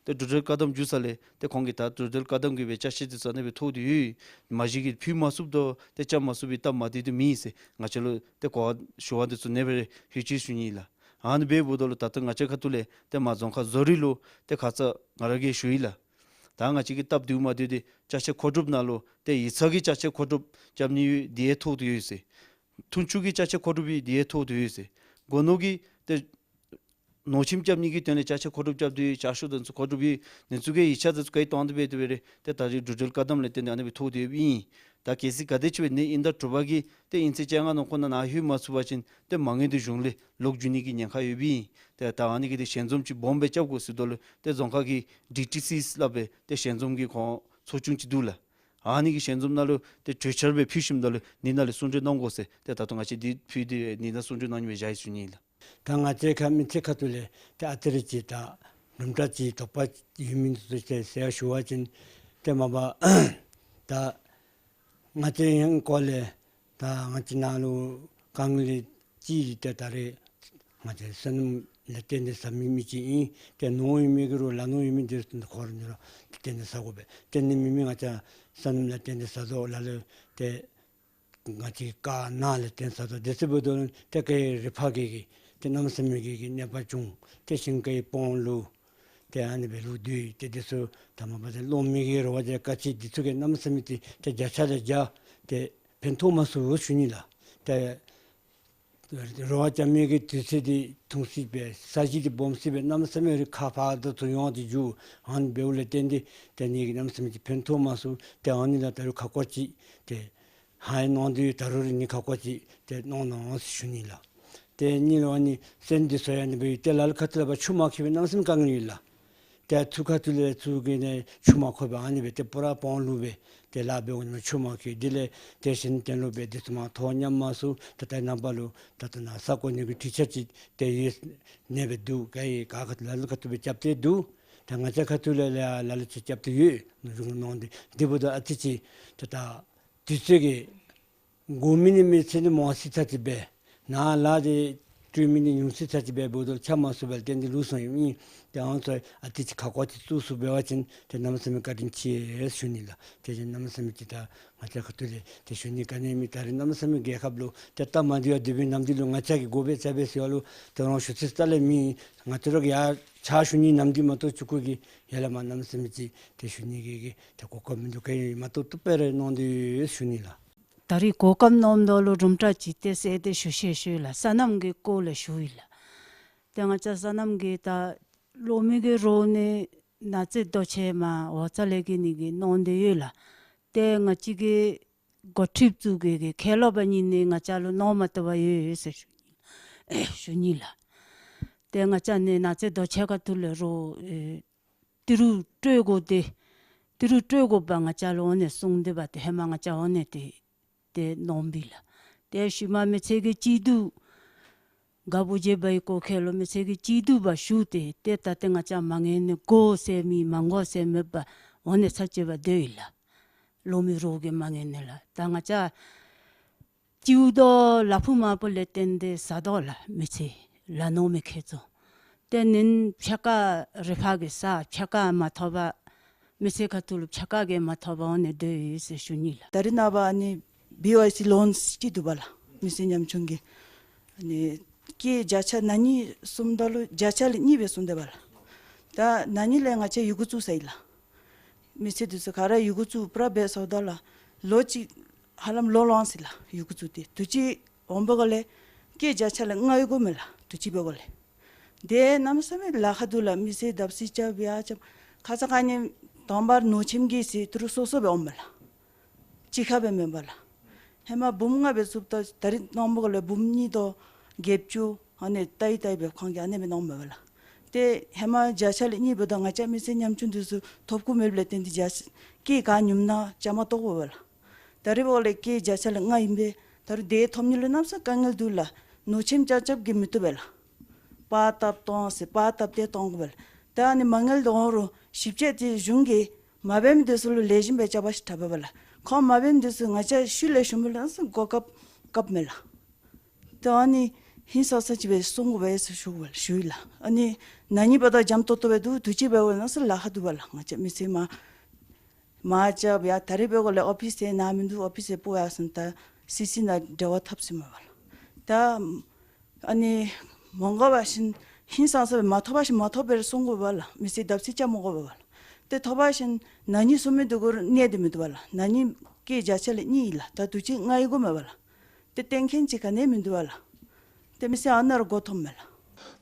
ཏེ་འགྲོ་འགྲུལ་བཀག་དམ་འགྱོ་ས་ལས་ཏེ་ཁོང་གིས་ད་འགྲོ་འགྲུལ་བཀག་དམ་གྱིས་སྦེ་ཅ་ཆས་འདི་ཚུ་ཨ་ནི་སྦེ་ཐོགས་ཏེ་ཡོད། མ་གཞི་གིས་ཕུལ་མ་ཚུགསཔ་དང་ཏེ་རྐྱབ་མ་ཚུགས་པའི་སྟབས་མ་བདེ་འདི་མེད་ཟེར་ང་བཅས་ལུ་ཏེ་གོ་བ་ཞུ་བ་འདི་ཚུ་ཨ་ནི་སྦེ་ཡོད་ཅི་ཞུ་ནི་ལགས། ཨ་ནི་འབདཝ་ད་ལུ་ད་ལྟོ་ང་བཅས་ཁ་ཐུག་ལས་ཏེ་མར་རྫོང་ཁག་བཟོ་རིག་ལུ་ཏེ་ཁ་ཙ་ང་ར་གིས་ཞུ་ཡི་ལགས། ད་ང་བཅས་ཀྱི་སྟབས་བདེཝ་མ་བདེཝ་འདི་ཅ་ཆས་མཁོ་སྒྲུབ་ནང་ལུ་ཏེ་ཡིག་ཚང་གི་ཅ་ཆས་མཁོ་སྒྲུབ་རྐྱབ་ནི་ཡོད་འདི་ཡང་ཐོགས་ཏེ་ཡོད་ཟེར། འཐུང་ཆུ་གི་ཅ་ཆས་མཁོ་སྒྲུབ་འདི་ཡང་ཐོགས་ཏེ་ཡོད་ཟེར། སྒོ་ནོར་གྱི་ཏེ་ནོར་ཁྱིམ་རྐྱབ་ནི་གི་དོན་ལས་ཅ་ཆས་མཁོ་སྒྲུབ་རྐྱབ་སྟེ་ཡོད། ཅ་ཆས་འདི་ཚུ་མཁོ་སྒྲུབ་ཡོད། འདི་ཚུ་གི་ཡིག་ཆ་འདི་ཚུ་ག་ར་བཏང་སྟེ་འབད་དེ་འབད་རུང་ཏེ་ད་རེས་འགྲོ་འགྲུལ་བཀག་དམ་ལས་བརྟེན་ཏེ་ཨ་ནི་སྦེ་ཐོགས་ཏེ་ཡོདཔ་ཨིན། ད་གལ་སྲིད་ག་དེམ་ཅིག་སྦེ་ནི་དབྱིན་ཟླ་དྲུག་པ་གི་ཏེ་དབྱིན་ཚེས་བཅོ་ལྔ་ནང་འཁོད་ནང་ནཱ་ལྷོད་མ་ཚུགས་པ་ཅིན་ཏེ་མ་དངུལ་འདི་གཞུང་ལས་ལོག་འགྱོ་ནི་གི་ཉེན་ཁ་ཡོདཔ་ཨིན། ཏེ་ད་ཨ་ནི་གི་ཏེ་ཞལ་འཛོམས་ཅིག་སྦོམ་སྦེ་རྐྱབ་དགོ་ཟེརཝ་ད་ལུ་ཏེ་རྫོང་ཁག་གི་ཌི་ཊི་སི་སླབ་སྦེ་ཏེ་ཞལ་འཛོམས་ཀྱི་ཁོང་ཚོགས་ཆུང་ཅིག་འདུག་ལགས། ཨ་ནི་གི་ཞལ་འཛོམས་ནང་ལུ་ཏེ་གྲོས་འཆར་སྦེ་ཕུལ་ཞིནམ་ད་ལུ་འདི་ནང་ལས་གསུང་གྲོས་གནང་དགོ་ཟེར་ཏེ་ད་ལྟོ་ང་བཅས་འདི་ཕུལ་ཏེ་འདི་ནང་གསུང་གྲོས་གནང་ནི་སྦེ་བཞག་ཡི་ཞུ་ནི་ལགས། ད་ང་བཅས་ཁ་མི་ཚེ་ཁ་ཐུག་ལས་ཏེ་ཨ་ཙི་རེ་ཅིག་ད་དུམ་གྲ་ཅིག་དོགས་པ་ཡོད་མི་འདི་ཚུ་ཟེར་ཟེར་ཞུ་བ་ཅིན་ཏེ་མ་པ་ད་ང་བཅས་ཡང་སྐོར་ལས་ད་ང་བཅས་ནཱ་ལུ་དཀའ་ངལ་ཅིག་ཏེ་ད་རེས་ང་བཅས་སོ་ནམ་ལས་བརྟེན་ཏེ་ཟ་མི་མི་ཅིག་ཨིན། ཏེ་ནོར་ཡོད་མི་གིས་རུང་ལ་ནོར་ཡོད་མི་འདི་ཁོ་ར་འདི་ར་བརྟེན་ཏེ་ཟ་དགོ་པས། ཏེ་ནི་མི་མི་ང་བཅས་སོ་ནམ་ལས་བརྟེན་ཏེ་ཟ་དོ་ལ་ལུ་ཏེ་ང་བཅས་དཀར་ནག་ལས་བརྟེན་ཟ་དོ། དེ་ཚུ་འབདཝ་ད་ཏེ་ག་ར་ཕར་གི་གི་ཏེ་གནམ་མེད་ས་མེད་ཀྱི་གི་གནོད་པ་བྱུང་། ཏེ་ཞིང་གི་སྤང་ལུ་ཏེ་ཨ་ནི་སྦེ་ལུ་སྡོད། ཏེ་དེ་ཚུ་ད་མ་པ་ཏེ་གློག་མེ་གི་རོ་བ་དེ་ག་ཅི་འདི་ཚུ་གིས་གནམ་མེད་ས་མེད་ཏེ་ཏེ་བརྒྱ་ཆ་ལས་བརྒྱ་ཏེ་ཕན་ཐོགས་མ་ཚུགས་ཞུ་ནི་ལགས། ཏེ་རོ་བ་རྐྱབ་མི་གི་དུས་ཚོད་འདི་ཐུང་སི་སྦེ་ས་གཞི་འདི་སྦོམ་སི་སྦེ་གནམ་མེད་ས་མེད་རི་ཁ་ཕར་དང་ཚུར་ཡོང་སྟེ་རྒྱུ་ཨ་ནི་འབདཝ་ལས་བརྟེན་ཏེ་ཏེ་ནི་གི་གནམ་མེད་ས་མེད་ཅིག་ཕན་ཐོགས་མ་ཚུགས། ཏེ་ཨ་ནི་ལགས་ད་རུང་ཁག་ཁག་ཅིག་ཏེ་ཧ་ཡང་གནང་སྟེ་ད་རུང་རི་ནི་ཁག་ཁག་ཅིག་ཏེ་གནང་གནང་ཟེར་ཞུ་ནི་ལགས། ཏེ་ཨ་ནི་ལུ་ཨ་ནི་སོན་འདི་ཚུ་ཡང་ཨ་ནི་སྦེ་ཏེ་ལ་ལུ་ཁ་ཐུག་ལས་ཕར་ཆུ་མ་འཁྱིལ་བའི་གནམ་མེད་ས་མེད་དཀའ་ངལ་ཡོད་ལགས། ཏེ་ཚུར་ཁ་ཐུག་ལས་ཚུར་གི་ནི་ཆུ་མ་འཁོལ་བར་ཨ་ནི་སྦེ་ཏེ་པུ་ར་སྤང་ལུ་སྦེ་ཏེ་ལཱ་འབད་འོང་ནི་མས། ཆུ་མ་འཁྱིལ། དེ་ལས་ཏེ་ཞིང་ཏེ་ལུ་སྦེ་འདི་ཚུ་མར་ཐོག་ཉམས་མ་ཚུགས། ད་ལྟོ་ནངས་པ་ལུ་ད་ལྟོ་ནཱ་ས་བརྐོ་ནི་གི་གྲོས་འཆར་ཅིག་ཏེ་ཡོད་ནི་སྦེ་འདུག། ག་ཡི་ག་ཁ་ལ་ལུ་ཁ་ཐུག་སྦེ་རྐྱབ་སྟེ་འདུག། ད་ང་བཅས་ཁ་ཐུག་ལས་ལ་ལ་ལུ་ཅིག་རྐྱབ་སྟེ་ཡོད། ནོར་གཞུང་གནང་སྟེ་འདི་འབདཝ་ད་ཨ་ཙི་ཅིག་ད་ད་དུས་ཚོད་ཀྱི་འགོར་མི་ནི་མི་ཚེ་ནི་མང་སི་ཚར་ཅིག་སྦེ་ནཱ་ལཱ་འདི་སྤྲོད་མི་ནི་ཉུང་སི་ཚར་ཅིག་སྦེ་འབདཝ་ད་ཆ་མ་སོང་བར་བརྟེན་ཏེ་ལུས་སོང་ཡོདཔ་ཨིན། ཏེ་ཨ་ནི་ཚུ་ཨ་ཙི་ཅིག་ཁག་ཁག་ཅིག་བཙུགས་ཚུགས་འབད་བ་ཅིན་ཏེ་གནམ་མེད་ས་མེད་བཀའ་དྲིན་ཆེ་ཟེར་ཞུ་ནི་ལགས། ཏེ་གནམ་མེད་ས་མེད་ཅིག་ད་ང་བཅས་ཁ་ཐུག་ལས་ཏེ་ཞུ་ནི་ག་ནི་མེད། ད་རེས་གནམ་མེད་ས་མེད་རྒྱལ་ཁབ་ལུ་ཏེ་སྟབས་མ་བདེཝ་སྡོད་པའི་ནམ་དུས་ལུ་ང་བཅས་ཀྱིས་དགོ་པས་རྩ་བས་ཟེར་བ་ལུ་ཏེ་རང་ཞུ་ཚིག་རྩ་ལས་མེད། ང་བཅས་ར་གིས་ཡར་ཕྱག་ཞུ་ནི་ནམ་དུས་མ་གཏོགས་ཆུང་ཀུ་གིས་ཡར་ལས་མར་གནམ་མེད་ས་མེད་ཅིག་ཏེ་ཞུ་ནི་གི་གི་ཏེ་གོ་སྐབས་མིན་འདུག། ག་ཡི་མ་གཏོགས་བཏུབ་པས་རེ་གནང་སྟེ་ཡོད་ཟེར་ཞུ་ནི་ལགས། ད་རེས་གོ་སྐབས་གནངམ་ད་ལུ་དུམ་གྲ་ཅིག་ཏེ་ཟེར་ཏེ་ཞུ་ཤེས་ཞུ་ཡི་ལགས། སོ་ནམ་གྱི་སྐོར་ལས་ཞུ་ཡི་ལགས། ཏེ་ང་བཅས་སོ་ནམ་གྱི་ད་གློག་མེ་གི་རོ་ནི་ནགས་ཚལ་རྡོ་ཆས་མར་འོག་རྩ་ལས་ཀྱི་ནི་གི་གནང་སྟེ་ཡོད་ལགས། ཏེ་ང་བཅས་ཀྱི་འགོ་ཁྲིདཔ་ཚུ་གིས་གི་ཁས་བླངས་པ་ཉིད་ནི་ང་བཅས་ལུ་གནང་མ་བཏུབ་པར་ཡོད་ཡོད་ཟེར་ཞུ་ནི་ཞུ་ནི་ལགས། ཏེ་ང་བཅས་ནི་ནགས་ཚལ་རྡོ་ཆས་ཁ་ཐུག་ལས་རོ་ཨེ་ཏི་རུ་སྤྲོད་དགོ་སྟེ་ ཏི་རུ་སྤྲོད་དགོཔ་ང་བཅས་ལུ་འོ་ནི་གསུངས་ཏེ་འབད་ཏེ་ཧེ་མ་ང་བཅས་འོ་ནི་ཏེ་ཏེ་གནང་བས་ལགས། ཏེ་ཤུལ་མ་མི་ཚེ་གི་སྐྱིད་སྡུག་དགའ་བོ་བརྗེད་པའི་གོ་ཁེ་ལུ་མི་ཚེ་གི་སྐྱིད་སྡུག་འབད་ཞུ་སྟེ་ཏེ་ད་ཏེ་ང་བཅས་མ་ངན་ནི་དགོ་ཟེར་མི་མ་དགོ་ཟེར་མེད་པར་འོ་ནི་ཚར་གཅིག་འབད་སྡོད་ཡི་ལགས། ལོ་མི་རོགས་ཀྱིས་མ་ངན་ནི་ལགས། ད་ང་བཅས་སྐྱིད་དོ་ལ་ཕུག་མ་པོ་ལས་བརྟེན་ཏེ་ཟ་དོ་ལགས། མི་ཚེ་ལ་ནོར་མི་ཁེ་ཚོ་ཏེ་ནིན་ཕྱེད་ཀ་རི་ཕག་གིས་ཟ་ཕྱེད་ཀ་མ་ཐོབ་པར་མི་ཚེ་ཁ་ཐུག་ལུ་ཕྱེད་ཀ་གིས་མ་ཐོབ་པར་འོ་ནི་སྡོད་ཡི་ཟེར་ཞུ་ནི་ལགས། ད་རེས་ནངས་པ་ཨ་ནི་བི་ཝའི་སི་ལོན་ཅིག་འདུག་པ་ལགས། མི་སེར་ཉམ་ཆུང་གི་ཨ་ནི་སྐྱེད་བརྒྱ་ཆ་ན་ནི་གསུམ་དོ་ལུ་བརྒྱ་ཆ་ལས་གཉིས་སྦེ་གསུངས་ཏེ་འབད་ལགས། ད་ན་ནི་ལས་ང་བཅས་ཡི་གུ་བཙུགས་ས་ཨིན་ལགས། མི་སེར་འདི་ཚུ་ག་ར་ཡི་གུ་བཙུགས་པར་འབད་སོངམ་ད་ལུ་ལོ་གཅིག་ཧ་ལམ་ལོ་ལོངས་ཡི་ལགས། ཡི་གུ་བཙུགས་ཏེ་དུས་ཅི་འོང་བའི་སྒང་ལས་སྐྱེད་བརྒྱ་ཆ་ལས་ལྔ་ཡི་གུ་མས་ལགས། དུས་ཅི་འབད་སྒང་ལས། ཏེ་གནམ་མེད་ས་མེད་ལཱ་ཁག་འདུག་ལགས། མི་སེར་བརྡབ་གསིག་རྐྱབ་ཡར་རྐྱབ་ཁ་ཙ་ཁ་ཉིནམ་དང་པ་ར་ནོར་ཆེནམ་གྱིས་ཟེར་ཏི་རུ་སོ་སོ་སྦེ་འོངམ་མས་ལགས། གཅིག་ཁར་སྦེ་མེན་པ་ལགས། ཧེ་མ་འབུམ་ལྔ་སྦེ་བཙུགསཔ་ད་ད་རེས་གནང་བའི་སྒང་ལས་འབུམ་གཉིས་དོ་བརྒྱད་ཅུ་ཨ་ནི་ཏའི་ཏའི་སྦེ་ཁོང་གིས་ཨ་ནི་སྦེ་གནངམ་མས་པ་ལགས། ཏེ་ཧེ་མ་བརྒྱ་ཆ་ལས་གཉིས་འབདཝ་ད་ང་བཅས་མི་སེར་ཉམ་ཆུང་འདི་ཚུ་ཐོབ་ཁུངས་མེདཔ་ལས་བརྟེན་ཏེ་བརྒྱ་ཆ་སྐྱེད་ག་ཉུངམ་ན་བཅའ་མར་གཏོགས་པས་པ་ལགས། ད་རེས་འབདཝ་ལས་སྐྱེད་བརྒྱ་ཆ་ལས་ལྔ་ཨིན་པས། ད་རུང་དེ་ཐོབ་ནི་ལུ་གནམ་མེད་ས་མེད་དཀའ་ངལ་འདུག་ལགས། ནོར་ཆེནམ་རྐྱབ་རྐྱབ་གིས་མི་བཏུབ་པས་ལགས། པར་བཏབ་གཏང་ཟེར་པར་བཏབ་སྟེ་གཏང་དགོ་པས་ལགས། ད་ཨ་ནི་མ་དངུལ་འདི་འོང་རུང་ཞིབ་དཔྱད་དེ་གཞུང་གིས་མ་འབད་མི་འདི་ཚུ་ལུ་ལེགས་ཤོམ་སྦེ་རྐྱབ་པ་ཅིན་དྲག་པས་པ་ལགས། ཁོང་མ་འབད་མི་འདི་ཚུ་ང་བཅས་ཤུལ་ལས་ཞུ་མི་ལུ་གོ་སྐབས་སྐབས་མས་ལགས། ད་ཨ་ནི་ཧིང་སངས་ས་ཅིག་སྦེ་གསུང་དགོ་པས་ཟེར་ཞུ་དགོ་པས་ཞུ་ཡི་ལགས། ཨ་ནི་ན་ནི་འབདཝ་ད་འཇམ་ཏོག་ཏོ་སྦེ་འདུག། དུས་ཅི་འབད་བ་ན་ཟེར་ལཱ་ཁག་འདུག་པ་ལགས། ང་བཅས་མི་སེར་མ་མར་རྐྱབ་ཡར་ད་རེས་འབད་སྒང་ལས་ཨོ་ཕིསི་ནཱ་མིན་འདུག། ཨོ་ཕིསི་སྤོ་ཡར་སོང་ད་སི་སི་ནང་འབྲེལ་བ་འཐབ་ཟེར་མས་པ་ལགས། ད་ཨ་ནི་མ་དགོ་པ་ཅིན་ཧིང་སངས་ས་སྦེ་མ་ཐོབ་པ་ཅིན་མ་ཐོབ་པར་གསུང་དགོ་པས་ལགས། མི་སེར་བརྡབ་གསིག་རྐྱབ་མ་དགོ་པས་ལགས། ཏེ་ཐོབ་པ་ཅིན་ན་ནི་གསུང་མི་འདི་གུ་གནས་ཏེ་མི་བཏུབ་པས་ལགས། ན་ནི་སྐྱེད་བརྒྱ་ཆ་ལས་གཉིས་ཨིན་ལགས། ད་དུས་ཅི་ལྔ་ཨིན་དགོ་མས་པ་ལགས། ཏེ་གཏན་འཁེལ་ཅིག་ག་ནི་མིན་འདུག་པ་ལགས། ཏེ་མི་སེར་ཨ་ནཱ་ར་མགུ་འཐོམ་མས་ལགས།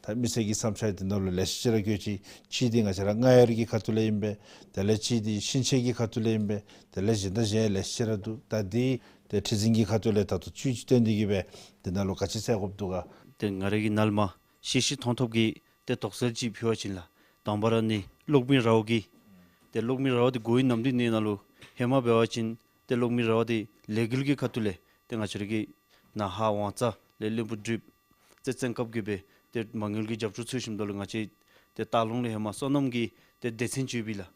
ད་མི་སེར་གྱི་བསམ་འཆར་འདི་ནང་ལུ་ལེ་ཤ་ཅིག་ར་བཀོད་ཅི། གཅིག་འདི་ང་བཅས་ར་རྔ་ཡབ་ཀྱི་ཁ་ཐུག་ལས་ཨིན་པས། དེ་ལས་གཅིག་འདི་ཤིང་ཆེན་གྱི་ཁ་ཐུག་ལས་ཨིན་པས། དེ་ལས་གཞན་དང་གཞན་ལེ་ཤ་ཅིག་ར་འདུག། ད་འདི་ཏེ་ཁྲི་འཛིན་གྱི་ཁ་ཐུག་ལས་ད་ལྟོ་བཅུད་ཅིག་བཏོན་ཏེ་གི་སྦེ་འདི་ནང་ལུ་ག་ཅི་ཟེར་དགོཔ་འདུག་ག། ཏེ་ང་ར་གིས་ནཱ་ལས་མར་ཤེས་ཤེས་མཐོང་ཐོབ་ཀྱི་ཏེ་དོགས་སེལ་ཅིག་ཕུལ་བ་ཅིན་ལགས། དང་པ་ར་ཨ་ནི་གློག་མེ་ར་བ་གི་ཏེ་གློག་མེ་ར་བ་འདི་འགོ་བའི་ནམ་དུས་ནང་ལུ་ཧེ་མ་འབད་བ་ཅིན་ཏེ་གློག་མེ་ར་བ་འདི་ལས་འགུལ་གྱི་ཁ་ཐུག་ལས་ཏེ་ང་བཅས་ར་གི་ནཱ་ཧཱ་ཝང་ཙ་ལས་བློན་པོ་ཌིབ་ཙེ་བཙན་སྐབས་ཀྱི་སྦེ་ཏེ་མ་དངུལ་གྱི་རྒྱབ་སྐྱོར་འཚོལ་ཞིནམ་ད་ལུ་ང་བཅས་ཏེ་སྟག་ལུང་ལས་ཧེ་མ་སོ་ནམ་གྱི་ཏེ་སྡེ་ཚན་ཅིག་ཡོད་པས་ལགས།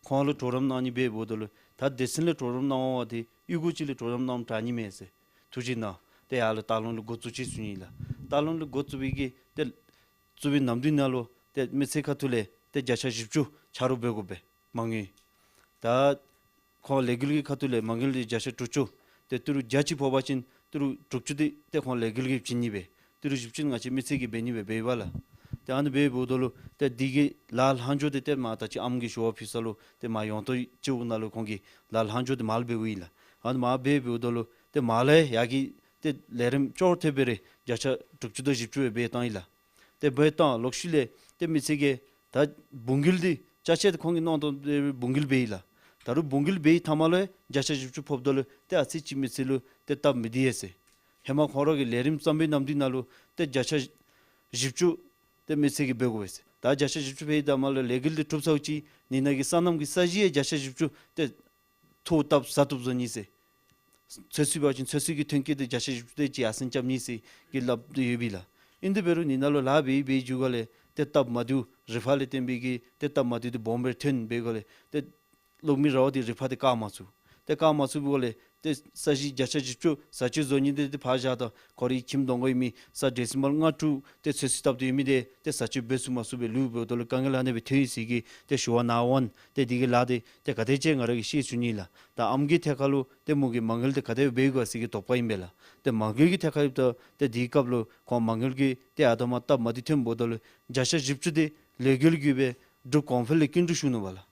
ཁོང་ལུ་གྲོགས་རམ་གནང་ནི་འབད་འབདཝ་ད་ལུ་ད་སྡེ་ཚན་ལས་གྲོགས་རམ་གནང་བ་འདི་གཡུས་སྒོ་ཅིག་ལས་གྲོགས་རམ་གནངམ་དྲག་ནི་མས་ཟེར་ཐུགས་རྗེ་གནང་། ཏེ་ཡར་ལས་སྟག་ལུང་ལས་འགོ་བཙུགས་ཅི་ཟེར་ཞུ་ནི་ལགས། སྟག་ལུང་ལས་འགོ་བཙུགས་པའི་གི་ཏེ་བཙུགས་པའི་ནམ་དུས་ནང་ལུ་ཏེ་མི་སེར་ཁ་ཐུག་ལས་ཏེ་བརྒྱ་ཆ་བཞི་བཅུ་ཆ་རོགས་འབད་དགོ་པས་མ་དངུལ། ད་ཁོང་ལས་འགུལ་གྱི་ཁ་ཐུག་ལས་མ་དངུལ་འདི་བརྒྱ་ཆ་དྲུག་ཅུ། ཏེ་ཏི་རུ་བརྒྱ་ཅིག་ཕོག་པ་ཅིན་ཏི་རུ་དྲུག་ཅུ་འདི་ཏེ་ཁོང་ལས་འགུལ་གྱིས་བྱིན་ནི་སྦེ། ཏི་རུ་བཞི་བཅུ་ང་བཅས་མི་སེར་གྱིས་འབད་ནི་སྦེ་འབད་བ་ལགས། ཏེ་ཨ་ནི་འབད་འབདཝ་ད་ལུ་ཏེ་འདི་གི་ལཱ་ལྷག་འཕྲོ་འདི་ཏེ་མར་ད་ཅི་ཨམ་གྱིས་ཞུ་བ་ཕུལ་ས་ལུ་ཏེ་མར་ཡོངས་གྲགས་ཅིག་འོང་ནང་ལུ་ཁོང་གིས་ལཱ་ལྷག་འཕྲོ་འདི་མར་ལས་འབདཝ་ཨིན་ལགས། ཨ་ནི་མར་འབད་འབདཝ་ད་ལུ་ཏེ་མར་ལས་ཡར་གྱི་ཏེ་ལས་རིམ་ཅོག་འཐདཔ་སྦེ་ར་བརྒྱ་ཆ་དྲུག་ཅུ་དང་བཞི་བཅུ་སྦེ་འབད་བཏང་ཡི་ལགས། ཏེ་འབད་བཏང་ལོག་ཤུལ་ལས་ཏེ་མི་སེར་གྱིས་ད་བུང་འགུལ་འདི་ཅ་ཆས་འདི་ཁོང་གིས་གནང་དོ་བུང་འགུལ་འབད་ཡི་ལགས། ད་རུང་བུང་འགུལ་འབད་བའི་མཐའ་མ་ལུ་བརྒྱ་ཆ་བཞི་བཅུ་ཕོགཔ་ད་ལུ་ཏེ་ཨ་ཙི་ཅིག་མི་སེར་ལུ་ཏེ་སྟབས་མི་བདེ་ཡི་ཟེར། ཧེ་མ་ཁོང་ར་གིས་ལས་རིམ་བརྩམས་པའི་ནམ་དུས་ནང་ལུ་ཏེ་བརྒྱ་ཆ་བཞི་བཅུ་ཏེ་མི་སེར་གྱིས་འབད་དགོ་པས་ཟེར། ད་བརྒྱ་ཆ་བཞི་བཅུ་འབད་བའི་མཐའ་མ་ལུ་ལས་འགུལ་འདི་གྲུབ་ཚརཝ་ཅིག་ནི་ནཱ་གི་སོ་ནམ་གྱི་ས་གཞི་ཡང་བརྒྱ་ཆ་བཞི་བཅུ་ཏེ་ཐོག་བཏབ་ཟ་བཏུབ་བཟོ་ནི་ཟེར། ཚོད་བསྲེ་འབད་བ་ཅིན་ཚོད་བསྲེ་གི་ཐོན་སྐྱེད་འདི་བརྒྱ་ཆ་བཞི་བཅུ་དེ་ཅིག་ཡར་སེང་རྐྱབ་ནི་ཟེར་གྱི་སླབ་སྟེ་ཡོད་པས་ལགས། ཨིན་དེ་འབད་རུང་ནི་ནཱ་ལུ་ལཱ་འབད་འབད་འགྱོ་སྒང་ལས་ཏེ་སྟབས་མ་བདེཝ་རི་ཕག་ལས་བརྟེན་པའི་གི་ཏེ་སྟབས་མ་བདེཝ་འདི་སྦོམ་སྦེ་ཐོན་འབད་སྒང་ལས་ཏེ་གློག་མེ་ར་བ་འདི་རི་ཕག་འདི་བཀག་མ་ཚུགས། ཏེ་བཀག་མ་ཚུགས་པའི་སྒང་ལས་ཏེ་ས་གཞི་བརྒྱ་ཆ་བཞི་བཅུ་ཟ་སྤྱོད་བཟོ་ནི་འདི་ཏེ་ཕར་བཞག་ད་ཁོ་རའི་ཁྱིམ་སྡོང་ག་ཡོད་མི་ས་ཌེ་སི་མཱལ་ལྔ་དྲུག་ཏེ་ཚོད་བསྲེ་བཏབ་སྟེ་ཡོད་མི་འདི་ཏེ་ཟ་སྤྱོད་འབད་ཚུགས་མ་ཚུགས་སྦེ་ལུས་འབདཝ་ད་ལུ་དཀའ་ངལ་ཨ་ནི་སྦེ་ཐོན་ཡི་ཟེར་གྱི་ཏེ་ཞུ་བ་གནང་འོང་། ཏེ་འདི་གི་ལཱ་འདི་ཏེ་ག་དེ་ཅིག་ང་ར་གིས་ཤེས་ཚུགས་ནི་ལགས། ད་ཨམ་གི་ཐད་ཁར་ལུ་ཏེ་མོ་གིས་མ་དངུལ་འདི་ག་དེ་འབད་དགོ་ཟེར་གྱི་དོགས་པ་ཨིན་པས་ལགས། ཏེ་མ་དངུལ་གྱི་ཐད་ཁར་ཡོདཔ་ད་ཏེ་འདི་སྐབས་ལུ་ཁོང་མ་དངུལ་གྱི་ཏེ་ཨ་དོ་མ་སྟབས་མ་བདེ་ཐོན་འབདཝ་ད་ལུ་བརྒྱ་ཆ་བཞི་བཅུ་འདི་ལས་འགུལ་གྱིས་སྦེ་འབྲུག་གོང་འཕེལ་ལས་སྐྱིན་འགྲུལ་ཞུ་ནུག་པ་ལགས།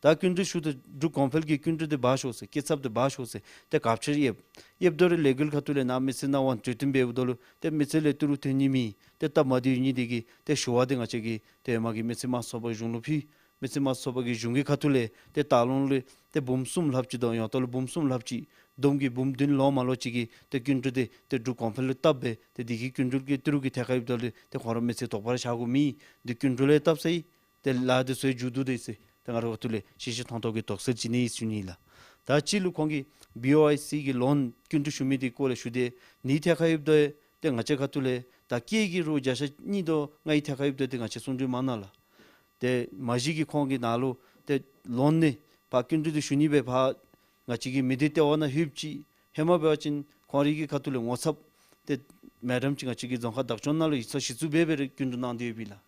ད་སྐྱིན་འགྲུལ་ཞུ་སྟེ་འབྲུག་གོང་འཕེལ་གྱི་སྐྱིན་འགྲུལ་འདི་འབག་ཤོག་ཟེར་སྐྱིན་ཚབ་འདི་འབག་ཤོག་ཟེར་ཏེ་ག་ཅི་ར་ཡོདཔ་ཡོདཔ་ད་ར་ལས་འགུལ་ཁ་ཐུག་ལས་ནཱ་མི་སེར་ནང་དབང་གྲོས་བསྟུན་འབད་འབདཝ་ད་ལུ་ཏེ་མི་སེར་ལས་ཏི་རུ་ཐོན་ནི་མེད། ཏེ་སྟབས་མ་བདེ་ཡོད་ནི་འདི་གིས་ཏེ་ཞུ་བ་འདི་ང་བཅས་ཀྱིས་ཏེ་མ་གི་མི་སེར་དམངས་གཙོ་ཚོགས་པ་གཞུང་ལུ་ཕུལ། མི་སེར་དམངས་གཙོ་ཚོགས་པ་གིས་གཞུང་གི་ཁ་ཐུག་ལས་ཏེ་སྟག་ལུང་ལས་ཏེ་འབུམ་གསུམ་ལྷགཔ་ཅིག་དང་ཡང་ཏོག་ལུ་འབུམ་གསུམ་ལྷགཔ་ཅིག་བསྡོམས་ཀྱིས་འབུམ་བདུན་ལོངམ་ལོངམ་ཅིག་གི་ཏེ་སྐྱིན་འགྲུལ་འདི་ཏེ་འབྲུག་གོང་འཕེལ་ལུ་བཏབ་སྦེ་ཏེ་འདི་གི་སྐྱིན་འགྲུལ་གྱི་ཏི་རུ་གི་ཐད་ཁར་ཡོདཔ་ད་ལུ་ཏེ་ཁོང་ར་མི་སེར་དོགས་པ་ར་བཞག་དགོཔ་མེད། འདི་སྐྱིན་འགྲུལ་ལས་བཏབ་ས་ཨིན། ཏེ་ལཱ་འདི་ཚུ་མཇུག་བསྡུ་སྟེ་ཟེར། ཏེ་ང་རའི་ཁ་ཐུག་ལས་ཤེས་ཤེས་མཐོང་མཐོང་གི་དོགས་སེལ་ཅིག་ཨིན་ཟེར་ཞུ་ནི་ལགས། ད་ཅི་ལུ་ཁོང་གིས་བི་ཨོ་ཨའི་སི་གི་ལོན་སྐྱིན་འགྲུལ་ཞུ་མི་འདི་སྐོར་ལས་ཞུ་དེས་ནི་ཐད་ཁར་ཡོདཔ་ད་ཏེ་ང་བཅས་ཁ་ཐུག་ལས་ད་སྐྱེད་ཀྱི་རོགས་བརྒྱ་ཆ་གཉིས་དོ་ལྔའི་ཐད་ཁར་ཡོདཔ་ད་ཏེ་ང་བཅས་གསུང་གྲོས་མ་གནང་ལགས། ཏེ་མ་གཞི་གི་ཁོང་གིས་ནཱ་ལུ་ཏེ་ལོན་ནི་ཕར་སྐྱིན་འགྲུལ་འདི་ཞུ་ནི་སྦེ་ཕར་ང་བཅས་ཀྱི་མི་སྡེ་ལྟེ་བ་ནང་ལྷོདཔ་ཅིག་ཧེ་མ་འབད་བ་ཅིན་ཁོང་རའི་གི་ཁ་ཐུག་ལས་ངོ་ཚབ་ཏེ་མེ་ཌམ་ཅིག་ང་བཅས་ཀྱི་རྫོང་ཁག་བདག་སྐྱོང་ནང་ལུ་ཡིག་ཚང་གཞི་བཙུགས་འབད་འབད་རུང་སྐྱིན་འགྲུལ་གནང་སྟེ་ཡོད་པས་ལགས།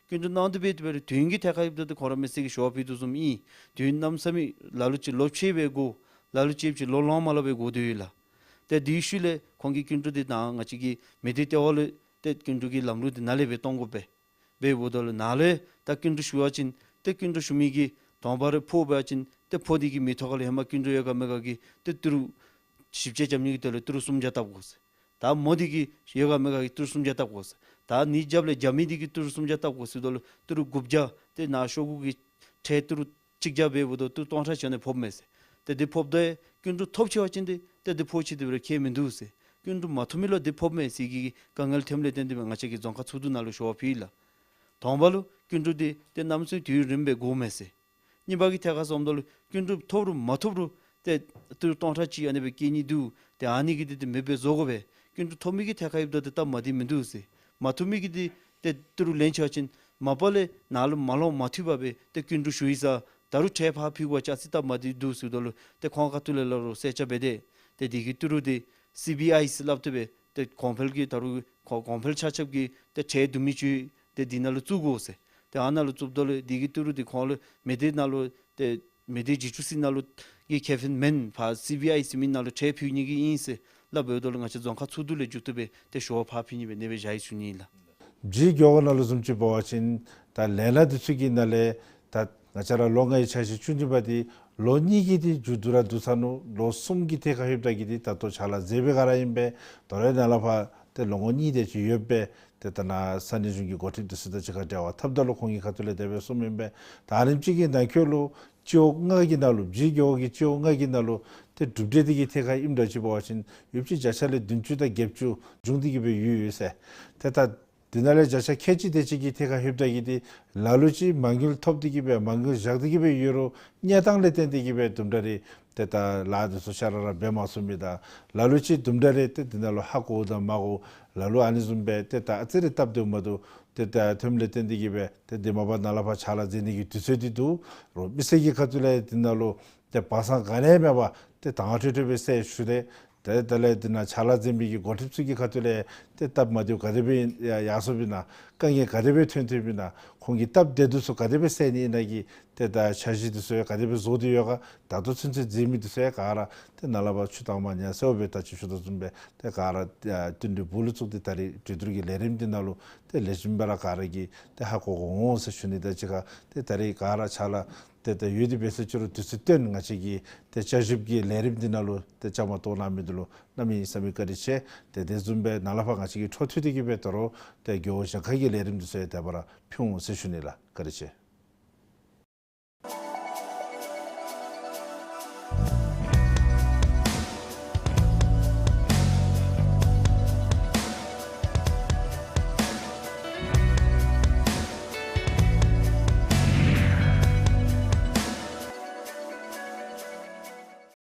སྐྱིན་འགྲུལ་གནང་སྟེ་འབད་དེ་འབད་རུང་དོན་གྱི་ཐད་ཁར་ཡོདཔ་ད་ཏེ་ཁོང་ར་མི་སེར་གྱིས་ཞུ་བ་ཕུལ་དོ་བཟུམ་ཨིན། དུས་གནམ་མེད་ས་མེད་ལ་ལུ་ཅིག་ལོ་ཕྱེད་སྦེ་འགོར། ལ་ལུ་ཅིག་ལོ་ལོངམ་ལུ་སྦེ་འགོར་དོ་ཡོད་ལགས། ཏེ་དེའི་ཤུལ་ལས་ཁོང་གིས་སྐྱིན་འགྲུལ་འདི་ནཱ་ང་བཅས་ཀྱི་མི་སྡེ་ལྟེ་བ་ལུ་ཏེ་སྐྱིན་འགྲུལ་གྱི་ལམ་ལུགས་འདི་ནཱ་ལས་སྦེ་གཏང་དགོ་པས། འབདཝ་ད་ལུ་ནཱ་ལུ་ཡང་ད་སྐྱིན་འགྲུལ་ཞུ་བ་ཅིན་ཏེ་སྐྱིན་འགྲུལ་ཞུ་མི་གི་དང་པ་ར་ཕོགས་འབད་བ་ཅིན་ཏེ་ཕོགས་འདི་གི་མིང་ཐོག་ཁ་ལུ་ཧེ་མ་སྐྱིན་འགྲུལ་ཡོད་ག་མེད་ག་གི་ཏེ་ཏི་རུ་ཞིབ་དཔྱད་རྐྱབ་ནི་གི་དོན་ལུ་ཏི་རུ་སུམ་བརྒྱ་བཏབ་དགོ་ཟེར། ད་མོ་འདི་གི་ཡོད་ག་མེད་ག་གི་ཏི་རུ་སུམ་བརྒྱ་བཏབ་དགོ་ཟེར། ད་ནི་རྒྱབ་ལས་རྒྱབ་མི་འདི་གི་ཏི་རུ་སུམ་བརྒྱ་བཏབ་དགོ་ཟེརཝ་ད་ལུ་ཏི་རུ་དགུ་བརྒྱ་ཏེ་ནཱ་ཤོག་གུ་གི་ཁྲལ་ཏི་རུ་གཅིག་བརྒྱ་འབདཝ་ད་ཏི་རུ་སྟོང་ཕྲག་ཅིག་ཨ་ནི་ཕོགཔ་མས་ཟེར། ཏེ་འདི་ཕོགཔ་ད་སྐྱིན་འགྲུལ་ཐོབ་ཆི་བ་ཅིན་ཏེ་ཏེ་འདི་ཕོག་ཆི་དེ་སྦེ་ར་ཁྱད་མིན་འདུག་ཟེར། སྐྱིན་འགྲུལ་མ་ཐོབ་མི་ལུ་འདི་ཕོགཔ་མས་ཟེར་གྱི་དཀའ་ངལ་ཐོནམ་ལས་བརྟེན་ཏེ་སྦེ་ང་བཅས་ཀྱིས་རྫོང་ཁག་ཚོགས་འདུ་ནང་ལུ་ཞུ་བ་ཕུལ་ཡི་ལགས། དང་པ་ལུ་སྐྱིན་འགྲུལ་འདི་ཏེ་གནམ་མེད་ས་མེད་དུས་རིངམོ་སྦེ་འགོརཝ་མས་ཟེར། གཉིས་པ་གི་ཐད་ཁར་སོངམ་ད་ལུ་སྐྱིན་འགྲུལ་ཐོབ་རུང་མ་ཐོབ་རུང་ཏེ་ཏི་རུ་སྟོང་ཕྲག་གཅིག་ཨ་ནི་སྦེ་བཀལ་ནི་འདུག། ཏེ་ཨ་ནི་གིས་འདི་ཏེ་མེདཔ་སྦེ་བཟོ་དགོ་པས། སྐྱིན་འགྲུལ་ཐོབ་མི་གི་ཐད་ཁར་ཡོདཔ་ད་ཏེ་སྟབས་མ་བདེཝ་མིན་འདུག་ཟེར། མ་ཐོབ་མི་གིས་འདི་ཏེ་ཏི་རུ་ལེན་ཆ་བ་ཅིན་མ་པ་ལས་ནཱ་ལུ་མ་ལོངས་མ་ཐོབ་པར་སྦེ་ཏེ་སྐྱིན་འགྲུལ་ཞུ་ཡི་ས་ད་རུང་ཁྲལ་ཕར་ཕུལ་དགོ་ཅ་ཅི་སྟབས་མ་བདེཝ་འདུག་ཟེརཝ་ད་ལུ་ཏེ་ཁོང་ཁ་ཐུག་ལས་སླབ་རུང་གསལ་ཆ་འབད་དེ་ཏེ་འདི་གི་ཏི་རུ་འདི་སི་བི་ཨའི་སི་སླབ་སྟེ་སྦེ་ཏེ་གོང་འཕེལ་གྱི་ད་རུང་གོང་འཕེལ་ཆ་ཁྱབ་ཀྱི་ཏེ་ཁྲལ་བསྡུ་མི་ཅིག་ཏེ་འདི་ནང་ལུ་བཙུགས་དགོ་ཟེར། ཏེ་ཨ་ནཱ་ལུ་བཙུགསཔ་ད་ལུ་འདི་གི་ཏི་རུ་འདི་ཁོང་ལུ་མི་སྡེ་ནང་ལུ་ཏེ་མི་སྡེ་བཞི་བཅུ་ཟེར་ནང་ལུ་གི་ཁེ་ཕན་མེན། ཕར་སི་བི་ཨའི་སི་མི་ནང་ལུ་ཁྲལ་ཕུལ་ནི་གི་ཨིན་ཟེར་སླབ་འབདཝ་ད་ལུ་ང་བཅས་རྫོང་ཁག་ཚོགས་འདུ་ལས་མཇུག་བསྡུ་སྦེ་ཏེ་ཞུ་བ་ཕར་ཕུལ་ནི་སྦེ་ཨ་ནི་སྦེ་བཞག་ཡི་ཟེར་ཞུ་ནི་ལགས། སྦྱིས་རྒྱོ་གར་ནང་ལུ་བཟུམ་ཅིག་འབད་བ་ཅིན་ད་ལས་སྣ་འདི་ཚུ་གི་ནང་ལས་ད་ང་བཅས་ར་ལོ་ལྔའི་འཆར་གཞི་བཅུ་གཉིས་པ་འདི་ལོ་གཉིས་ཀྱི་འདི་མཇུག་བསྡུ་ར་བསྡུ་ཚར་ནུག། ལོ་གསུམ་གྱི་ཐད་ཁར་ལྷོདཔ་ད་གི་འདི་ད་ལྟོ་ཕྱག་ལཱ་མཛད་པའི་སྒང་ར་ཨིན་པས། དོ་རུང་ནཱ་ལས་ཕར་ཏེ་ལོ་ངོ་གཉིས་དེ་ཅིག་ཡོད་པས། ཏེ་ད་ནཱ་ས་གནས་གཞུང་གི་འགོ་ཁྲིདཔ་འདི་ཚུ་དང་གཅིག་ཁར་འབྲེལ་བ་འཐབ་ད་ལུ་ཁོང་གི་ཁ་ཐུག་ལས་དེ་སྦེ་གསུངམ་ཨིན་པས། ད་ཨ་ནེམ་ཅིག་གི་ནང་འཁོད་ལུ་སྤྱི་འོག་ལྔ་གི་ནང་ལུ་སྦྱིས་རྒྱོ་གར་གྱི་སྤྱི་འོག་ལྔ་གི་ནང་ལུ་ཏེ་གྲུབ་འབྲས་འདི་གི་ཐད་ཁར་ཨིནམ་འདྲ་ཅིག་འབད་བ་ཅིན་ཡོདཔ་ཅིག་བརྒྱ་ཆ་ལས་བདུན་ཅུ་དང་བརྒྱད་ཅུ་བྱུང་སྟེ་གི་སྦེ་ཡོད་ཡོད་ཟེར། ཏེ་ད་འདི་ནང་ལས་བརྒྱ་ཆ་ཁལ་གཅིག་དེ་ཅིག་གི་ཐད་ཁར་ལྷོདཔ་ད་གི་འདི་ལ་ལུ་ཅིག་མ་དངུལ་ཐོབ་སྟེ་གི་སྦེ་མ་དངུལ་བཞག་སྟེ་གི་སྦེ་ཡོད་རུང་གནས་སྟངས་ལས་བརྟེན་ཏེ་གི་སྦེ་དུམ་གྲ་རེ་ཏེ་ད་ལཱ་འདི་ཚུ་ཤ་ར་ར་འབད་མ་ཚུགས་མི་དང་ལ་ལུ་ཅིག་དུམ་གྲ་རེ་ཏེ་འདི་ནང་ལུ་ཧ་གོཝ་དང་མ་གོཝ་ལ་ལུ་ཨ་ནི་བཟུམ་སྦེ་ཏེ་ད་ཨ་ཙི་རེ་སྟབས་བདེཝ་མ་བདེཝ་ཏེ་ད་ཐོནམ་ལས་བརྟེན་ཏེ་གི་སྦེ་ཏེ་འདི་མ་པ་ནཱ་ལས་ཕར་ཕྱག་ལཱ་མཛད་ནི་གི་དུས་ཚོད་འདི་འདུག་རུང་མི་སེར་གྱི་ཁ་ཐུག་ལས་འདི་ནང་ལུ་ཏེ་སྦ་གསང་ག་ནི་ཡང་མེད་པར་ཏེ་དྭངས་ཁྲིག་ཁྲི་སྦེ་ཟེར་ཞུ་སྟེ། ཏེ་དེ་ལས་འདི་ནང་ཕྱག་ལཱ་མཛད་མི་གི་འགོ་ཁྲིདཔ་ཚུ་གི་ཁ་ཐུག་ལས་ཏེ་སྟབས་མ་བདེཝ་ག་དེ་སྦེ་ཡར་སོངམ་ཨིན་ན། དཀའ་ངལ་ག་དེ་སྦེ་ཐོན་ཐོནམ་ཨིན་ན། ཁོང་གི་སྟབས་བདེ་སྡུག་ཚུ་ག་དེ་སྦེ་སེལ་ནི་ཨིན་ན་གི་ཏེ་ད་འཆར་གཞི་འདི་ཚུ་ཡང་ག་དེ་སྦེ་བཟོ་སྟེ་ཡོད་ག། ད་ལྟོ་ཚུན་ཚོད་མཛད་མི་འདི་ཚུ་ཡང་ག་ར་ཏེ་ནཱ་ལས་ཕར་ཆུ་དྭངས་མ་ཉ་གསལཝ་སྦེ་ད་ཅི་ཞུ་དོ་བཟུམ་སྦེ་ཏེ་ག་ར་བསྟུན་གྲོས་སྦུག་ལུ་བཙུགས་ཏེ་ད་རིས་གྲོས་བསྡུར་གྱི་ལས་རིམ་འདི་ནང་ལུ་ཏེ་ལེགས་ཤོམ་སྦེ་ར་ག་ར་གིས་ཏེ་ཧ་གོ་གོ་འོང་ཟེར་ཞུ་ནི་དང་གཅིག་ཁར་ཏེ་ད་རིས་ག་ར་ཕྱག་ལཱ་ཏེ་ད་ཡོད་དེ་འབད་ཟེར་ཅི་རུང་དུས་ཚོད་བཏོན་ང་བཅས་ཀྱི་ཏེ་བསྐྱར་ཞིབ་ཀྱི་ལས་རིམ་འདི་ནང་ལུ་ཏེ་བཅའ་མར་གཏོགས་གནང་མི་འདི་ལུ་གནམ་མེད་ས་མེད་བཀའ་དྲིན་ཆེ། ཏེ་དེ་བཟུམ་སྦེ་ནཱ་ལས་ཕར་ང་བཅས་ཀྱིས་འཕྲོ་མཐུད་དེ་གི་སྦེ་ད་རུང་ཏེ་རྒེད་འོག་གཞན་ཁ་གི་ལས་རིམ་འདི་ཚུ་ཡང་དེ་སྦེ་ར་ཕུལ་འོང་ཟེར་ཞུ་ནི་ལགས། བཀའ་དྲིན་ཆེ།